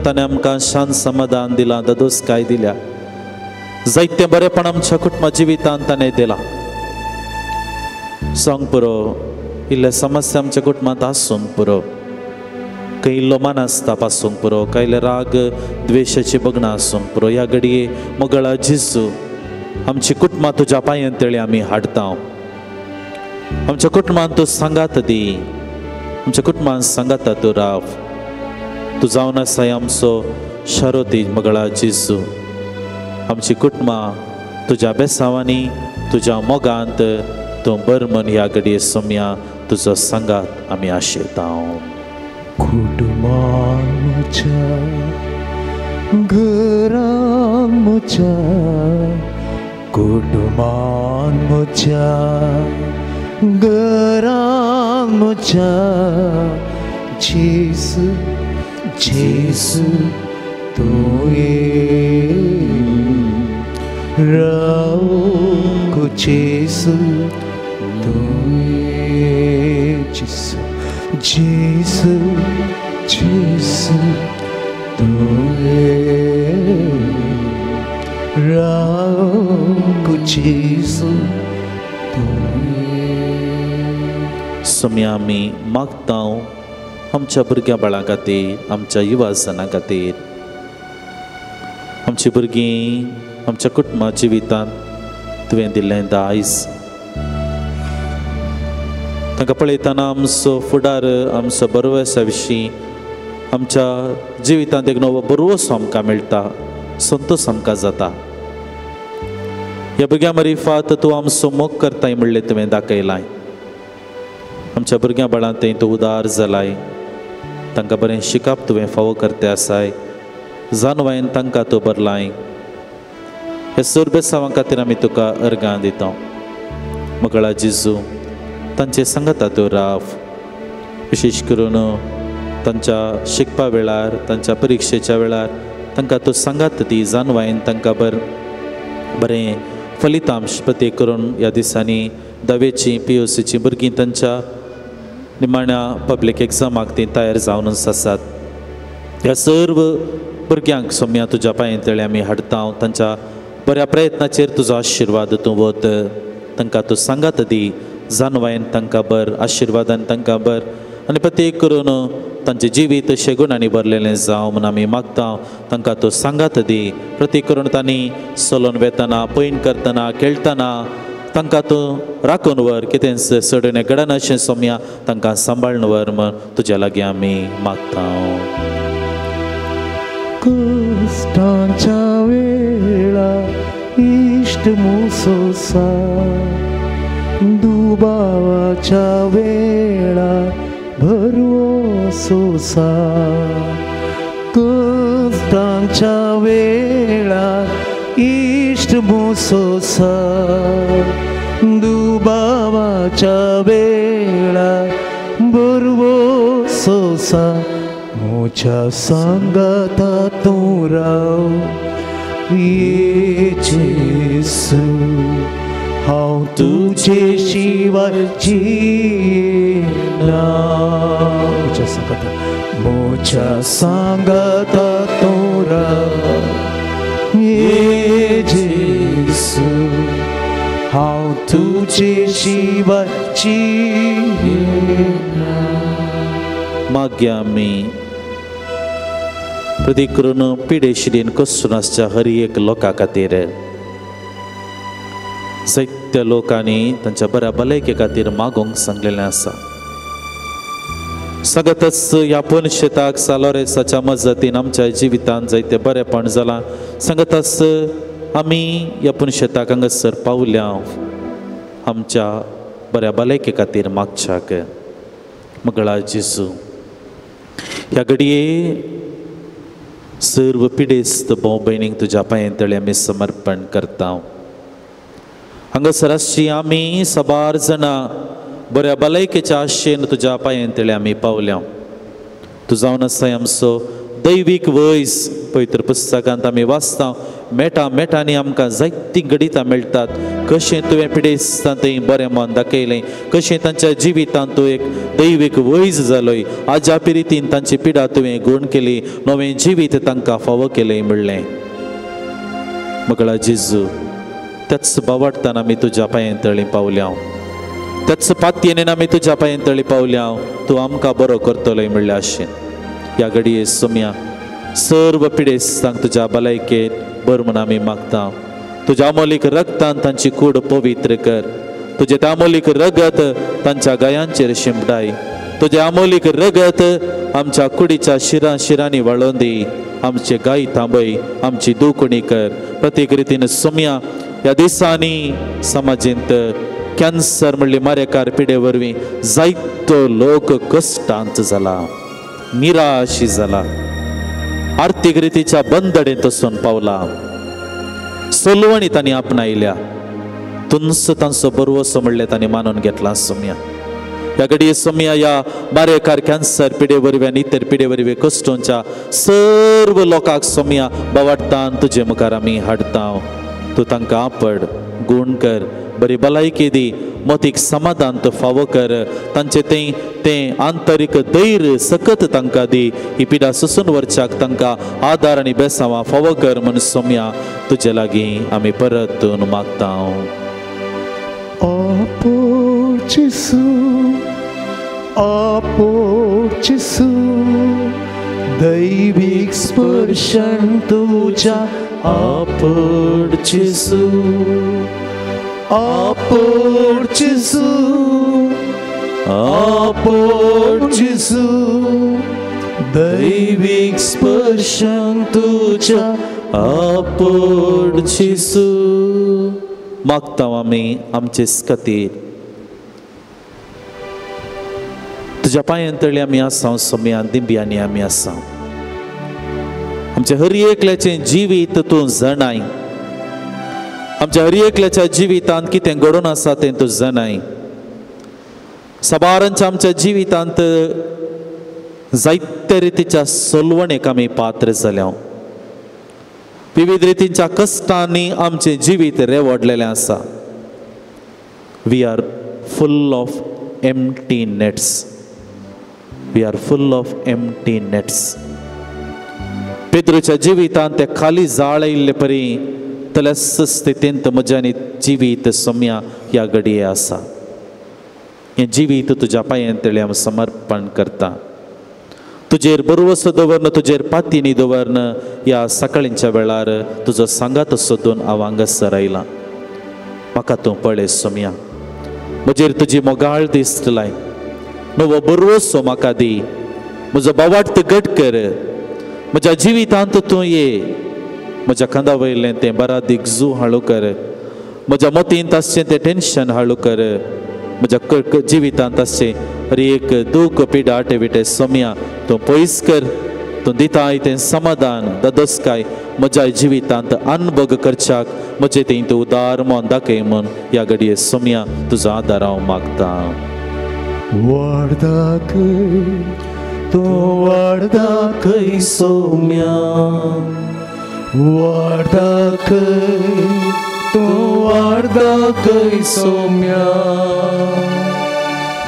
ताणें आमकां शांत समाधान दिलां, ददोसकाय दिल्या, जायतें बरेंपण आमच्या कुटुंबा जिवितांत ताणें दिलां. सांग पुरो इल्ले समस्या आमच्या कुटुंबांत आसूंक पुरो, खंय इल्लो मानस्ताप आसूंक पुरो, कांय राग द्वेशाची बगणां आसूंक पुरो. ह्या घडये मोगळा जेजू आमची कुटुंबां तुज्या पांयां तळी आमी हाडटा. आमच्या कुटुंबान तूं सांगात दी, आमच्या कुटुंबान सांगाता तूं राव, तूं जावन आसाय आमचो शरोती मगळा जेजू। आमची कुटुंबां तुज्या बेसांवांनी तुज्या मोगांत तूं बरमन ह्या घडये सोम्या तुजो सांगात आमी आशेता। कुटुंबान म्हज्या घरान म्हज्या कुटुंबान म्हज्या घरान म्हज्या जेजू जेजू तूं ये रावूंक जेजू तूं ये जेजू जेजू जेजू तूं ये रावूंक जेजू तूं ये। सोम्या आमी मागता आमच्या भुरग्यां बाळां खातीर, आमच्या युवा जनां खातीर, आमची भुरगीं आमच्या कुटुंबा जिवितांत तुवें दिल्लें दायज तांकां पळयतना आमचो फुडार आमचो बरवसा विशीं आमच्या जिवितांत एक नवो बरवसो आमकां मेळटा, संतोश आमकां जाता। ह्या भुरग्यां मरिफात तूं आमचो मोग करताय म्हणलें तुवें दाखयलां। आमच्या भुरग्यां बाळांत थंय तूं उदार जालाय, तांकां बरें शिकप तुवें फावो करते आसाय, जानवायन तांकां तूं बरलाय। ह्या सोरबेसांवां खातीर आमी तुका अर्गां दिता। मगळा जेजू तांचे सांगाता तूं राव, विशेश करून तांच्या शिकपा वेळार तांच्या परिक्षेच्या वेळार तांकां तूं सांगात दी, जानवायन तांकां बरें फलितांश प्रत्येक करून ह्या दिसांनी धावेची POCची भुरगीं तांच्या निमाण्या पब्लीक एग्जामाक तीं तयार जावनच आसात। ह्या सर्व भुरग्यांक सोम्या तुज्या पांये तळे आमी हाडटा, तांच्या बऱ्या प्रयत्नाचेर तुजो आशिर्वाद तूं वत, तांकां तूं सांगात दी, जानवायन तांकां बर, आशिर्वादान तांकां बर आनी प्रत्येक करून तांचें जिवीत शेगुणांनी भरलेलें जावं म्हूण आमी मागता। तांकां तूं सांगात दी, प्रत्येक करून तांणी चलोवन वेतना पयण करतना खेळटना तांकां तूं राखून व्हर, कितेंच सडून घडनाशें सोम्या तांकां सांबाळून व्हर म्हूण तुज्या लागीं आमी मागता। कश्टांच्या वेळा इश्ट मुसोसा दुबावाच्या वेळा भरवसोसा कश्टांच्या वेळा इश्ट मुसोसा दुबावाच्या वेळा भरवसोसा म्हज्या सांगाता तूं राव ये जेजू हांव तुजे शिवाय जियेना। म्हज्या सांगाता म्हज्या सांगाता तूं राव ये जेजू हांव तुजे शिवाय जियेना। मागया आमी प्रतीक करून पिडेशिरीन कसून आसच्या हर एक लोकां खातीर, जायत्या लोकांनी तांच्या बऱ्या भलायके खातीर मागूंक सांगलेलें आसा। सगतच ह्या पनशेताक सालोरेसाच्या मजतीन आमच्या जिवितांत जायते बरेपण जालां। सांगतच आमी ह्या पुनशेताक हांगासर पावल्या आमच्या बऱ्या भलायके खातीर मागच्याक। मगळा जेजू ह्या घडये सर्व पिडेस्त भाव भयणींक तुज्या पांये तळे आमी समर्पण करता। हांगासर आसची आमी साबार जाणां बऱ्या भलायकेच्या आशेन तुज्या पांये तळे आमी पावल्या। तूं जावन आसाय आमचो दैवीक वयस, पवित्र पुस्तकांत आमी वाचता मेटा मेटांनी आमकां जायतीं घडितां मेळटात कशें तुवें पिडेस्तां थंय बरें मन दाखयलें, कशें तांच्या जिवितांत तूं एक दैवीक वैज जालोय, आज्या पिरितीन तांची पिडा तुवें गूण केली, नवें जिवीत तांकां फावो केलें म्हणलें। मगळा जेजू त्याच बावडटान आमी तुज्या पांये तळी पावल्या, त्याच पातयेन आमी तुज्या पांये तळी पावल्या, तूं आमकां बरो करतलोय म्हणलें आशेन। ह्या घडये सोम्या सर्व पिडेस्तांक तुज्या भलायकेत बर म्हूण आमी मागता। तुज्या अमोलीक रगतान तांची कूड पवित्र कर, तुजें तामोलीक रगत तांच्या गायांचेर शिंपडाय, तुजें अमोलीक रगत आमच्या कुडीच्या शिरां शिरांनी वळोवन दी. आमचे गाय थांबय, आमची दुखणी कर. प्रत्येक रितीन सोम्या ह्या दिसांनी समाजेंत कॅन्सर म्हणली मारेकार पिडे वरवीं जायतो लोक कश्टांत जाला, निराशी जाला, आर्थीक रितीच्या बंदडेंत वचून पावला. सोलवणी तांणी आपणायल्या, तुंच तांचो बरवसो म्हणलें तांणी मानून घेतला सोम्या. ह्या घडये सोम्या ह्या बारेकार कॅन्सर पिडे वरवीं आनी इतर पिडे वरवीं कश्टोंच्या सर्व लोकांक सोम्या बावाडटान तुजे मुखार आमी हाडटा. तूं तांकां आपड, गूण कर, बरी भलायकी दी, मोतीक समाधान तूं फावो कर. तांचें तें तें आंतरीक धैर्य सकत तांकां दी. ही पिडा सोसून वरच्याक तांकां आदार आनी बेसांवां फावो कर म्हूण सोम्या तुजे लागीं आमी परतून मागता. आपोचिसू दैवीक स्पर्शन तुझ्या आपोचिसू, आपोचिसू, आपोचिसू दैवीक स्पर्शन तुझ्या आपोचिसू. मागता आमी आमचे खातीर तुज्या पांयां तळी आमी आसा सोम्या, दिंब्यांनी आमी आसा. आमच्या हर एकल्याचें जिवीत तूं जणाय, आमच्या हर एकल्याच्या जिवितांत कितें घडोवन आसा तें तूं जणाय. साबारांच्या आमच्या जिवितांत जायते रितीच्या सोलवणेक आमी पात्र जाल्या. विविध रितींच्या कश्टांनी आमचें जिवीत रेवडलेलें आसा. We are full of empty nets, we are full of empty nets. पेद्रूच्या जिवितांत ते खाली जाळ आयिल्ले परी तल्याच स्थितींत म्हज्या आनी जिवीत सोम्या ह्या घडये आसा. हें जिवीत तुज्या पांयां तळी हांव समर्पण करता. तुजेर बरवसो दवरन, तुजेर पातीनी दवरन ह्या सकाळींच्या वेळार तुजो सांगात सोदून हांव हांगासर आयलां. म्हाका तूं पळय सोम्या, म्हजेर तुजी मोगाळ दिश्ट लाय, नवो बरवसो म्हाका दी, म्हजो बावाट घट कर, म्हज्या जिवितांत तूं ये, म्हज्या खांदा वयलें तें बरादीक जू हाळू कर, म्हज्या मतींत आसचें तें टेंशन हाळू कर, म्हज्या जिवितांत आसचें हर एक दूख पिडा आटे सोम्या तूं पयस कर. तूं दिताय तें समाधान ददस्काय म्हज्या जिवितांत अनभोग करच्याक म्हजें तें तूं उदार मन दाखय म्हूण ह्या घडये सोम्या तुजो आदार हांव मागता. वाड दाखय तूं, वाड दाखय सोम्या, वाड दाखय तूं, वाड दाखय सोम्या.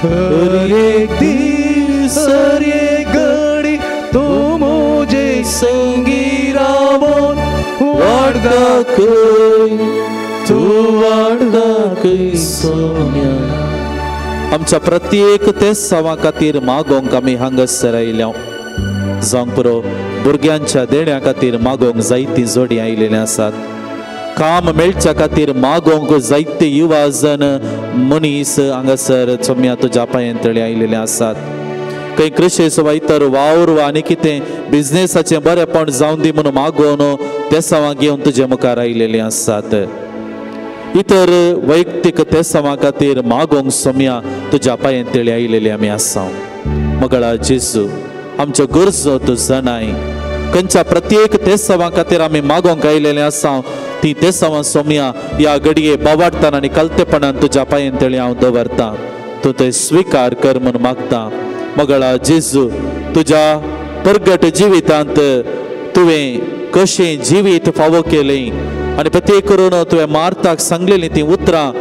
हर एक दीस हर एक घडी तूं म्हजे संगी रावोन वाड दाखय तूं, वाड दाखय सोम्या. आमच्या प्रत्येक तेसांवा खातीर मागोंक आमी हांगासर आयल्या. जावंक पुरो भुरग्यांच्या देण्या खातीर मागोंक जायतीं जोडीं आयिल्लीं आसात. काम मेळच्या खातीर मागोंक जायते युवा जण मनीस हांगासर सोम्या तुज्या पांयां तळी आयिल्ले आसात. खंय कृशेचो वा इतर वावर वा आनी कितें बिजनेसाचें बरेपण जावन दी म्हणून मागोवन तेसांवां घेवन तुजे मुखार आयिल्ले आसात. इतर वैयक्तीक तेसांवां खातीर मागोंक सोम्या तुज्या पांयां तळी आयिल्ले आमी आसा. मगळा जेजू, आमच्यो गरजो तूं जाणाय. खंयच्या प्रत्येक तेसांवां खातीर आमी मागोंक आयिल्ले आसा ती तेसांवां सोम्या ह्या घडये बावाडटान आनी कलतेपणान तुज्या पांयां तळी हांव दवरता. तूं ते स्विकार कर म्हूण मागता. मगळा जेजू, तुज्या परगट जिवितांत तुवें कशें जिवीत फावो केलें आनी प्रत्येक करून तुवें मार्ताक सांगलेलीं तीं उतरां,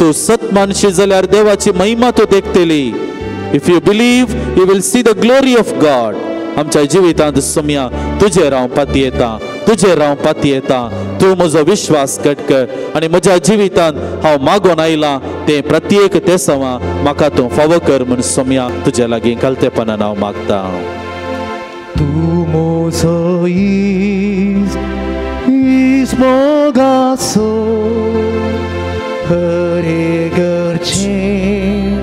तूं सत मानशी जाल्यार देवाची महिमा तूं देखतली. If you believe you will see the glory of God. आमच्या जिवितांत सोम्या तुजेर हांव पातयेता, तुजेर हांव पातयेता. तूं म्हजो विश्वास घट कर आनी म्हज्या जिवितांत हांव मागोन आयलां तें प्रत्येक तेसांवां म्हाका तूं फावो कर म्हूण सोम्या तुज्या लागीं कलतेपणान हांव मागता. तूं म्हजो इश्ट, इश्ट मोगाचो, हर एक गरजेक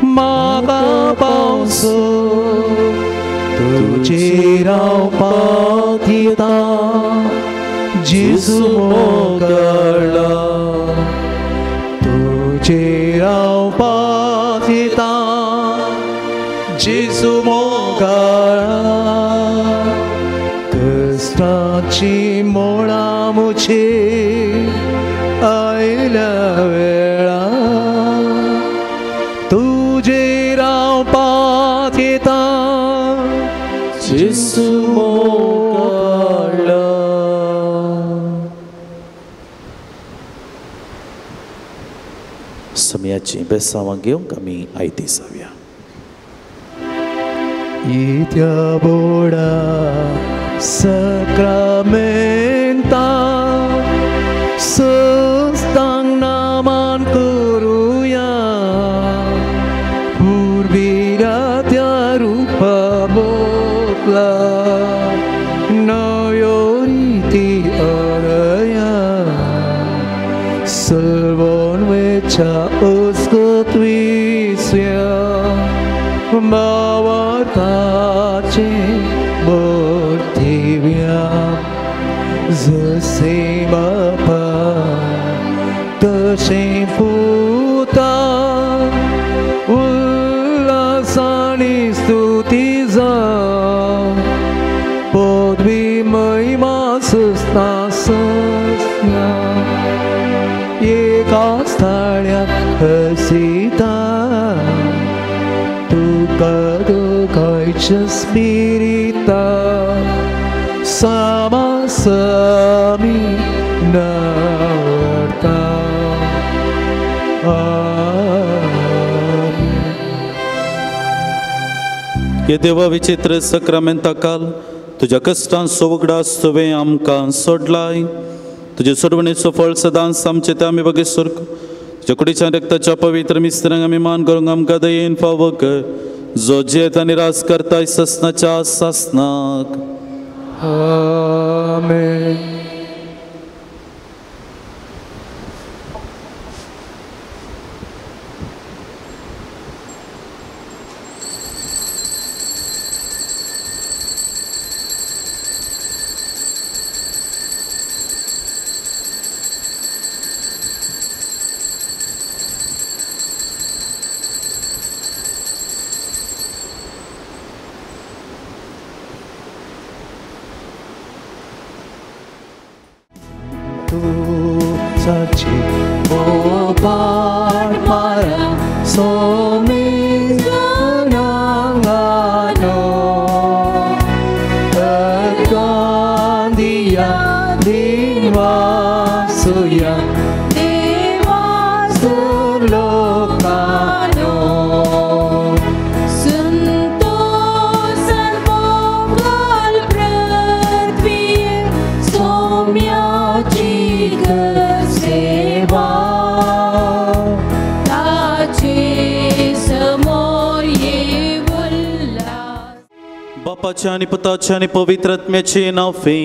म्हाका पावसो. जेजू तुजेर हांव पातयेता जेजू मोगाळा तुजेर हांव पातयेता जेजू मोगाळा कश्टाची मोळां म्हजेर आयल्या वेळा तुजेर हांव पातयेता जेजू मोगाळा. समयाची बेसांवां घेवंक आमी आयती जावया. इत्या बोडा सक्रामेंता सस्तांग नामान करुया पुर्विरा त्या रूपा बोतला नव्यो रिती अरया सलवोन वेच्या उसगत विसया भावार्थाचे बोर्थिव्या जसे बापा तसे पुता उल्हासानी स्तुती जावं पदवी महिमा सस्ता सस्ना एका स्थाळ्यात हसिता तुका दोगांयच्या स्पिरिता सामासमी नवरता. आमेन. हे देवा विचित्र सक्रामेंता काल तुज्या कश्टांचो उगडास तुवें आमकां सोडलाय. तुजे सोडवणेचो फळ सदांच आमचे ते आमी बगे सुर्क तुज्या कुडीच्या रक्ताच्या पवित्र मिस्त्रांक आमी मान करूंक आमकां दयेन फावो कर जो जियेत आनी राज करताय ससनाच्या सासनाक. आमेन. तुझाची मोपाट मारा सोमी जनांगानो अगांदिया दिनवासुया देवा सुरलोकानो संतोषान पोंगल पृथ्वीर सोम्याची सेवा ताचे समोर ये उल्हास. बापाच्या आनी पुताच्या आनी पवित्र आत्म्याचे नांवे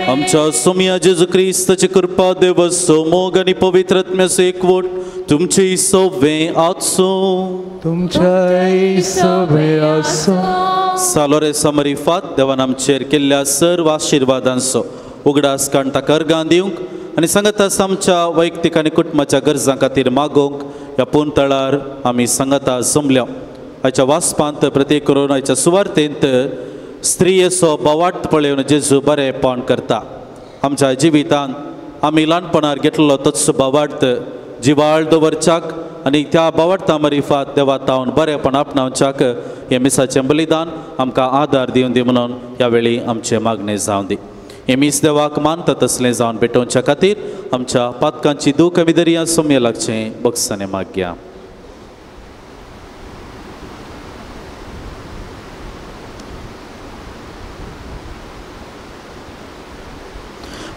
आमच्या सोमया जेजू क्रिस्ताची कृपा देवाचो मोग आनी पवित्र आत्म्याचो एकवट तुमची सवे आसूं. तुमच्याय सवे आसूं. सालोरे समरिफात देवान आमचेर केल्ल्या सर्व आशिर्वादांचो उगडास काडून ताका अर्गां दिवंक आनी सांगाताच आमच्या वैयक्तीक आनी कुटुंबाच्या गरजां खातीर मागोवंक ह्या पुनतळार आमी सांगाता जमल्या. हाच्या वाचपांत प्रत्येक करून हाच्या सुवार्थेंत स्त्रियेचो बवाट पळोवन जेजू बरेपण करता. आमच्या जिवितांत आमी ल्हानपणार घेतलो तोच बवार्थ जिवाळ दवरच्याक आनी त्या बवार्था मरिफात देवा तावन बरेपण आपणावच्याक हें मिसाचें बलिदान आमकां आदार दिवन दी म्हणून ह्या वेळी आमचें मागणें जावन दी. हें मीस देवाक मानता तसलें जावन भेटोवच्या खातीर आमच्या पातकांची दूख आमी दर्या सोम्य लागचें बक्षाने मागया.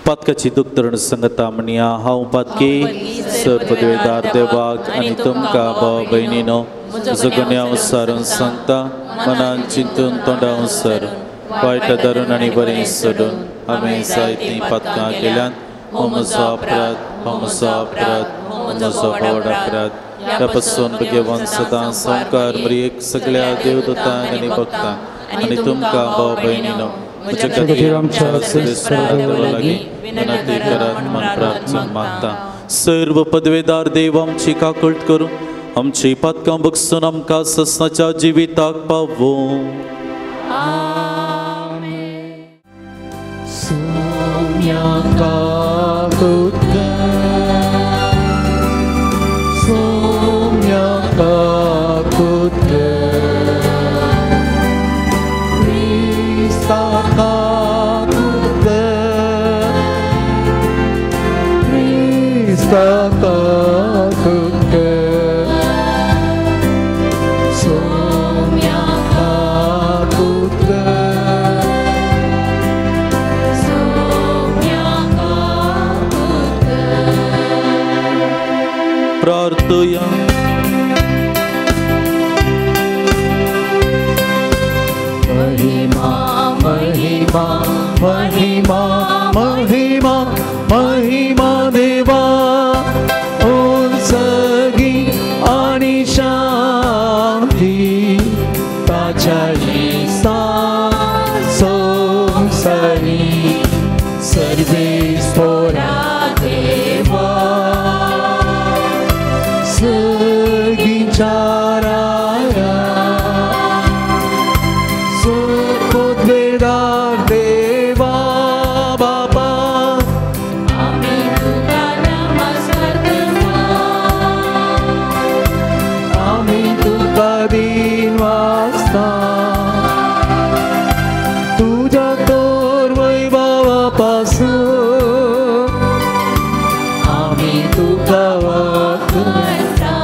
पातकाची दूख धरून संगता म्हणया हांव पातकी सर पदवेदार देवाक आनी तुमकां भाव भयणीनो म्हजो गुन्यांव सारून सांगता मनान चिंतून तोंडाव सारून वायट धरून आनी बरें सोडून हांवें जायतीं पातकां केल्यात. हो म्हजो अपराध, हो म्हजो अपराध, हो म्हजो व्हड अपराध. त्या पासून भगवान सदां संवकार मरियेक सगळ्या देवदूतांक आनी भक्तांक आनी तुमकां भाव भयणीनो म्हज्या खातीर आमच्या सर्वेस्परा देवा लागीं विनंती करात म्हूण प्रार्थना मागता. सर्व पदवेदार देव आमची काकूट करूं आमची पातकां बगसून आमकां ससनाच्या जिविताक पावोवं. प्रार्थुया. महिमा महिमा महिमा महिमा महिमा देवा उंचगी आणि शांती ताच्या संसारी सर्वेस्परा देवा सगींच्या राया सुखोद्वेदार देवा बापा आमी तुका नमस्कार करता आमी तुका दिन वाजता तुज्या तोर वैभवा पासून आमी तुका वाचता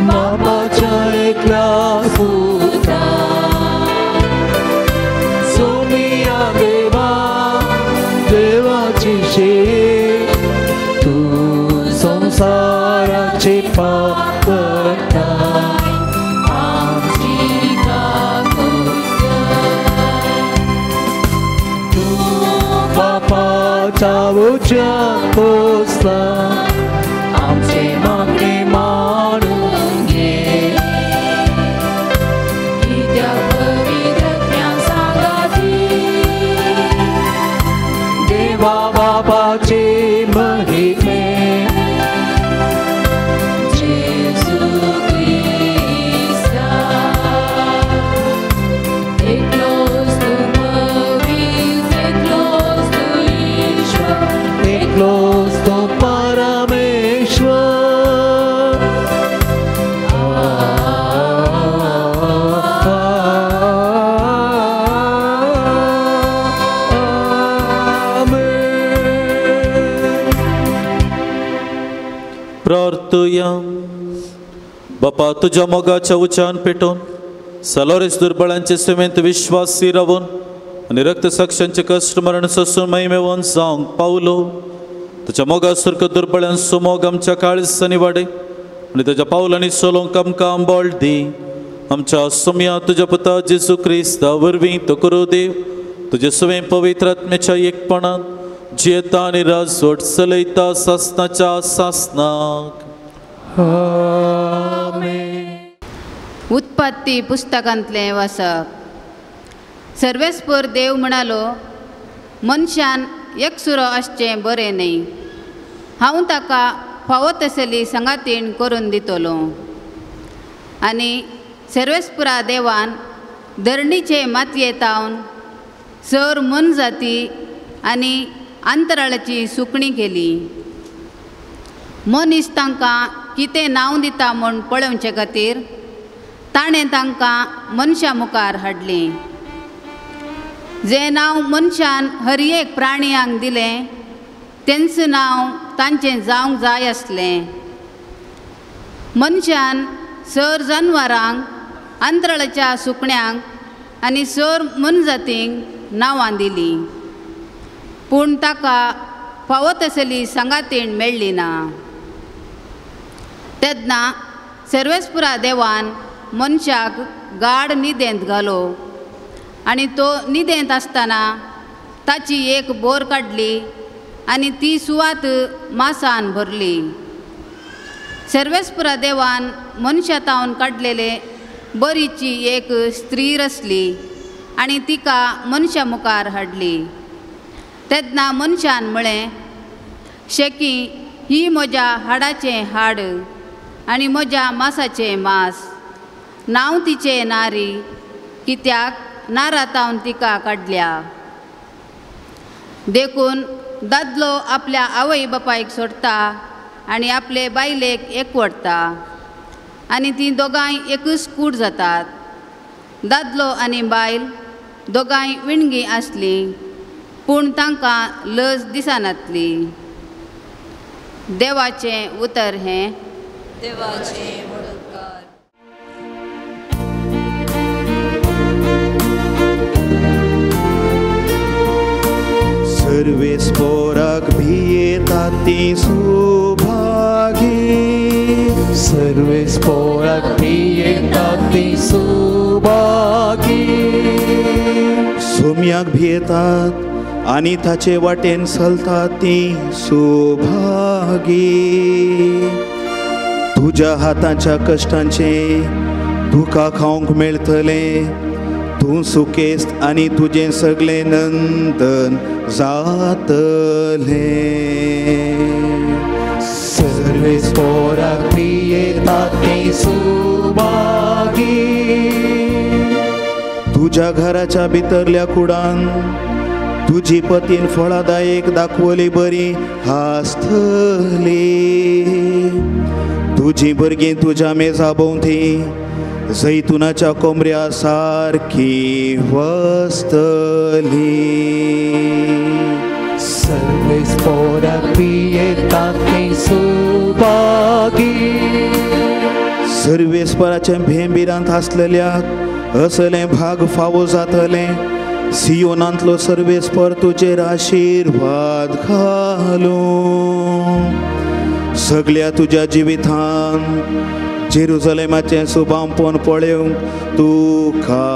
बाबाच्या एकल्या पुता सोमिया देवा देवाची शीक तू संसाराचे पाप करता आमची काकूट तू बापाच्या उज्या पोसला आमचे मागणे मानून घे कित्याक पवित्रत्म्या सांगाती देवा बापाचे महिमे जेजू क्रिस्ता एकलोच तूं पवित्र एकलोच तूं ईश्वर एकलोच तो परमेश्वर. आमेन. प्रार्थुया. बापा तुज्या मोगाच्या उच्चान पेटोवन सलोरेस दुर्बळांचे सेवेंत विश्वासी रावून आनी रक्तसाक्षांचे कश्ट मरण सोसून महिमेवन जावंक पावलो. तुज्या मोगा सारको दुर्बळ्यांचो मोग आमच्या काळजांनी वाडय आनी तुज्या पावलांनी चलोवंक आमकां आंबोळ दी. आमच्या सोम्या तुज्या पुता जेजू क्रिस्ता वरवीं तो करूं देव तुजे सवें पवित्र आत्म्याच्या एकपणान जियेता आनी राजवट चलयता सासनाच्या सासनाक. आमेन. उत्पत्ती पुस्तकांतलें वाचप. सर्वेस्पर देव म्हणालो, मनशान एकसुरो आसचें बरें न्हय, हांव ताका फावो तसली सांगातीण करून दितलो. आनी सर्वेस्परा देवान धरणीचे मातये तावन सर मनजाती आनी अंतराळाची सुकणी केली. मनीस तांकां कितें नांव दिता म्हूण पळोवचे खातीर ताणें तांकां मनशां मुखार हाडलीं. जें नांव मनशान हर एक प्राणयांक दिलें तेंच नांव तांचें जावंक जाय आसलें. मनशान सर जनवरांक, अंतराळाच्या सुकण्यांक आनी सर मनजातींक नांवां दिलीं, पूण ताका फावो तसली सांगातीण मेळ्ळी ना. तेन्ना सर्वेस्पुरा देवान मनशाक गाड न्हिदेंत घालो आनी तो न्हिदेंत आसतना ताची एक बोर काडली आनी ती सुवात मासान भरली. सर्वेस्पुरा देवान मनशा तावन काडलेले बरीची एक स्त्री रचली आनी तिका मनशा मुखार हाडली. तेन्ना मनशान म्हळें, शेकी ही म्हज्या हाडाचें हाड आनी म्हज्या मासाचें मास. नांव तिचें नारी, कित्याक नारातावन तिका काडल्या. देखून दादलो आपल्या आवय बापायक सोडटा आनी आपले बायलेक एकवटता आनी तीं दोगांय एकूच कूड जातात. दादलो आनी बायल दोगांय विणगी आसलीं, पूण तांकां लज दिसनासली. देवाचें उतर हें. देवाचें उपकार. सर्वेस्पोराक भियेतात तीं सुभागी, सर्वेस्पोराक भियेतात तीं सुभागी. सोम्याक भियेतात आनी ताचे वाटेन चलतात तीं सुभागी. तुज्या हाताच्या कश्टांचें तुका खावंक मेळटलें, तूं सुकेस्त आनी तुजें सगळें नंदन जातलें. सर्वेस्पोराक भियेतात तीं सुभागी. तुज्या घराच्या भितरल्या कुडान तुजी पतीन फळादायक दाखवली बरी आसतली. तुजी भुरगीं तुज्या मेजा भोंवती जैतुनाच्या कोमऱ्या सारकी वसतली. सर्वेस्पोराक भियेतात तीं सुभागी. सर्वेस्पराचें भेंबिरांत आसलेल्याक असलें भाग फावो जातलें. सियोनांतलो सर्वेस्पर तुजेर आशिर्वाद घालूं. सगल्या तुज्या जिवितान जेरुजलेमाचें सुबामपण पळोवंक तुका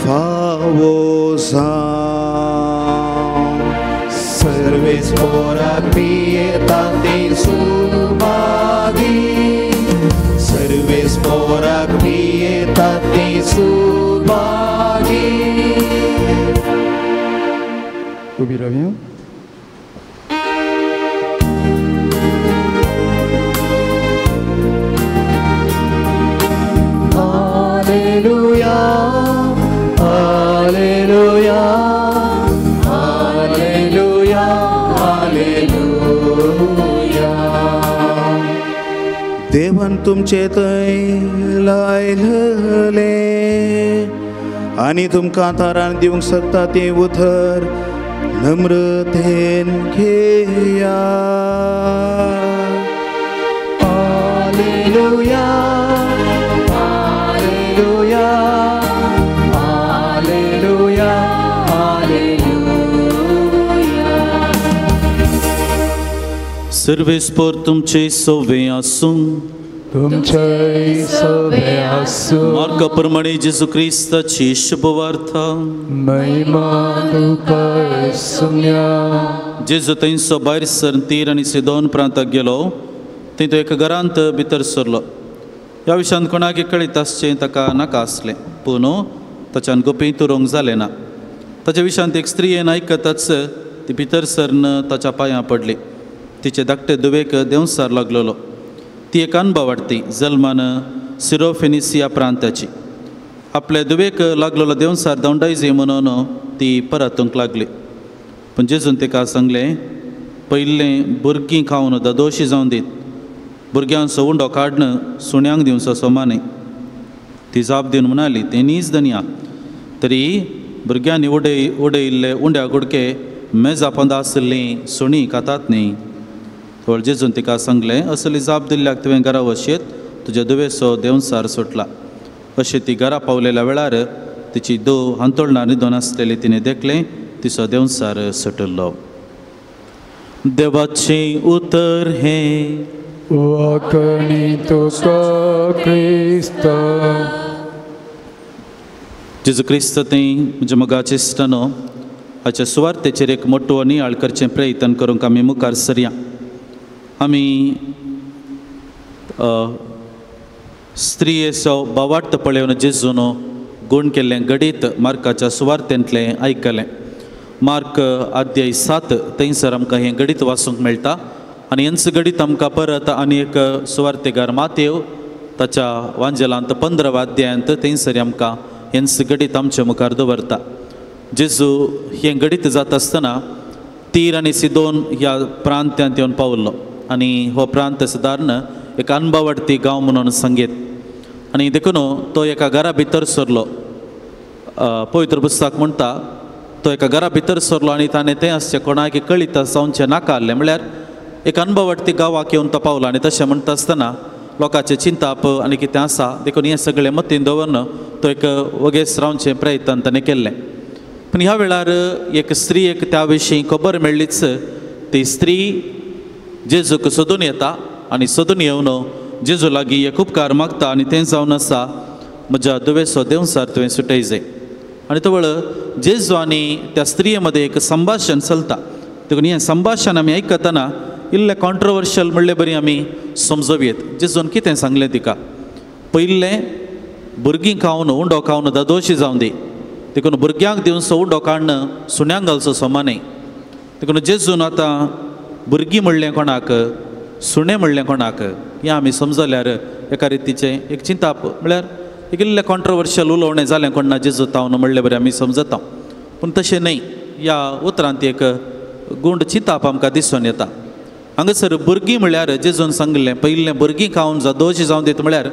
फावो जावं. सर्वेस्पोराक भियेतात तीं सुभागी. सर्वेस्पोराक भियेतात तीं सुभागी. उबी रावया. Alleluia, Alleluia, Alleluia, Alleluia. देवान तुमचे थंय लायलें आनी तुमकां तारान दिवंक शकता तें उतर नम्रतेन घेया. Alleluia, Alleluia, Alleluia, Alleluia. सर्वेस्पोर तुमचे सोवे आसूं. तुमचे सोवे आसूं. मार्का प्रमाणे जेजू क्रिस्ताची शुभवार्ता. महिमा तुका सुम्या. जेजू थंयसो भायर सरून तीर आनी सिदोन प्रांताक गेलो. थंय तो एका घरांत भितर सरलो. ह्या विशयांत कोणाक कळीत आसचें ताका नाका आसलें, पूण ताच्यान गोपींत उरोवंक जालें ना. ताच्या विशयांत एक स्त्रियेन आयकताच ती भितर सरन ताच्या पांयां पडली. तिचे धाकटे धुवेक देंवसार लागलेलो. ती एक अनभावाडती जल्मान सिरोफेनिसिया प्रांताची. आपले धुवेक लागलेलो देंवसार धांवडायजे म्हणून ती परतूंक लागली. पूण जेजून तिका सांगलें, पयलें भुरगीं खावन दादोशी जावन दीत, भुरग्यांचो उंडो काडून सुण्यांक दिवचो समा न्हय. ती जाप दिवन म्हणाली, तेणीच दनया, तरी भुरग्यांनी उडयिल्ले उंड्या गुडके मेजा पोंदा आशिल्लीं सुणीं खातात न्ही. थोड जेजून तिका सांगलें, असली जाप दिल्ल्याक तुवें घरा वचयेत, तुज्या दुवेचो देंवसार सुटला. अशी ती घरा पावलेल्या वेळार तिची धूव हांतोळणार न्हिदून आसलेली तिणें देखलें, तिचो देंवसार सुटिल्लो. देवाचें उतर हें. वाकणी तुका क्रिस्ता. जेजू क्रिस्त थंय म्हज्या मोगाचे इश्टानो, हाच्या सुवार्थेचेर एक मोटो नियाळ करचें प्रयत्न करूंक आमी मुखार सरया. आमी स्त्रियेचो भावार्थ पळोवन जेजून गूण केल्लें घडीत मार्काच्या सुवार्थेंतलें आयकलें. मार्क अध्याय 7 थंयसर आमकां हें घडीत वाचूंक मेळटा आनी हेंच घडीत आमकां परत आनी एक सुवार्थेगार मातेव ताच्या वांजेलांत 15 अध्यायांत थंयसर आमकां हेंच घडीत आमचे मुखार दवरता. जेजू हें घडीत जाता आसतना तीर आनी सिदोन ह्या प्रांत्यांत येवन पावल्लो आनी हो प्रांत सदारण एक अनबावडती गांव म्हणून सांगीत आनी देखून तो एका घरा भितर सरलो. पवित्र पुस्तक म्हणटा तो एका घरा भितर सरलो आनी ताणें तें आसचें कोणाक कळीत जावचें नाका आसलें. म्हळ्यार एक अनबावडती गांवाक येवन तो पावलो आनी तशें म्हणटा आसतना लोकांचें चिंताप आनी कितें आसा देखून हें सगळें मतीन दवरून तो एक वगेस रावचें प्रयत्न ताणें केल्लें. पूण ह्या वेळार एक स्त्रीयेक त्या विशीं खबर मेळ्ळीच. ती स्त्री जेजूक सोदून येता आनी सोदून येवन जेजू लागीं एक उपकार मागता आनी तें जावन आसा म्हज्या दुवेसो देंवसार तुवें सुटय जाय. आनी तवळ जेजू आनी त्या स्त्रिये मदें एक संभाशण चलता. देखून हें संभाशण आमी आयकतना इल्लें कॉन्ट्रोवर्शियल म्हणले बरी आमी समजोवयेत. जेजून कितें सांगलें तिका, पयलें भुरगीं खावन उंडो खावन दादोशी जावन दी, देखून भुरग्यांक दिवचो उंडो काडून सुण्यांक घालचो समा न्हय. देखून जेजून आतां भुरगीं म्हणलें कोणाक, सुणें म्हणलें कोणाक, हें आमी समजल्यार एका रितीचें एक चिंताप म्हळ्यार एक इल्लें कॉन्ट्रोवर्शियल उलोवणें जालें कोण ना जेजू तावन म्हणलें बरें आमी समजता. पूण तशें न्हय, ह्या उतरांत एक गुंड चिंताप आमकां दिसून येता. हांगासर भुरगीं म्हळ्यार जेजून सांगिल्लें पयलें भुरगीं खावन जादोशी जावन दीत म्हळ्यार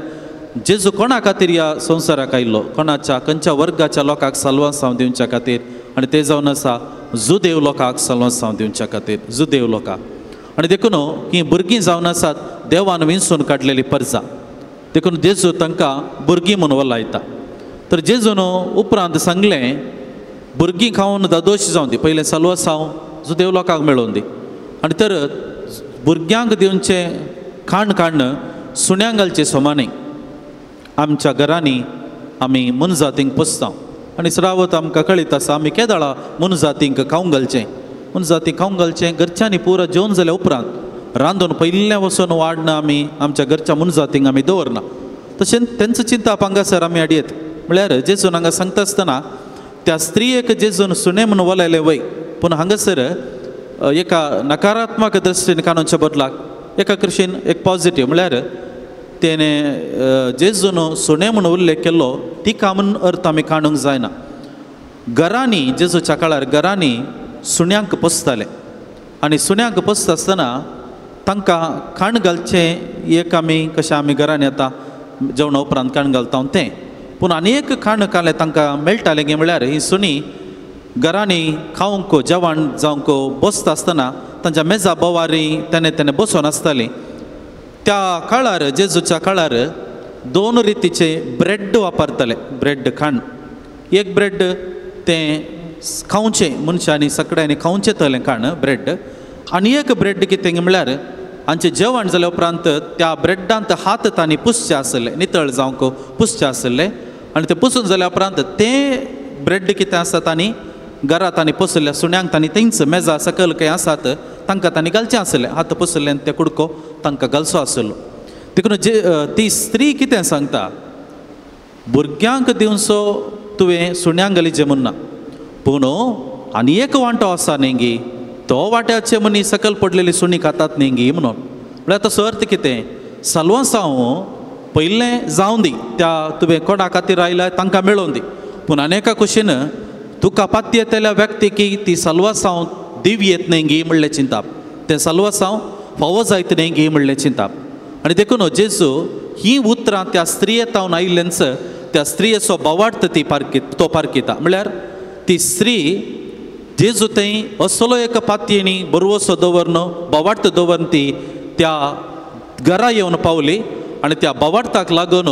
जेजू कोणा खातीर ह्या संवसाराक आयिल्लो, कोणाच्या खंयच्या वर्गाच्या लोकांक साल्वांसांव दिवच्या खातीर, आनी तें जावन आसा जुदेव लोकांक साल्वांसांव दिवच्या खातीर, जुदेव लोकांक. आनी देखून हीं भुरगीं जावन आसात देवान विंचून काडलेली परजा, देखून जेजू तांकां भुरगीं म्हूण वलायता. तर जेजून उपरांत सांगलें भुरगीं खावन दादोशी जावन दी, पयलें साल्वांसांव जुदेव लोकांक मेळोवन दी, आनी तर भुरग्यांक दिवचें खाण काडण सुण्यांक घालचें समा न्हय. आमच्या घरांनी आमी मनजातींक पोसता आनी सरावत आमकां कळीत आसा आमी केदाळा मनजातींक खावंक घालचें, मनजातींक खावंक घालचें घरच्यांनी पुरो जेवण जाल्या उपरांत रांदून पयल्या वचून वाडना आमी आमच्या घरच्या मनजातींक आमी दवरना. तशें तेंचो चिंताप हांगासर आमी हाडयेत. म्हळ्यार जेजून हांगा सांगता आसतना त्या स्त्रियेक जेजून सुणें म्हूण वलायलें वय, पूण हांगासर एका नकारात्मक दृश्टीन काणूच्या बदलाक एका कृशीन एक पॉझिटीव म्हळ्यार तेणें जेजून सुणें म्हूण उल्लेख केल्लो तिका म्हूण अर्थ आमी काडूंक जायना. घरांनी जेजूच्या काळार घरांनी सुण्यांक पोसताले आनी सुण्यांक पोसता आसतना तांकां खाण घालचें एक आमी कशें आमी घरांनी आतां जेवणा उपरांत खाण घालता तें, पूण आनी एक खाण घालें तांकां मेळटालें गे म्हळ्यार ही सुणी घरांनी खावंक जेवण जावंक बसता आसतना तांच्या मेजा बोवारी तेणे तेणे बसून आसतालीं. त्या काळार जेजूच्या काळार दोन रितीचे ब्रेड वापरताले, ब्रेड खाण. एक ब्रेड तें खावचें मनशांनी सगळ्यांनी खावचें तलें खाण ब्रेड, आनी एक ब्रेड कितें म्हळ्यार आमचें जेवण जाल्या उपरांत त्या ब्रेडांत हात तांणी पुसचे आसले, नितळ जावंक पुसचे आसले, आनी तें पुसून जाल्या उपरांत तें ब्रेड कितें आसा तांणी घरांत तांणी पोसल्या सुण्यांक तांणी तेंच मेजा सकयल खंय आसात तांकां तांणी घालचें आसलें, हात पोसले आनी ते कुडको तांकां घालचो आसलो. देखून जे ती स्त्री कितें सांगता, भुरग्यांक दिवचो तुवें सुण्यांक घालीचे म्हूण ना, पूण आनी एक वांटो आसा न्ही गी तो वांट्याचे मनीस सकयल पडलेली सुणी खातात न्ही गी म्हणून. म्हळ्यार तसो अर्थ कितें, साल्वांसांव पयलें जावं दी त्या तुवें कोणा खातीर आयल्या तांकां मेळोवन दी, पूण आनी एका कुशीन तुका पाती येतल्या व्यक्ती की ती साल्वासांव दिव येत न्ही गी म्हणलें चिंताप, तें साल्वासांव फावो जायत न्ही गी म्हणलें चिंताप. आनी देखून जेजू ही उतरां त्या स्त्रिये तावन आयिल्ल्यानच त्या स्त्रियेचो भावार्थ ती पारखी तो पारखिता. म्हळ्यार ती स्त्री जेजू थंय असलो एक पातयेनी बरवसो दवरन भावार्थ दवरन ती त्या घरा येवन पावली आनी त्या भावार्थाक लागून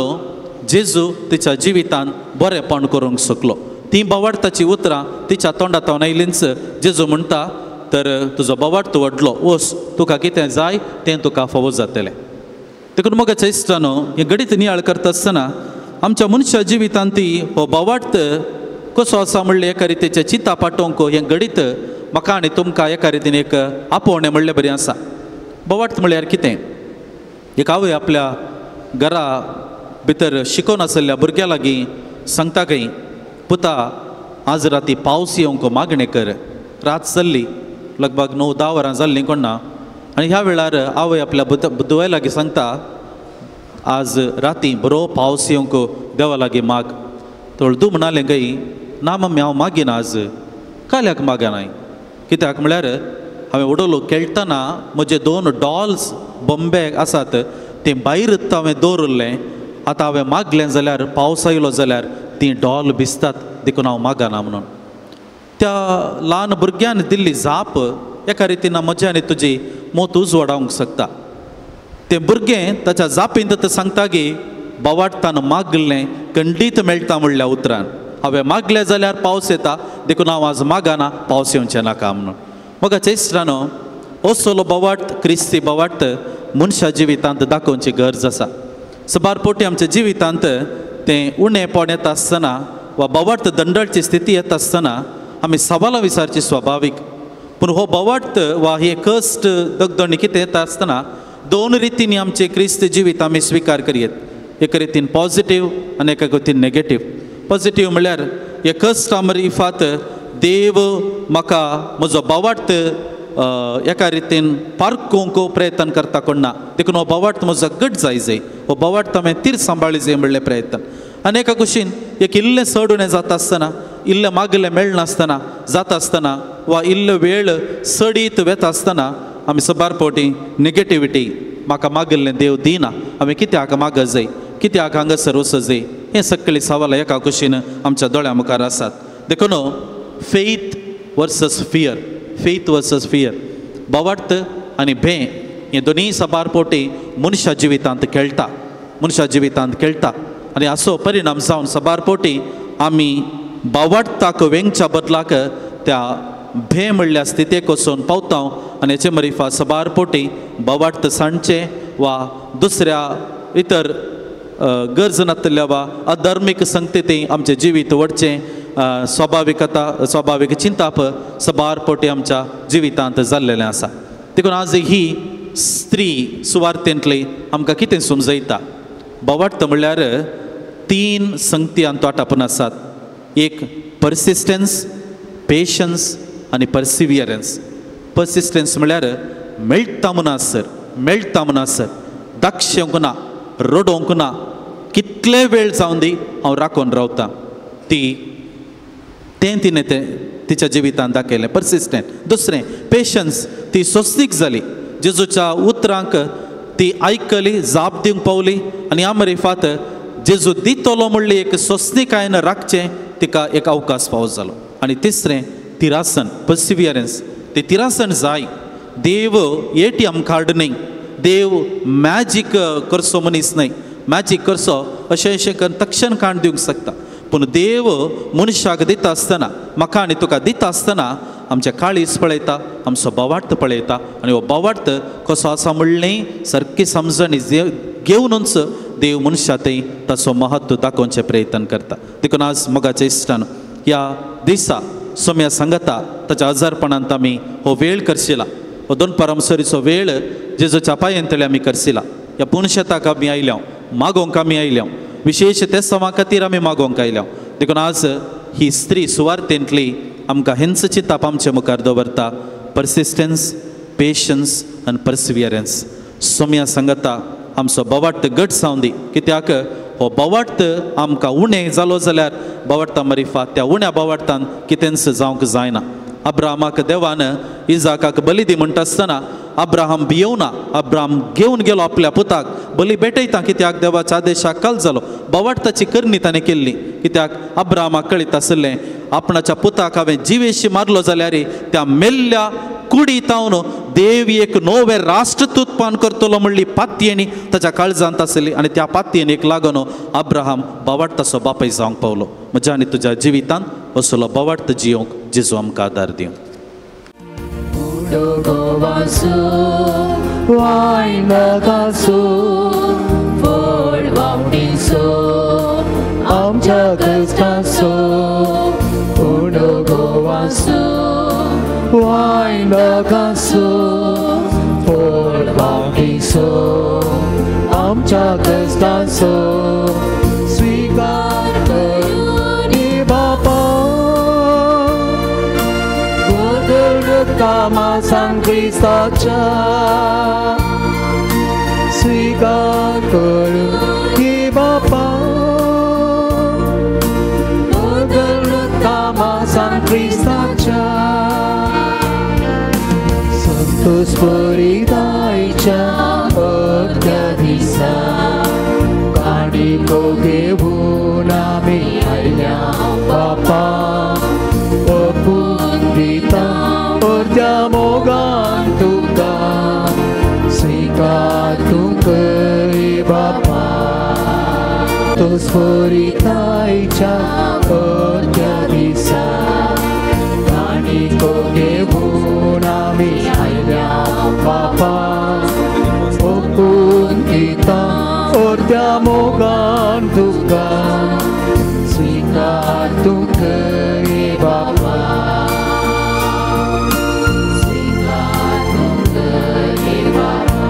जेजू तिच्या जिवितान बरेंपण करूंक शकलो. ती भावार्थाची उतरां तिच्या तोंडांत आयलींच जेजू म्हणटा तर तुजो भावार्थ व्हडलो, वस तुका कितें जाय तें तुका फावो जातलें. देखून मोगाच्या इश्टानो हें घडीत नियाळ करता आसतना आमच्या मनशा जिवितांत ती हो भावार्थ कसो आसा म्हणलें एका रितीचें चिंता पाटोवंक हें घडीत म्हाका आनी तुमकां एका रितीन एक आपोवणें म्हणलें बरें आसा. बोवार्थ म्हळ्यार कितें? एक आवय आपल्या घरा भितर शिकोवन आशिल्ल्या भुरग्या लागीं सांगता खंय, पुता आज राती पावस येवंक मागणें कर. रात चल्ली लगभग 9-10 वरां जाल्लीं कोणा आनी ह्या वेळार आवय आपल्या धुवे लागीं सांगता आज राती बरो पावस येवंक देवा लागीं माग. तोळ म्हणालें गई ना मम्मी हांव मागीना आज. काल्याक मागना कित्याक म्हळ्यार हांवें उडोलो खेळटना म्हजे 2 डॉल्स बॉम्बे आसात ते भायर हांवें दवरिल्लें. आतां हांवें मागलें जाल्यार पावस आयलो जाल्यार तीं डॉल भिजतात देखून हांव मागना म्हणून. त्या ल्हान भुरग्यान दिल्ली जाप एका रितीन म्हजी आनी तुजी मोत उजवाडावंक शकता. तें भुरगें ताच्या जापीन तर सांगता की बावाटतान मागलें खंडीत मेळटा म्हणल्या उतरान हांवें मागलें जाल्यार पावस येता देखून हांव आज मागना पावस येवचें नाका म्हणून. मोगाच्या इश्टानो असलो बोवाट क्रिस्ती बोवाट मनशा जिवितांत दाखोवची गरज आसा. सबार पोटी आमच्या जिवितांत तें उणेपण येता आसतना वा बोवाट दंडळची स्थिती येता आसतना आमी सवालां विचारची स्वाभावीक. पूण हो बोवाट वा हे कश्ट दगदणी कितें येता आसतना 2 रितींनी आमचें क्रिस्त जिवीत आमी स्विकार करयेत. एक रितीन पॉजिटीव आनी एका रितीन नेगेटीव. पॉजिटीव म्हळ्यार हे कश्ट मारिफात देव म्हाका म्हजो बोवाट एका रितीन पारखूंक प्रयत्न करता कोण ना देखून हो बोवाट म्हजो घट जाय जाय हो बोवाट हांवें तीर सांबाळी जाय म्हणलें प्रयत्न. आनी एका कुशीन एक इल्लें चड उणें जाता आसतना इल्लें मागलें मेळनासतना जाता आसतना वा इल्लो वेळ सडीत वेता आसतना आमी सबार फावटी नेगेटिविटी म्हाका मागिल्लें देव दिना हांवें कित्याक माग जाय कित्याक हांगासर वचो जाय हें सगळीं सवालां एका कुशीन आमच्या दोळ्या मुखार आसात. देखून faith versus fear, faith versus fear, बोवार्थ आनी भें हे दोनूय सबार पोटी मनशा जिवितांत खेळटा, मनशा जिवितांत खेळटा आनी असो परिणाम जावन सबार पोटी आमी बोवार्थाक वेंगच्या बदलाक त्या भें म्हणल्या स्थितेक वचून पावता आनी हेचे मरिफा सबार पोटी बोवार्थ सांडचें वा दुसऱ्या इतर गरज नासलेल्या वा अधर्मीक संगतीं आमचें जिवीत वडचें स्वाभाविकता स्वाभावीक चिंताप सबार पोटी आमच्या जिवितांत जाल्लेलें आसा. देखून आज ही स्त्री सुवार्थेंतली आमकां कितें समजयता? बोवार्थ म्हणल्यार 3 संगती आमकां आटापून आसात. एक पर्सिस्टन्स, पेशन्स आनी पर्सिवियरन्स. पर्सिस्टन्स म्हणल्यार मेळटा म्हणसर मेळटा म्हणसर दाक्षेवंक ना रडोवंक ना कितले वेळ जावन दी हांव राखून रावता ती तें तिणें तें तिच्या जिवितांत दाखयलें पर्सिस्टंट. दुसरें पेशन्स, ती सोंसणीक जाली जेजूच्या उतरांक ती आयकली जाप दिवंक पावली आनी ह्या मरिफात जेजू दितलो म्हणली एक सोंसणीकायेन राखचें तिका एक अवकाश फावो जालो. आनी तिसरें तिरासन, पर्सिवियरन्स. ते तिरासन जाय. देव ATM card न्हय, देव मॅजीक करचो मनीस न्हय, मॅजीक करचो अशें अशें करून तक्षण काण दिवंक शकता. पूण देव मनशाक दिता आसतना म्हाका आनी तुका दिता आसतना आमचें काळीज पळयता, आमचो बोवार्थ पळयता आनी हो बोवार्थ कसो आसा म्हणलें सारकी समजणी घेवनूच देव मनशा थंय ताचो महत्व दाखोवचें प्रयत्न करता. देखून आज मोगाच्या इश्टान ह्या दिसा सोम्या सांगता ताच्या आजारपणांत आमी हो वेळ करशिला, हो दोन परमसरीचो वेळ जेजूच्या पांयांतले आमी करशिला. ह्या पुनशेताक आमी आयल्या मागोवंक आमी आयल्या, विशेश ते समा खातीर आमी मागोवंक आयल्या. देखून आज ही स्त्री सुवार्थेंतली आमकां हेंच चिंताप आमचे मुखार दवरता, पर्सिस्टन्स, पेशन्स आनी पर्सिवियरन्स. सोम्या सांगता आमचो बोवार्थ घट जावन दी, कित्याक हो बोवार्थ आमकां उणें जालो जाल्यार बोवार्था मरिफा त्या उण्या बोवार्थान कितेंच जावंक जायना. अब्राहमाक देवान इजाकाक बली दी म्हणटा आसतना अब्राहम भियोवना, अब्राहम घेवन गेलो आपल्या पुताक बली भेटयता कित्याक देवाच्या आदेशाक काल जालो. बोवार्थाची करणी ताणें केल्ली कित्याक अब्राहमाक कळीत आशिल्लें आपणाच्या पुताक हांवें जिवेशी मारलो जाल्यार त्या मेल्ल्या कुडी तावन देव एक नवें राष्ट्र उत्पन्न करतलो म्हणली पातयेणी ताच्या काळजांत आसली आनी त्या पातयेणीक लागून अब्राहम बोवार्थाचो बापूय जावंक पावलो. म्हज्या आनी तुज्या जिवितांत असलो बोवार्थ जियोंक जेजू आमकां आदार दिवं. आमच्या कश्टाचो वायन कासो फळ बाकीसो आमच्या क्रिस्तांचो स्वीकार करून बापा बदल मासान क्रिस्ताच्या स्वीकार करून बापा बदल मासान क्रिस्ताच्या संतोष परितायच्या अर्ध्या दिसा काणिको घेऊन आमी आयल्या बापा ओपून दिता अर्ध्या मोगान तुका स्वीकार तुकय बापा संतोष परितायच्या अर्ध्या दिसा काणिको घेऊन आमी आयल्या बापा ओपून दिता अर्ध्या मोगान तुका स्वीकार तुकय बापा स्वीकार तुकय बापा.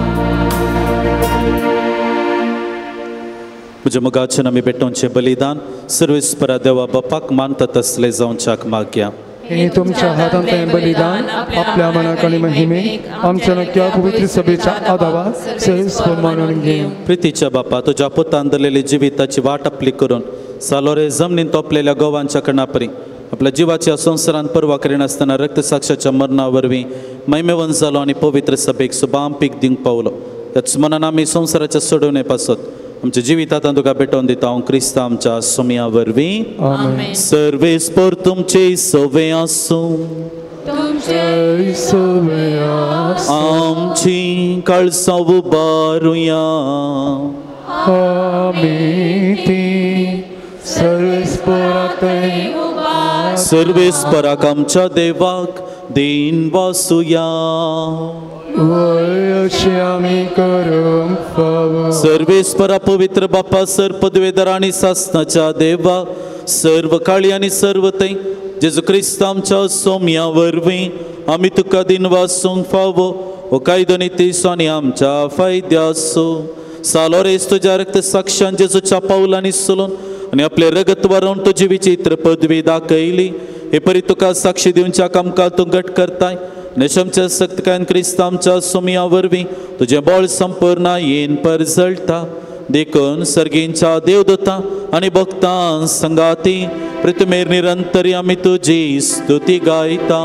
म्हज्या मोगाचें आमी भेटोवचें बलिदान सर्वेस्परा देवा बापाक मानता तसलें जावच्याक मागया. हे तुमच्या हातांतलें बलिदान आपल्या मनाक आनी महिमेक आमच्या नक्या पवित्र सभेच्या आदावा सहज मानून घेवं. प्रितीच्या बापा तुज्या पुतान धरलेली जिविताची वाट आपली करून सालोरे जमनीन तोपलेल्या गोवांच्या कणापरी आपल्या जिवाच्या संवसारान पर्वा करिनासतना रक्तसाक्षाच्या मरणा वरवीं महिमेवंत जालो आनी पवित्र सभेक सुबाम पीक दिवंक पावलो. त्याच मनान आमी संवसाराच्या सोडवणे पासत आमच्या जिवितात तुका भेटोवन दिता हांव क्रिस्ता आमच्या सोम्या वरवीं. सर्वेस्पर तुमचे सवे आसूं आमची काळसां उबारुया सर्वेस्पराक आमच्या देवाक दीन वासुया. सर्वेस्परा पवित्र बापा सर पदवेदार आनी सासनाच्या देवा सर्व काळी आनी सर्व थंय जेजू क्रिस्त आमच्या सोम्या वरवीं आमी तुका दीन वासूंक फावो हो कायदो नितीस आनी आमच्या फायद्याचो. सालोरेस तुज्या रक्त साक्षान जेजूच्या पावलांनी चलून आनी आपलें रगत वारोवन तुजी विचित्र पदवी दाखयली. हे परी तुका साक्षी दिवच्याक आमकां तूं घट करताय. नेशमच्या सक्तकायन क्रिस्त आमच्या सोम्या वरवीं तुजें बळ संपूर्ण येन परजळटा. देखून सर्गींच्या देवदूतां आनी भक्तां संगाती पृथ्वीर निरंतरी आमी तुजी स्तुती गायता.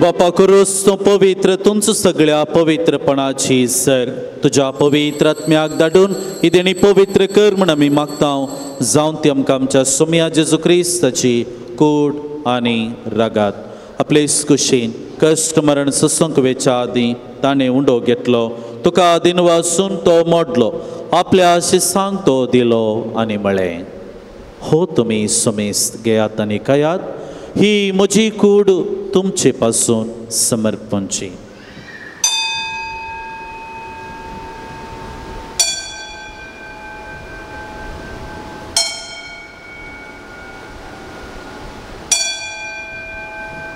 बापा करूस तूं पवित्र तुमचो सगळ्या पवित्रपणाची सर तुज्या पवित्र आत्म्याक धाडून ही देणी पवित्र कर म्हण आमी मागता जावन ती आमकां आमच्या सोम्या जेजू क्रिस्ताची कूड आनी रगात. आपले कुशीन कश्ट मरण सोसूंक वेच्या आदीं ताणें उंडो घेतलो तुका दिनवासून तो मोडलो आपल्या शिसांक तो दिलो आनी म्हळें हो तुमी सुमेस्त घेयात आनी खायात ही म्हजी कूड तुमचे पासून समर्पणची.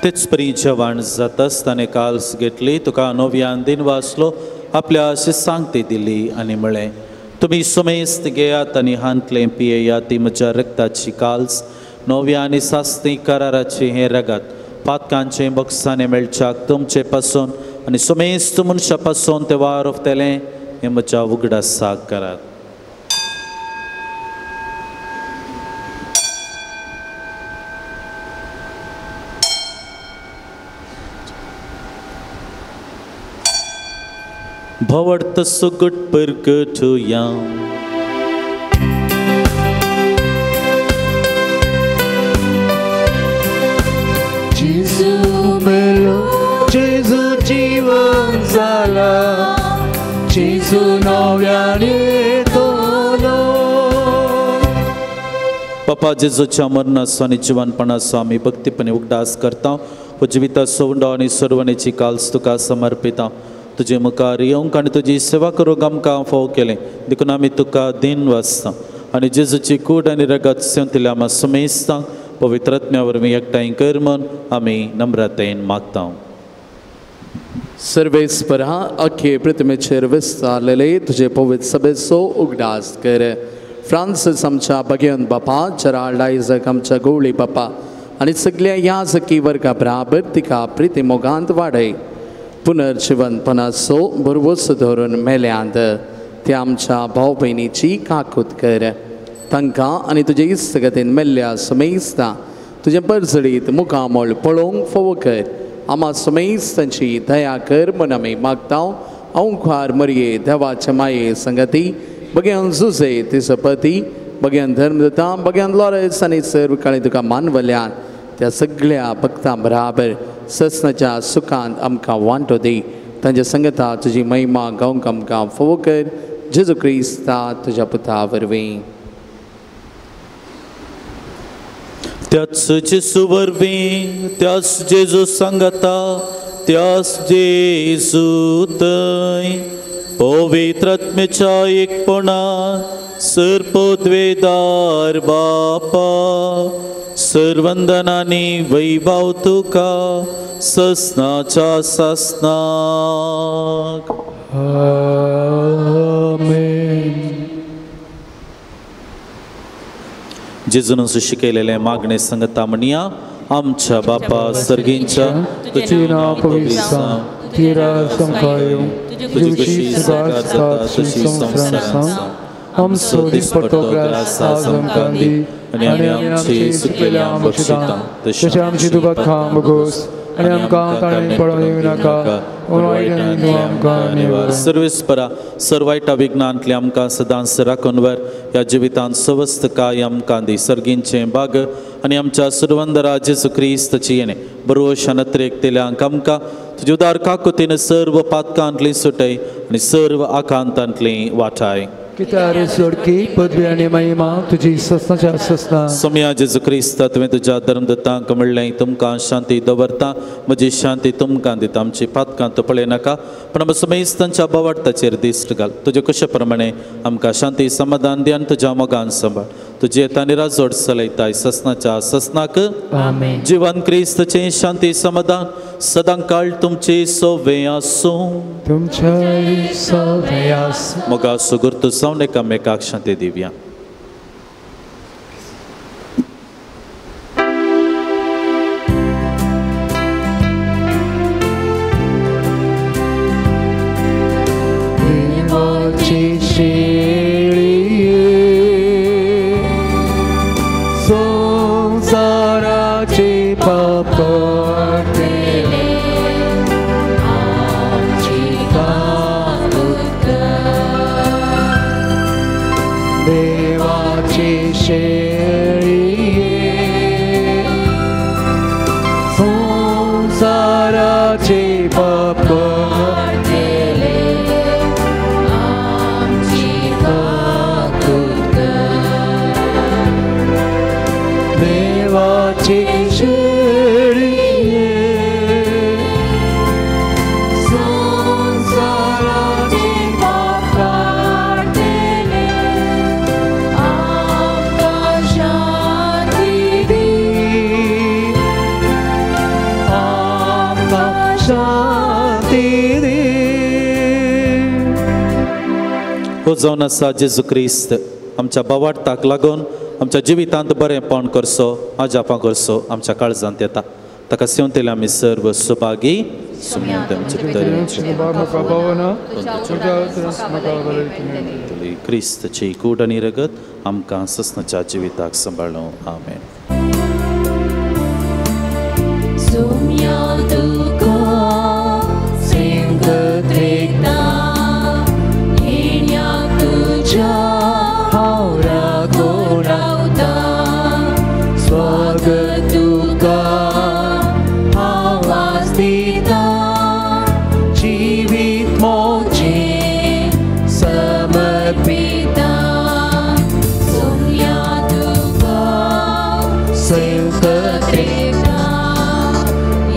तेच परी जेवण जाताच ताणें काल्स घेतली, तुका नव्यान दिन वाचलो, आपल्या शिसांक ती दिली आनी म्हळें, तुमी सुमेस्त घेयात आनी हांतलें पियेयात, ती म्हज्या रक्ताची काल्स, नव्या आनी सासणी कराराचें हें रगत पातकांचें बक्षाणें मेळच्याक तुमचे पासून आनी सुमेस्त मनशा पासून तें वावुरतलें हें म्हज्या उगडासाक करात. भवर्त सुगट परगटुया. जेजू मेलो, जेजू जीवन जाला, जेजू नव्यान येतलो. पप्पा जेजूच्या मरणाचो आनी जिवनपणाचो आमी भक्तीपणे उगडास करता. हो जिविताचो उंडो आनी सर्वणेची काल्स तुका समर्पिता. तुजे मुखार येवंक आनी तुजी सेवा करूंक आमकां फाव केलें देखून आमी तुका दिन वाचता आनी जेजूची कूड आनी रगत सेवतिल्या आमा सुमेस्तांक पवित्र आत्म्या वरवीं एकठांय कर म्हूण आमी नम्रतेन मागता. सर्वेस्परा अख्खे प्रतिमेचेर विस्तारलेले तुजे पवित्र सभेचो उगडास कर. फ्रांसीस आमच्या बगेवन बापा, जेराल्ड आयजक आमच्या गवळी बापा आनी सगल्या याजकी वर्गा बराबर तिका प्रिती मोगांत वाडय. पुनर्जिवनपणाचो भरवंसो धरून मेल्यांत त्या आमच्या भाव भयणीची काकूत कर. तांकां आनी तुजे इस्तगतीन मेल्ल्या सुमेस्ता तुजें परजळीत मुखामळ पळोवंक फावो कर. आमा सुमेस्तांची दया कर म्हूण आमी मागता. अंखार मरये देवाचे माये संगती बग्यान जुजे तिचो पती बग्यान धर्मदता बग्यान लॉरेन्स आनी सर्व काळी तुका मानवल्यान त्या सगळ्या भक्तां बराबर ससनाच्या सुखांत आमकां वांटो दी. तांच्या संगता तुजी महिमा गावंक आमकां फावो कर. जेजू क्रिस्ता तुज्या पुता वरवीं. त्याच जेजू वरवीं, त्याच जेजू सांगता, त्याच जेजू थंय पवित्र आत्म्याच्या एकपणान सर्पोद्वेदार बापा सर्वंदनानी वैभव तुका ससनाच्या ससनाक. आमेन. जेजून शिकयलेलें मागणें संगता म्हणया. आमच्या बापा सर्गींच्या, तुजें नांव पवित्र जावं, तुजें राज आमकां येवं, तुजी खुशी स्वर्गांत जाता तशी संवसारांत जावं. आमचो दिसपट्टो ग्रास आज आमकां दी आनी आमी आमची चुकलेल्या बक्षिता तशें आमची दुबाखां भोगोस आनी आमकां ताणें पडोवन येवं नाका, पूण वायटांनी तूं आमकां निवार. सर्वेस्परा सर्व वायटा विघ्नांतले आमकां सदांच राखून व्हर. ह्या जिवितांत सवस्तकाय आमकां दी. सर्गींचें बाग आनी आमच्या सुरवंदरा जेजू क्रिस्ताची येणें बरोवशान अत्रेकतेल्यांक आमकां तुजे उदार काकुतीन सर्व पातकांतली सुटय आनी सर्व आकांतांतली वाटाय. कित्यार सोडकी पदवी आनी महिमा तुजी ससनाच्या ससना. सोम्या जेजू क्रिस्ता, तुवें तुज्या धर्मदत्तांक म्हणलें, तुमकां शांती दवरता, म्हजी शांती तुमकां दिता. आमची पातकां तूं पळयनाका, पूण आमकां सुमेस्तांच्या बोवाळताचेर दिश्ट घाल. तुजे कशे प्रमाणे आमकां शांती समाधान दी आनी तुज्या मोगान सांबाळ. तुजे येता राजोड चलयताय ससनाच्या ससनाक. आमेन. जिवन क्रिस्ताचें शांती समाधान सदां काळ तुमचे सोवे आसूं. तुमचे सोवे आसूं. मोगा सुगुर्त जावन एकामेकाक शांती दिवया. देवाची शेळये संवसाराचे पाप काडटले, आमची काकूत कर. देवाची शेळये संवसाराचे पाप काडटले, आमची काकूत कर. देवाची शेळये संवसाराचे पाप काडटले, आमकां शांती दी, जावन आसा जेजू क्रिस्त आमच्या बावाडताक लागून आमच्या जिवितांत बरेंपण करचो, आजापां करचो आमच्या काळजांत येता. ताका सेवंतले आमी सर्व सुभागी क्रिस्तची कूड आनी रगत आमकां ससनाच्या जिविताक सांबाळूं. आमेन. स्वागत तुका आवाज दिता, जिवीत मोजें समर्पिता. सोम्या तुका सेवकत्रेता,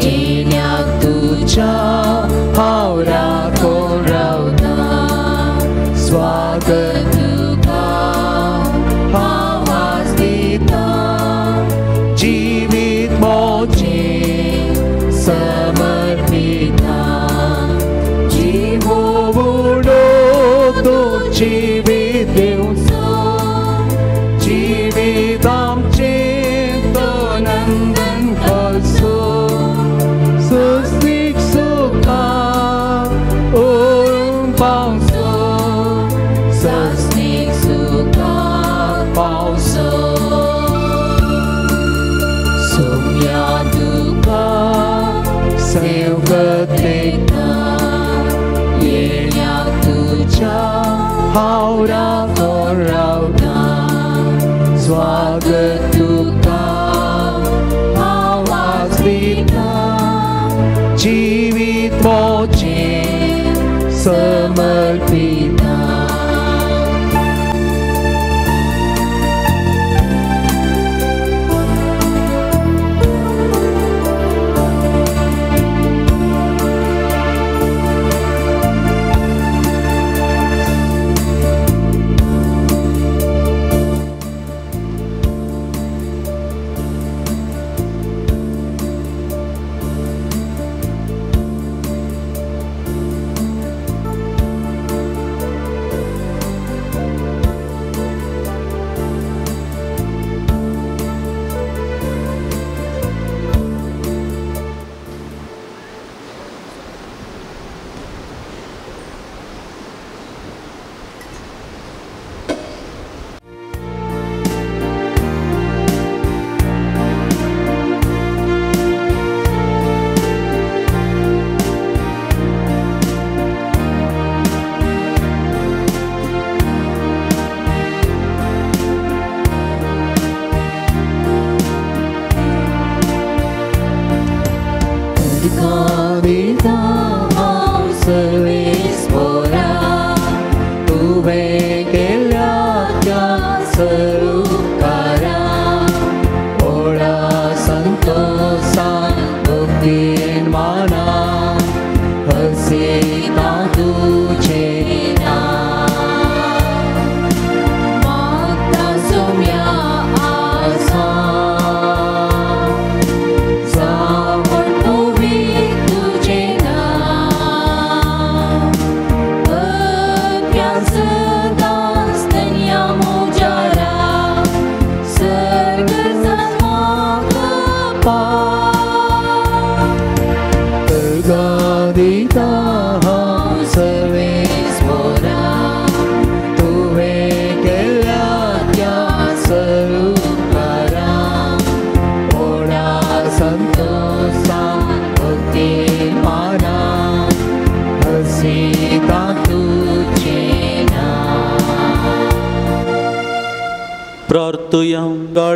येण्याक तुज्या हांव राखून रावता. स्वागत तुका आवाज दिता, जिवीत मोजें समर्पिता. जिवो उडो तूं जिवीत दिवचो, जिवीत आमचें तो नंदन करचो. सुस्तीक सुखाक उरूंक पावचो, सस्तीक सुखाक पावचो. सोम्या तुका सेवकत्रेता, येण्याक तुज्या हांव राखून रावता. स्वागत तुका आवाज दिता, जिवीत मोजें समर्पिता.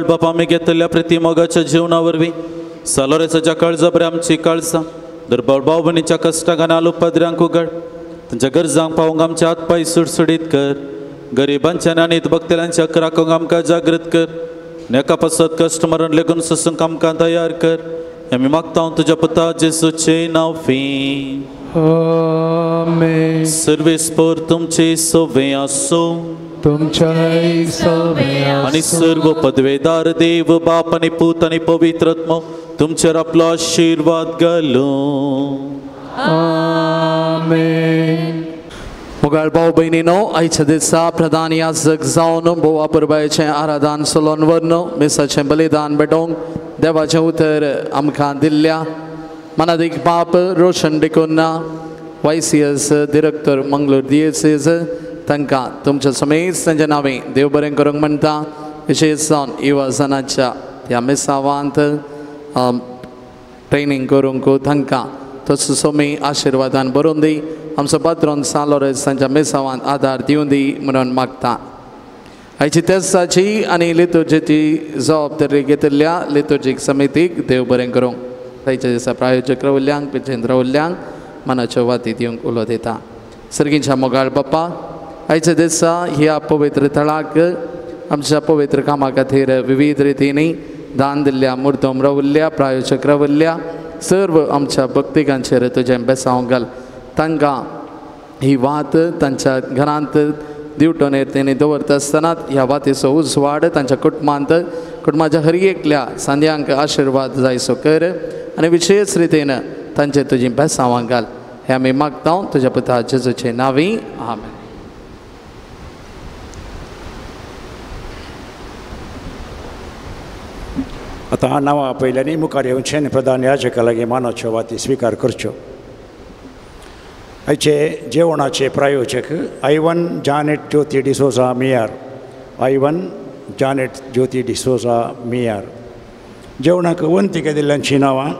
बापा आमी घेतल्या प्रतिमोगाच्या जिवना वरवीं सालोरेच्या काळजा आमची काळजां दुर्बळ भाव भयणीच्या कश्टांक आनी आलुपद्र्यांक उगड, तांच्या गरजांक पावूंक आमचे हात पांय सुडसुडीत कर. गरिबांच्या आनी भक्तल्यांच्या राखूंक आमकां जागृत कर. एका पासत कश्ट मरण लेगून सोसूंक आमकां तयार कर. आमी मागता तुज्या पुता जेजूचे नांव फी. आमेन. सर्वेस्पर तुमचे सवे आसूं तुमच्याय सवे आनी सर्व पदवेदार देव बाप आनी पूत आनी पवित्र आत्मो तुमचेर आपलो आशिर्वाद घालूं. आमेन. मोगाळ भाव भयणीनो, आयच्या दिसा प्रधान याजक जावन भोवा परबायचें आराधन सोलोन व्हरून मिसाचें बलिदान भेटोवंक देवाचें उतर आमकां दिल्ल्या मनादीक बाप Roshan D'Cunha YCS director Mangalore diocese तांकां तुमच्या समेत तांच्या नांवे देव बरें करूंक म्हणटा. विशेश जावन युवाजनाच्या ह्या मिसावांत ट्रेनींग करूंक तांकां तसो सोमी आशिर्वादान बरोवन दी. आमचो पात्रोन सान लोरेंस तांच्या मिसावांत आदार दिवं दी म्हणून मागता. आयची तेसाची आनी लितुर्जीची जबाबदारी घेतिल्ल्या लितुर्जीक समितीक देव बरें करूंक. आयच्या दिसा प्रायोजक रावल्ल्यांक पिचेंत रावल्ल्यांक मनाच्यो वाती दिवंक उलो दिता. सर्गीच्या मोगाळ बाप्पा, आयच्या दिसा ह्या पवित्र थळाक आमच्या पवित्र कामा खातीर विविध रितींनी दान दिल्ल्या मुर्दम रावल्ल्या प्रायोजक रावल्ल्या सर्व आमच्या भक्तिकांचेर तुजें बेसांव घाल. तांकां ही वात तांच्या घरांत दिवटोनेर तेणी दवरता आसतना ह्या वातीचो उजवाड तांच्या कुटुंबांत कुटुंबाच्या हर एकल्या सांद्यांक आशिर्वाद जायसो कर आनी विशेष रितीन तांचे तुजी बेसांवां घाल. हें आमी मागता तुज्या पुता जेजूचे नांवी, आमेन. आतां नांवां आपयल्यांनी मुखार येवचें आनी प्रधान याजका लागीं मानाच्यो वाती स्विकार करच्यो. आयचे जेवणाचे प्रायोजक आयवन जानेट ज्योती डिसोजा मियार, आयवन जानेट ज्योती डिसोजा मियार. जेवणाक वंतिका दिल्ल्यांचीं नांवां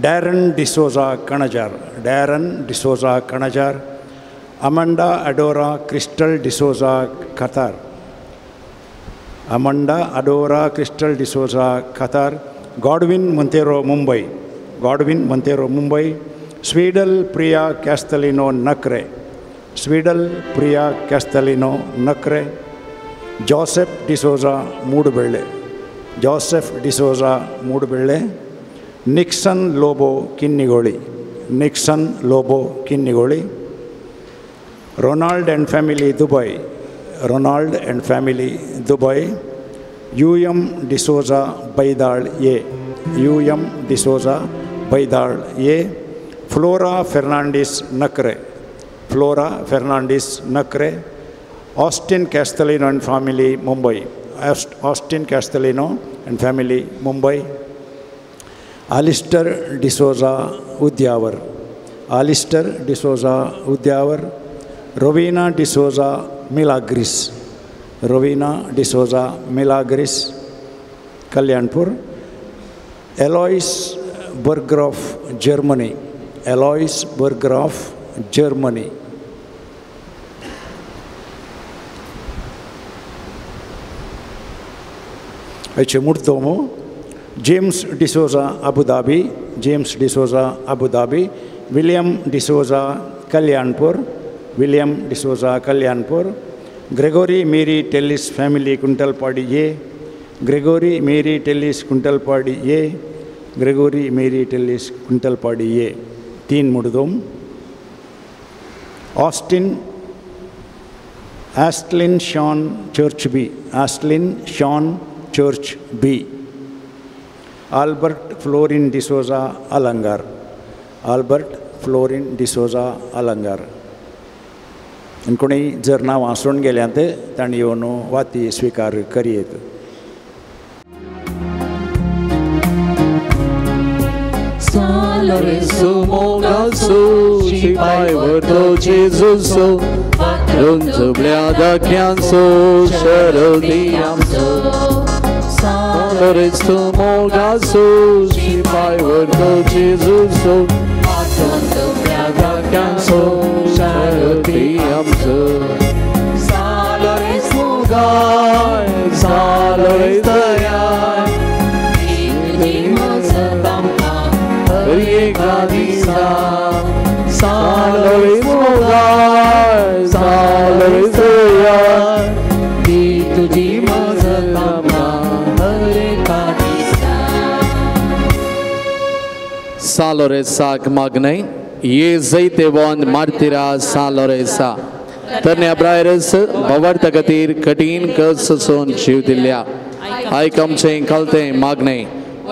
Darren D'Souza Kanajar, Darren D'Souza Kanajar, Amanda Adora Crystal D'Souza Qatar, Amanda Adora Crystal D'Souza Qatar, Godwin Monteiro Mumbai, Godwin Monteiro Mumbai, Swedal Priya Castelino Nakre, Swedal Priya Castelino Nakre, Joseph D'Souza Moodubelle, Joseph D'Souza Moodubelle, Nixon Lobo Kinnigoli, Nixon Lobo Kinnigoli, Ronald and family Dubai, Ronald and family Dubai, U M D'Souza Baidal A, U M D'Souza Baidal A, Flora Fernandes Nakre, Flora Fernandes Nakre, Austin Castelino and family Mumbai, Austin Castelino and family Mumbai, Alistair D'Souza Udyavar, Alistair D'Souza Udyavar, Rowena D'Souza Milagris, Rowena D'Souza Milagris, Kalyanpur, Alois Berggraf Germany, Alois Berggraf Germany. आयचे मुर्दोमो James D'Souza Abu Dhabi, James D'Souza Abu Dhabi, William D'Souza Kalyanpur, William D'Souza Kalyanpur, Gregory Mary Tellis family Kuntalpadi A, Gregory Mary Tellis Kuntalpadi A, Gregory Mary Tellis Kuntalpadi A. तीन मुर्दोम. Austin Astlin Sean Church B, Astlin Sean Church B, Albert Florin D'Souza Alangar, Albert Florin D'Souza Alangar. आनी कोणी जर नांवां सोडून गेल्यांत तांणी येवन वाती स्विकार करयेत. सालोरेसाक मागणें ये जैतेवन मार्तिरा सालोरेसा तरण्या ब्रायरस भवार्था खातीर कठीण कस सोसून जीव दिल्या. आयक आमचें कलतें मागणें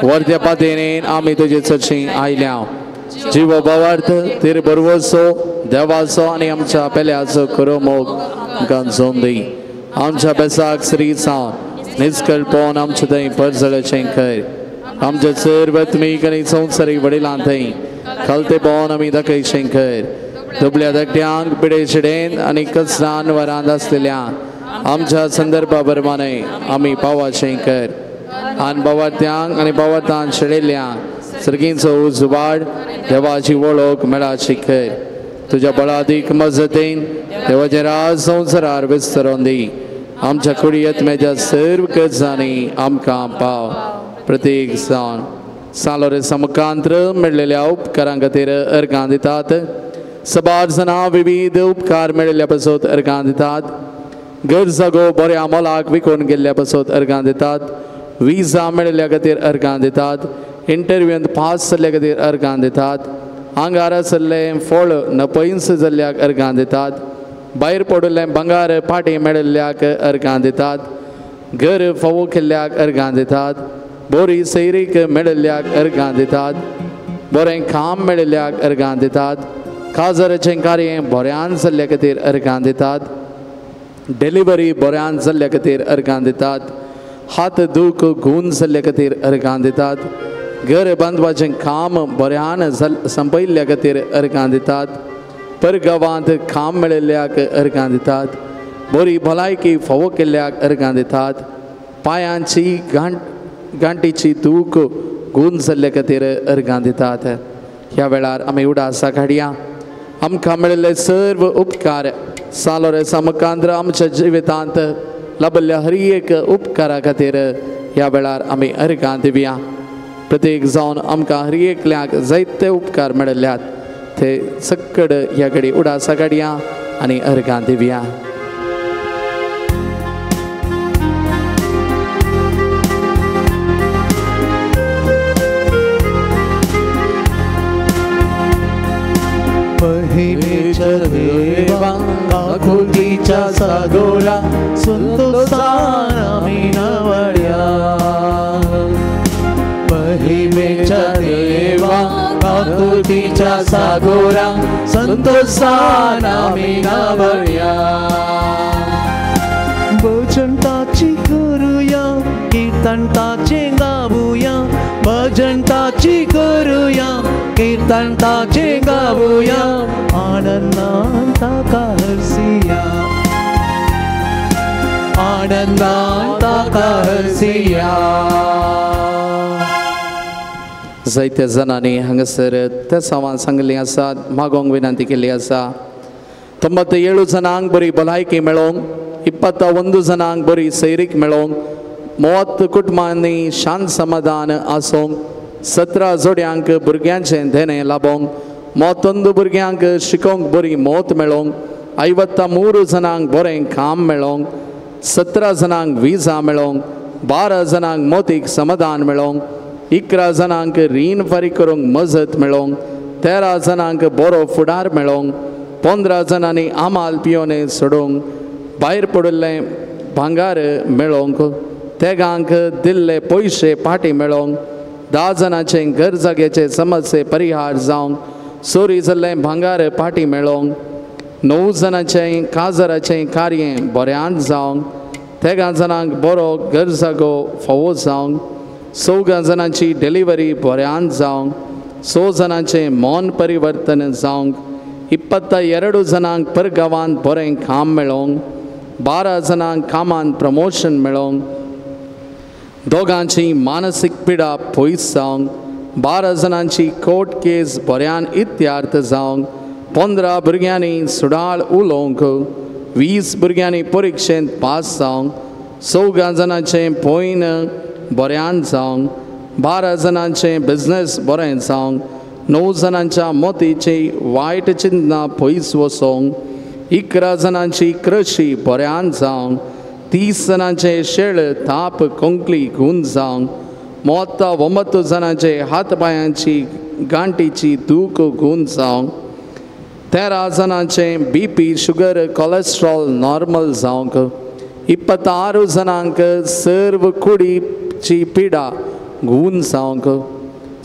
वर्ध्या पातेनेन आमी तुजे चडशीं आयल्या. जीव भावार्थ तेरे बरवसो देवाचो आनी आमच्या पेल्याचो खरो मोग आमकां जावन दी. आमच्या बेसाक श्री जावन निस्कळपोवन आमचे थंय परजळचें कर. आमच्या सर्वत्मीक आनी संवसारीक वडिलां थंय खालते पोवन आमी दाखयचें कर. दुबल्या धाकट्यांक पिडे शिडेन आनी कचरान वरांत आसलेल्या आमच्या संदर्भा प्रमाणे आमी पावाचें कर. आनी बावात्यांक आनी बावातान शेळेल्या सर्गींचो उजवाड देवाची वळख मेळाची कर. तुज्या बळादीक मजतीन देवाचें राज संवसारार विस्तरोन दी. आमच्या कुडयेत मेज्या सर्व गरजांनी आमकां पाव. प्रत्येक जावन सालोरे मुखांत्र मेळ्ळेल्या उपकारां खातीर अर्गां दितात. सबार जाणां विविध उपकार मेळिल्ल्या पासत अर्गां दितात. घर जागो बऱ्या मोलाक विकून गेल्ल्या पासत अर्गां दितात. विजा मेळिल्ल्या खातीर अर्गां दितात. इंटरव्यूंत पास जाल्ल्या खातीर अर्गां दितात. आंगार आसलें फळ नपयंस जाल्ल्याक अर्गां दितात. भायर पडिल्लें भांगार पाटी मेळिल्ल्याक अर्गां दितात. घर फावो केल्ल्याक अर्गां दितात. बरी सैरीक मेळिल्ल्याक अर्गां दितात. बरें काम मेळिल्ल्याक अर्गां दितात. काजराचें कार्य बऱ्यान जाल्ल्या खातीर अर्गां दितात. डिलिव्हरी बऱ्यान जाल्ल्या खातीर अर्गां दितात. हात दूख गूण जाल्ल्या खातीर अर्गां दितात. घर बांदपाचें काम बऱ्यान संपयल्ल्या खातीर अर्गां दितात. परगांवांत काम मेळिल्ल्याक अर्गां दितात. बरी भलायकी फावो केल्ल्याक अर्गां दितात. पांयांची गांठीची दूख गूण जाल्ल्या खातीर अर्गां दितात. ह्या वेळार आमी उडासा काडया. आमकां मेळिल्ले सर्व उपकार सालोरे मुखांत्र आमच्या जिवितांत लाभिल्ल्या हर एक उपकारा खातीर ह्या वेळार आमी अर्गां दिवया. प्रत्येक जावन आमकां हर एकल्याक जायते उपकार मेळिल्ल्यात ते सक्कड ह्या घडी उडासा काडया आनी अर्गां दिवया. महिमेच्या देवा काकुलीच्या सागोरा संतोषान आमी नवड्या. महिमेच्या देवा काकुलीच्या सागोरा संतोषान आमी नवड्या. भजन ताची करुया कीर्तन ताचें गावुया. भजन ताची करुया कीर्तन ताचें गावुया. आनंदान ताका हरसिया. आनंदान ताका हरसिया. जायत्या जाणांनी हांगासर त्या सवान सांगिल्लीं आसात, मागोंक विनंती केल्ली आसा. 97 जाणांक बरी भलायकी मेळोवंक, 21 जाणांक बरी सैरीक मेळोवंक, 30 कुटुंबांनी शांत समाधान आसूंक, 17 जोड्यांक भुरग्यांचें देणें लाबोवंक, 31 भुरग्यांक शिकोवंक बरी मौत मेळोवंक, 53 जाणांक बरें काम मेळोवंक, 17 जाणांक विजा मेळोवंक, 12 जाणांक मोतीक समाधान मेळोवंक, 11 जाणांक रीण फारीक करूंक मजत मेळोवंक, 13 जाणांक बरो फुडार मेळोवंक, 15 जाणांनी आमाल पियोने सोडूंक, भायर पडिल्लें भांगार मेळोवंक, तेगांक दिल्ले पयशे पाटी मेळोवंक, 10 जाणांचे घर जाग्याचे समस्ये परिहार जावंक, चोरी जाल्लें भांगार पाटी मेळोवंक, 9 जाणांचें काजराचें कार्य बऱ्यान जावंक, 13 जाणांक बरो घर जागो फावो जावंक, 4 जाणांची डिलिव्हरी बऱ्यान जावंक, 6 जाणांचें मन परिवर्तन जावंक, 22 जाणांक परगांवांत बरें काम मेळोवंक, 12 जाणांक कामांत प्रमोशन मेळोवंक, दोगांची मानसीक पिडा पयस जावंक, 12 जाणांची कोर्ट केस बऱ्यान इत्यार्थ जावंक, 15 भुरग्यांनी सुडाळ उलोवंक, 20 भुरग्यांनी परिक्षेंत पास जावंक, 4 जाणांचें पयन बऱ्यान जावंक, 12 जाणांचें बिजनेस बरें जावंक, 9 जाणांच्या मोतीची वायट चिंतना पयस वचोंक, 11 जाणांची कृशी बऱ्यान जावंक, 30 जाणांचे शेळ ताप कोंकली गूण जावंक, 39 जाणांचे हात पांयांची गांठीची दूख गूण जावंक, 13 जाणांचे बीपी शुगर कोलेस्ट्रॉल नॉर्मल जावंक, 26 जाणांक सर्व कुडीची पिडा गूण जावंक,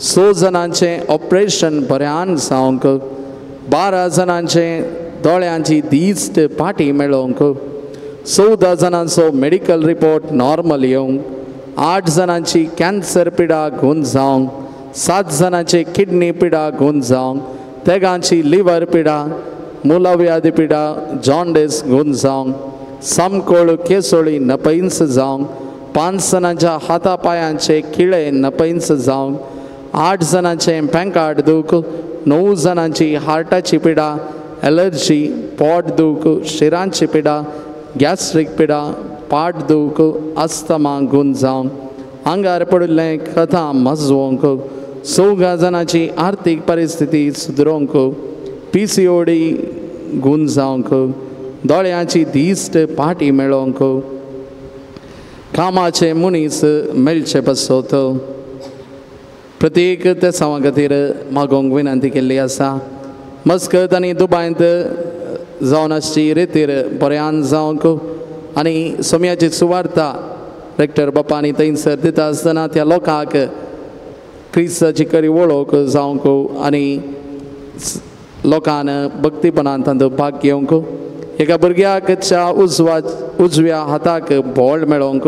6 जाणांचें ऑपरेशन बऱ्यान जावंक, 12 जाणांचें दोळ्यांची दिश्ट पाटी मेळोवंक, 14 जाणांचो मेडिकल रिपोर्ट नॉर्मल येवंक, 8 जाणांची कॅन्सर पिडा गुण जावंक, 7 जाणांची किडनी पिडा गुण जावंक, तेगांची लिवर पिडा, मुलाव्याधी पिडा, जॉन्डिस गुण जावंक, सामकोळ केसोळी नपैंस जावंक, 5 जाणांच्या हाता पायांचे किळे नपैंस जावंक, 8 जाणांचें पेंकाट दूख, 9 जाणांची हार्टाची पिडा, एलर्जी, पोट दूख, शिरांची पिडा, गॅस्ट्रीक पिडा, पाट दूख, अस्थमा गुण जावंक, आंगार पडिल्लें कथा मजवंक, 4 जाणांची आर्थीक परिस्थिती सुदरोवंक, PCOD गुण जावंक, दोळ्यांची दिश्ट पाटी मेळोवंक, कामाचे मनीस मेळचे पासत प्रत्येक तेसांवा खातीर मागोवंक विनंती केल्ली आसा. मस्कत आनी दुबायंत जावन आसची रेतीर बऱ्यान जावंक आनी सोम्याची सुवार्ता रेक्टर बापांनी थंयसर दिता आसतना त्या लोकांक क्रिस्ताची खरी वळख जावंक आनी लोकान भक्तीपणान तांचो भाग घेवंक, एका भुरग्याक च्या उजव्या हाताक बोळ मेळोवंक,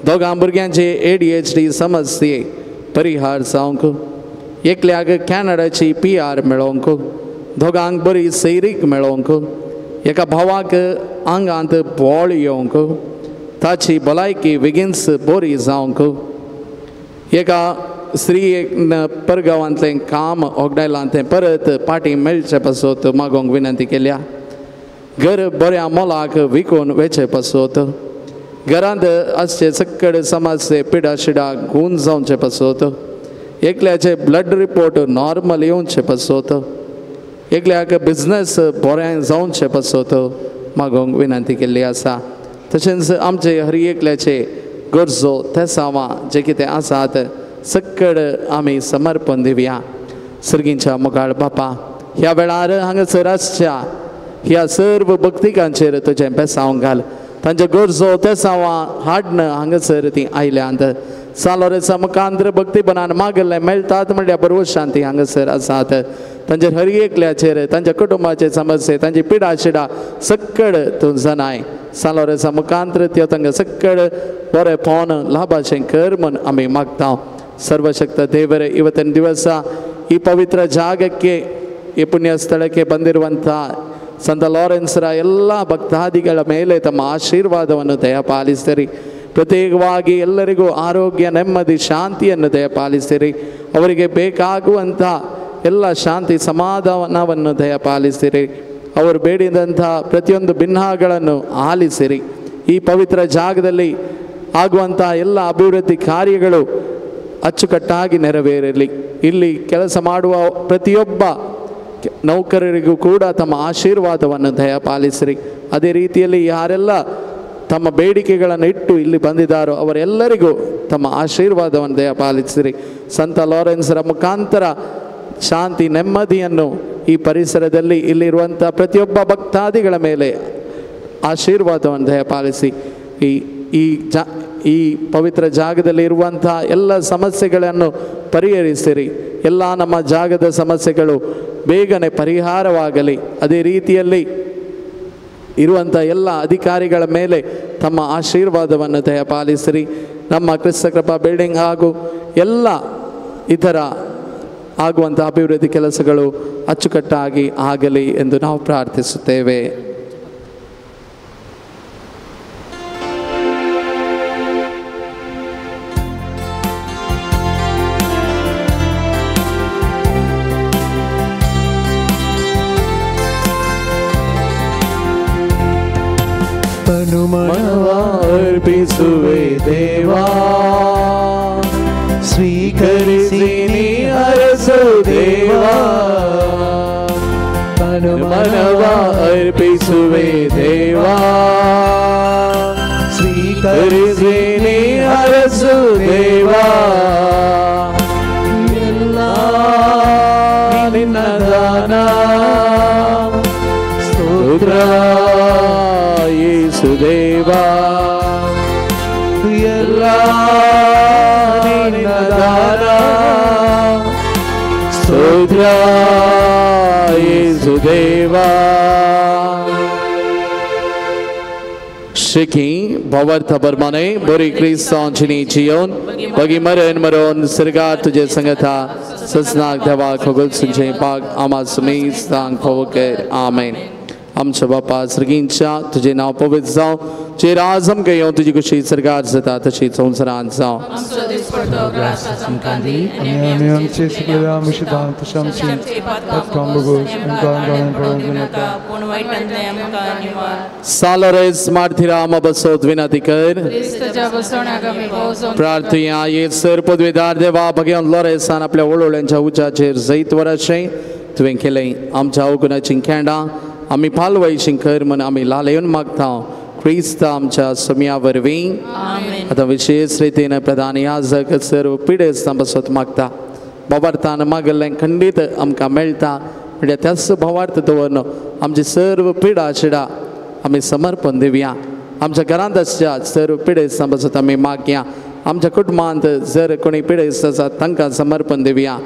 2 भुरग्यांचे ADHD समस्ये परिहार जावंक, एकल्याक कॅनडाची PR मेळोवंक, 2 बरी सैरीक मेळोवंक, एका भावाक आंगांत बोळ येवंक, ताची भलायकी बेगीनच बरी जावंक, एका स्त्रियेक परगांवांतलें काम ओगडायलां तें परत पाटी मेळचे पासत मागोवंक विनंती केल्या. घर बऱ्या मोलाक विकून वेचे पासत, घरांत आसचे सक्कड समाजचे पिडा शिडा गुण जावचे पासत, एकल्याचे ब्लड रिपोर्ट नॉर्मल येवचे पासत, एकल्याक बिजनस बरें जावचे पासत मागोवंक विनंती केल्ली आसा. तशेंच आमचे हर एकल्याचे गरजो तेसांवां जे कितें आसात सक्कड आमी समर्पण दिवया. सर्गींच्या मुखार बापा ह्या वेळार हांगासर आसच्या ह्या सर्व भक्तिकांचेर तुजें बेसांव घाल, तांचे गरजो तेसांवां हाडन हांगासर ती आयल्यांत सालोरेचा मुखांतर भक्तीपणान मागिल्लें मेळटात म्हणल्यार बरोबर शांती हांगासर आसात. तांचेर हर एकल्याचेर तांच्या कुटुंबाचे समस्ये तांची पिडा शिडा सक्कड तूं जनाय सालोरेचा मुखांतर त्यो तांकां सक्कड बरें पोवन लाभाचें कर म्हूण आमी मागता. ಸರ್ವಶಕ್ತ ದೇವರೇ, ಇವತ್ತಿನ ದಿವಸ ಈ ಪವಿತ್ರ ಜಾಗಕ್ಕೆ, ಈ ಪುಣ್ಯ ಸ್ಥಳಕ್ಕೆ ಬಂದಿರುವಂಥ ಸಂತ ಲಾರೆನ್ಸರ ಎಲ್ಲ ಭಕ್ತಾದಿಗಳ ಮೇಲೆ ತಮ್ಮ ಆಶೀರ್ವಾದವನ್ನು ದಯಪಾಲಿಸಿರಿ. ಪ್ರತ್ಯೇಕವಾಗಿ ಎಲ್ಲರಿಗೂ ಆರೋಗ್ಯ, ನೆಮ್ಮದಿ, ಶಾಂತಿಯನ್ನು ದಯಪಾಲಿಸಿರಿ. ಅವರಿಗೆ ಬೇಕಾಗುವಂಥ ಎಲ್ಲ ಶಾಂತಿ ಸಮಾಧಾನವನ್ನು ದಯಪಾಲಿಸಿರಿ. ಅವರು ಬೇಡಿದಂಥ ಪ್ರತಿಯೊಂದು ಭಿನ್ನಗಳನ್ನು ಆಲಿಸಿರಿ. ಈ ಪವಿತ್ರ ಜಾಗದಲ್ಲಿ ಆಗುವಂಥ ಎಲ್ಲ ಅಭಿವೃದ್ಧಿ ಕಾರ್ಯಗಳು ಅಚ್ಚುಕಟ್ಟಾಗಿ ನೆರವೇರಲಿ. ಇಲ್ಲಿ ಕೆಲಸ ಮಾಡುವ ಪ್ರತಿಯೊಬ್ಬ ನೌಕರರಿಗೂ ಕೂಡ ತಮ್ಮ ಆಶೀರ್ವಾದವನ್ನು ದಯಪಾಲಿಸಿರಿ. ಅದೇ ರೀತಿಯಲ್ಲಿ ಯಾರೆಲ್ಲ ತಮ್ಮ ಬೇಡಿಕೆಗಳನ್ನು ಇಟ್ಟು ಇಲ್ಲಿ ಬಂದಿದ್ದಾರೋ ಅವರೆಲ್ಲರಿಗೂ ತಮ್ಮ ಆಶೀರ್ವಾದವನ್ನು ದಯಪಾಲಿಸಿರಿ. ಸಂತ ಲಾರೆನ್ಸರ ಮುಖಾಂತರ ಶಾಂತಿ ನೆಮ್ಮದಿಯನ್ನು ಈ ಪರಿಸರದಲ್ಲಿ ಇಲ್ಲಿರುವಂಥ ಪ್ರತಿಯೊಬ್ಬ ಭಕ್ತಾದಿಗಳ ಮೇಲೆ ಆಶೀರ್ವಾದವನ್ನು ದಯಪಾಲಿಸಿ. ಈ ಈ ಜಾ ಈ ಪವಿತ್ರ ಜಾಗದಲ್ಲಿ ಇರುವಂಥ ಎಲ್ಲ ಸಮಸ್ಯೆಗಳನ್ನು ಪರಿಹರಿಸಿರಿ. ಎಲ್ಲ ನಮ್ಮ ಜಾಗದ ಸಮಸ್ಯೆಗಳು ಬೇಗನೆ ಪರಿಹಾರವಾಗಲಿ. ಅದೇ ರೀತಿಯಲ್ಲಿ ಇರುವಂಥ ಎಲ್ಲ ಅಧಿಕಾರಿಗಳ ಮೇಲೆ ತಮ್ಮ ಆಶೀರ್ವಾದವನ್ನು ದಯಪಾಲಿಸಿರಿ. ನಮ್ಮ ಕ್ರಿಸ್ತ ಕೃಪಾ ಬಿಲ್ಡಿಂಗ್ ಹಾಗೂ ಎಲ್ಲ ಇತರ ಆಗುವಂಥ ಅಭಿವೃದ್ಧಿ ಕೆಲಸಗಳು ಅಚ್ಚುಕಟ್ಟಾಗಿ ಆಗಲಿ ಎಂದು ನಾವು ಪ್ರಾರ್ಥಿಸುತ್ತೇವೆ. ಅರ್ಪಿಸುವೆ ದೇವಾ, ಸ್ವೀಕರಿಸಿ ನೀ ಹರಸು ದೇವಾ. ಮನವ ಅರ್ಪಿಸುವೆ ದೇವಾ, ಸ್ವೀಕರಿಸಿ ನೀ ಹರಸು ದೇವಾ. ಎಲ್ಲ ನಿನ್ನ ದಾನ, ಸ್ತೋತ್ರ ಯೇಸು ದೇವಾ. ಎಲ್ಲ ನಿನ್ನ ದಾನ, स्तोत्र येशू देवा. शिकी भवार्थ बरमाने बरी क्रिस्तांची जियोन बगी मरण मरोन सर्गा तुझे संगता ससनाक देवा खगोल सुंचे पाक आमा सुमी सांग फोकर. आमेन. आमच्या बापा सर्गींच्या तुझे नाव पवित्र जावं, तुझे राज आमकां येवं, तुजी खुशी सर्गार जाता तशी संवसारांत जावं. सालोरेस मार्थिरा आमा बसोत विनंती कर. प्रार्थया ये सर पदवीदार देवा भगवान लोरेसान आपल्या वळवळ्यांच्या उज्याचेर जैत वराशें तुवें केलें. आमच्या अवगुणाचीं खेंडां आमी पालवयशीं कर म्हण आमी लालेवन मागता क्रिस्त आमच्या सम्या वरवीं. आतां विशेष रितीन प्रधान याजक सर्व पिडेस्तां बसत मागता. भावार्थान मागल्लें खंडीत आमकां मेळटा म्हणल्यार त्याच भावार्थ दवरन आमची सर्व पिडा शिडा आमी समर्पण दिवया. आमच्या घरांत आसच्या सर्व पिडेस्तां बसत आमी मागया. आमच्या कुटुंबांत जर कोणी पिडेस्त आसात तांकां समर्पण दिवया.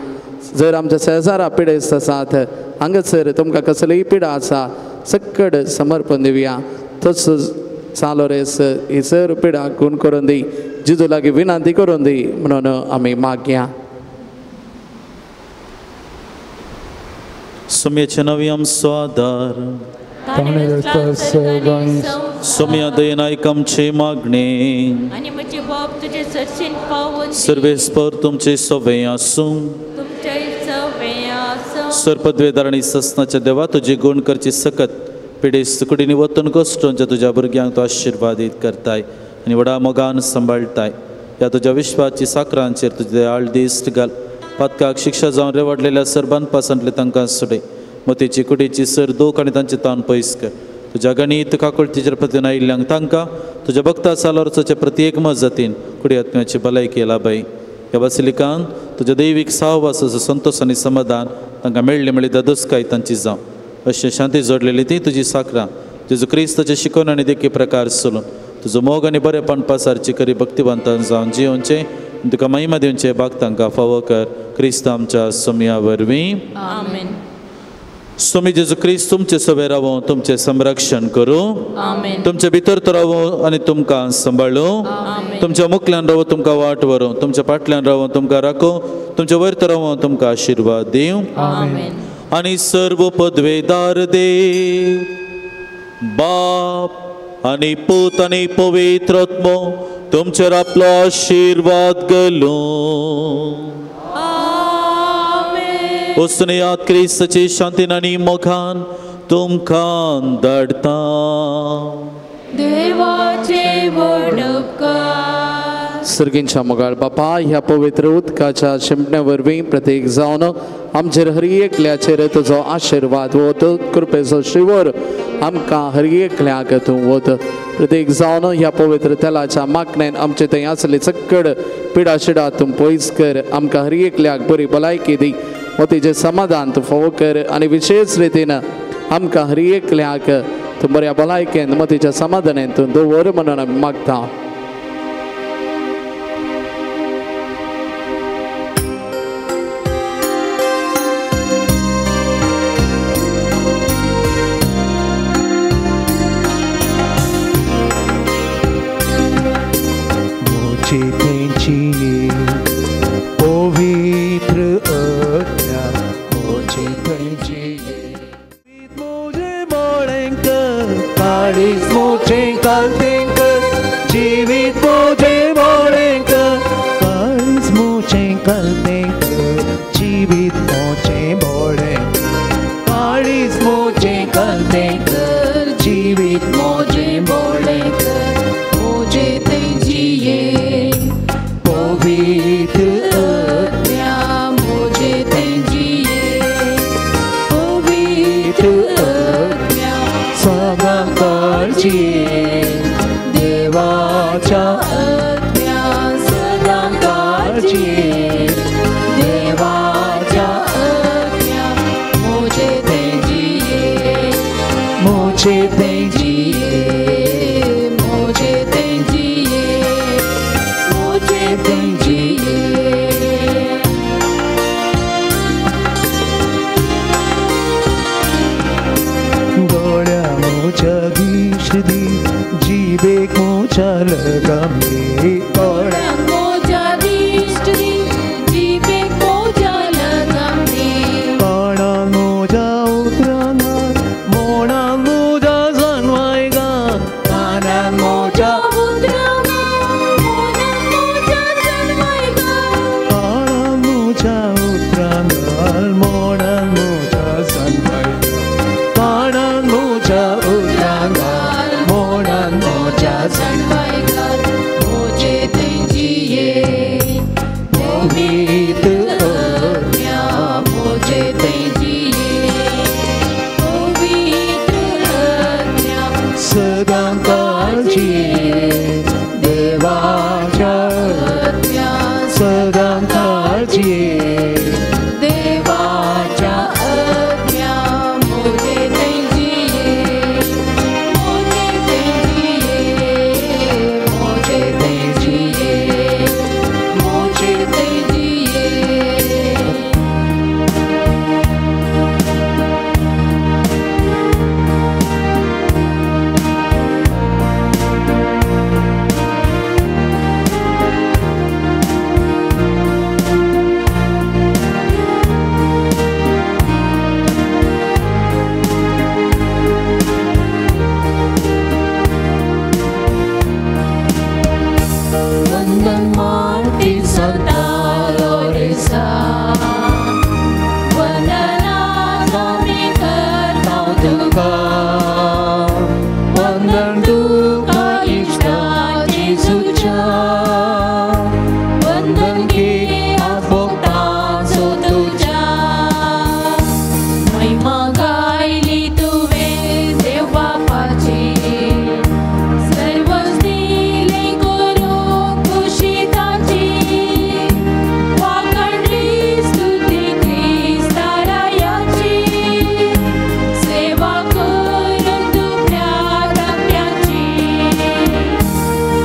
जर आमच्या शेजारा पिडेस्त आसात हांगासर तुमकां कसलीय पिडा आसा सक्कड समर्पण दिवया. तसोच चालो रेस ही सर पिडा गुण करून दी, जिजू लागीं विनंती करून दी म्हणून आमी मागया. सुम्याचे नवी आमचो आदार, सुम्या दयेन आयक आमचे मागणे, सर्वेस्पर तुमचे सवे आसूं. सर्पद्वेदार आनी ससनाच्या देवा तुजी गुण करची सकत पिडेस्त कुडीनी वतून कश्टोंच्या तुज्या भुरग्यांक तूं आशिर्वादीत करताय आनी व्हडा मोगान सांबाळटाय. ह्या तुज्या विश्वाची साकरांचेर तुजे दयाळ दिश्ट घाल. पातकाक शिक्षा जावन रेवाडलेल्या सर्बांपासांतले तांकां सुडय. मतीची कुडीची सर दोख आनी तांचे ताण पयस कर. तुज्या गणीत काकुळतीचेर प्रतीन आयिल्ल्यांक तांकां तुज्या भक्ता सालोरचोचे प्रत्येक मजतीन कुडी आत्म्याची भलायकी लाभय. ह्या बासिलिकान तुज्या दैवीक सहवासाचो संतोश आनी समाधान तांकां मेळ्ळी म्हळी दादोसकाय तांची जावं. अशें शांती जोडलेली ती तुजी साकरां जेजू क्रिस्ताचे शिकवण आनी देखी प्रकार चलून तुजो मोग आनी बरेपण पासारची करी भक्तिवंतान जावन जियोवचें तुका महिमा दिवचें भाग तांकां फावो कर. क्रिस्त आमच्या सोमया वरवीं. आमेन. स्वामी जेजू क्रिस्त तुमचे सवे रावो, तुमचें संरक्षण करूं, तुमचे भितर तो रावो आनी तुमकां सांबाळूं, तुमच्या मुखल्यान रावो तुमकां वाट व्हरूं, तुमच्या फाटल्यान रावो तुमकां राखूं, तुमच्या वयर तर रावो तुमकां आशिर्वाद दिवं. आनी सर्व पदवेदार देव बाप आनी पूत आनी पवित्र आत्मो तुमचेर आपलो आशिर्वाद घालूं. वचून याद क्रिस्ताची शांतीन आनी मोगान तुमकां धाडटा. देवाचे व्हड उपकार. सर्गींच्या मोगाळ बापा, ह्या पवित्र उदकाच्या शिंपण्या वरवीं प्रत्येक जावन आमचेर हर एकल्याचेर तुजो आशिर्वाद वत, कृपेचो शिवर आमकां हर एकल्याक तूं वत. प्रत्येक जावन ह्या पवित्र तेलाच्या मागण्यान आमचे थंय आसले चक्कड पिडा शिडा तूं पयस कर. आमकां हर एकल्याक बरी भलायकी दी, मतीचें समाधान तूं फावो कर आनी विशेष रितीन आमकां हर एकल्याक तूं बऱ्या भलायकेन मतीच्या समाधानान तूं दवर म्हणून आमी मागता. पवित्र मोटी सांता लोरेसा वंदना आमी करता तुका वंदन तुका इश्टा जेजूच्या वंदन की आज भोगताचो तुज्या महिमा गायली तुवें देव बापाची सर्वच दिले करूंक खुशी ताची वाखणली स्तुती क्रिस्तारायाची सेवा करूंक दुबळ्या धाकट्याची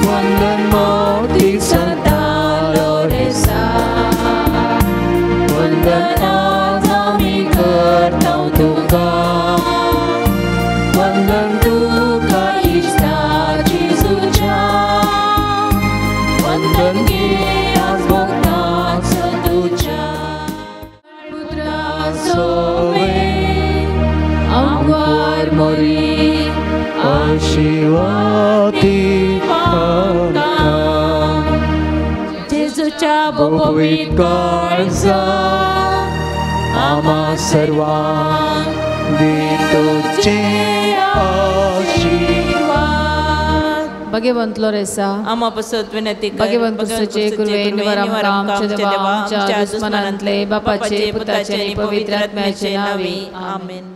वंदन मोटी सांता लोरेसा वंदन आज आमी करता तुका वंदन तुका इश्टा जेजूच्या वंदन गे आज भोगताचो तुज्या पुत्रा सोवे आमकार मोरी आशीर्वादी आमकां जेजूच्या पवित्र काळजा आम्हा सर्वांक दी तुझे आशीर्वाद. भगवंत लोरेसा आमा पसत विनंती कर. भगवंत क्रिस्ताचे कृपेन निवार आमकां आमच्या देवा आमच्या दुस्मनांतले बापाचे पुताचे आनी पवित्र आत्म्याचे नांवे. आमेन.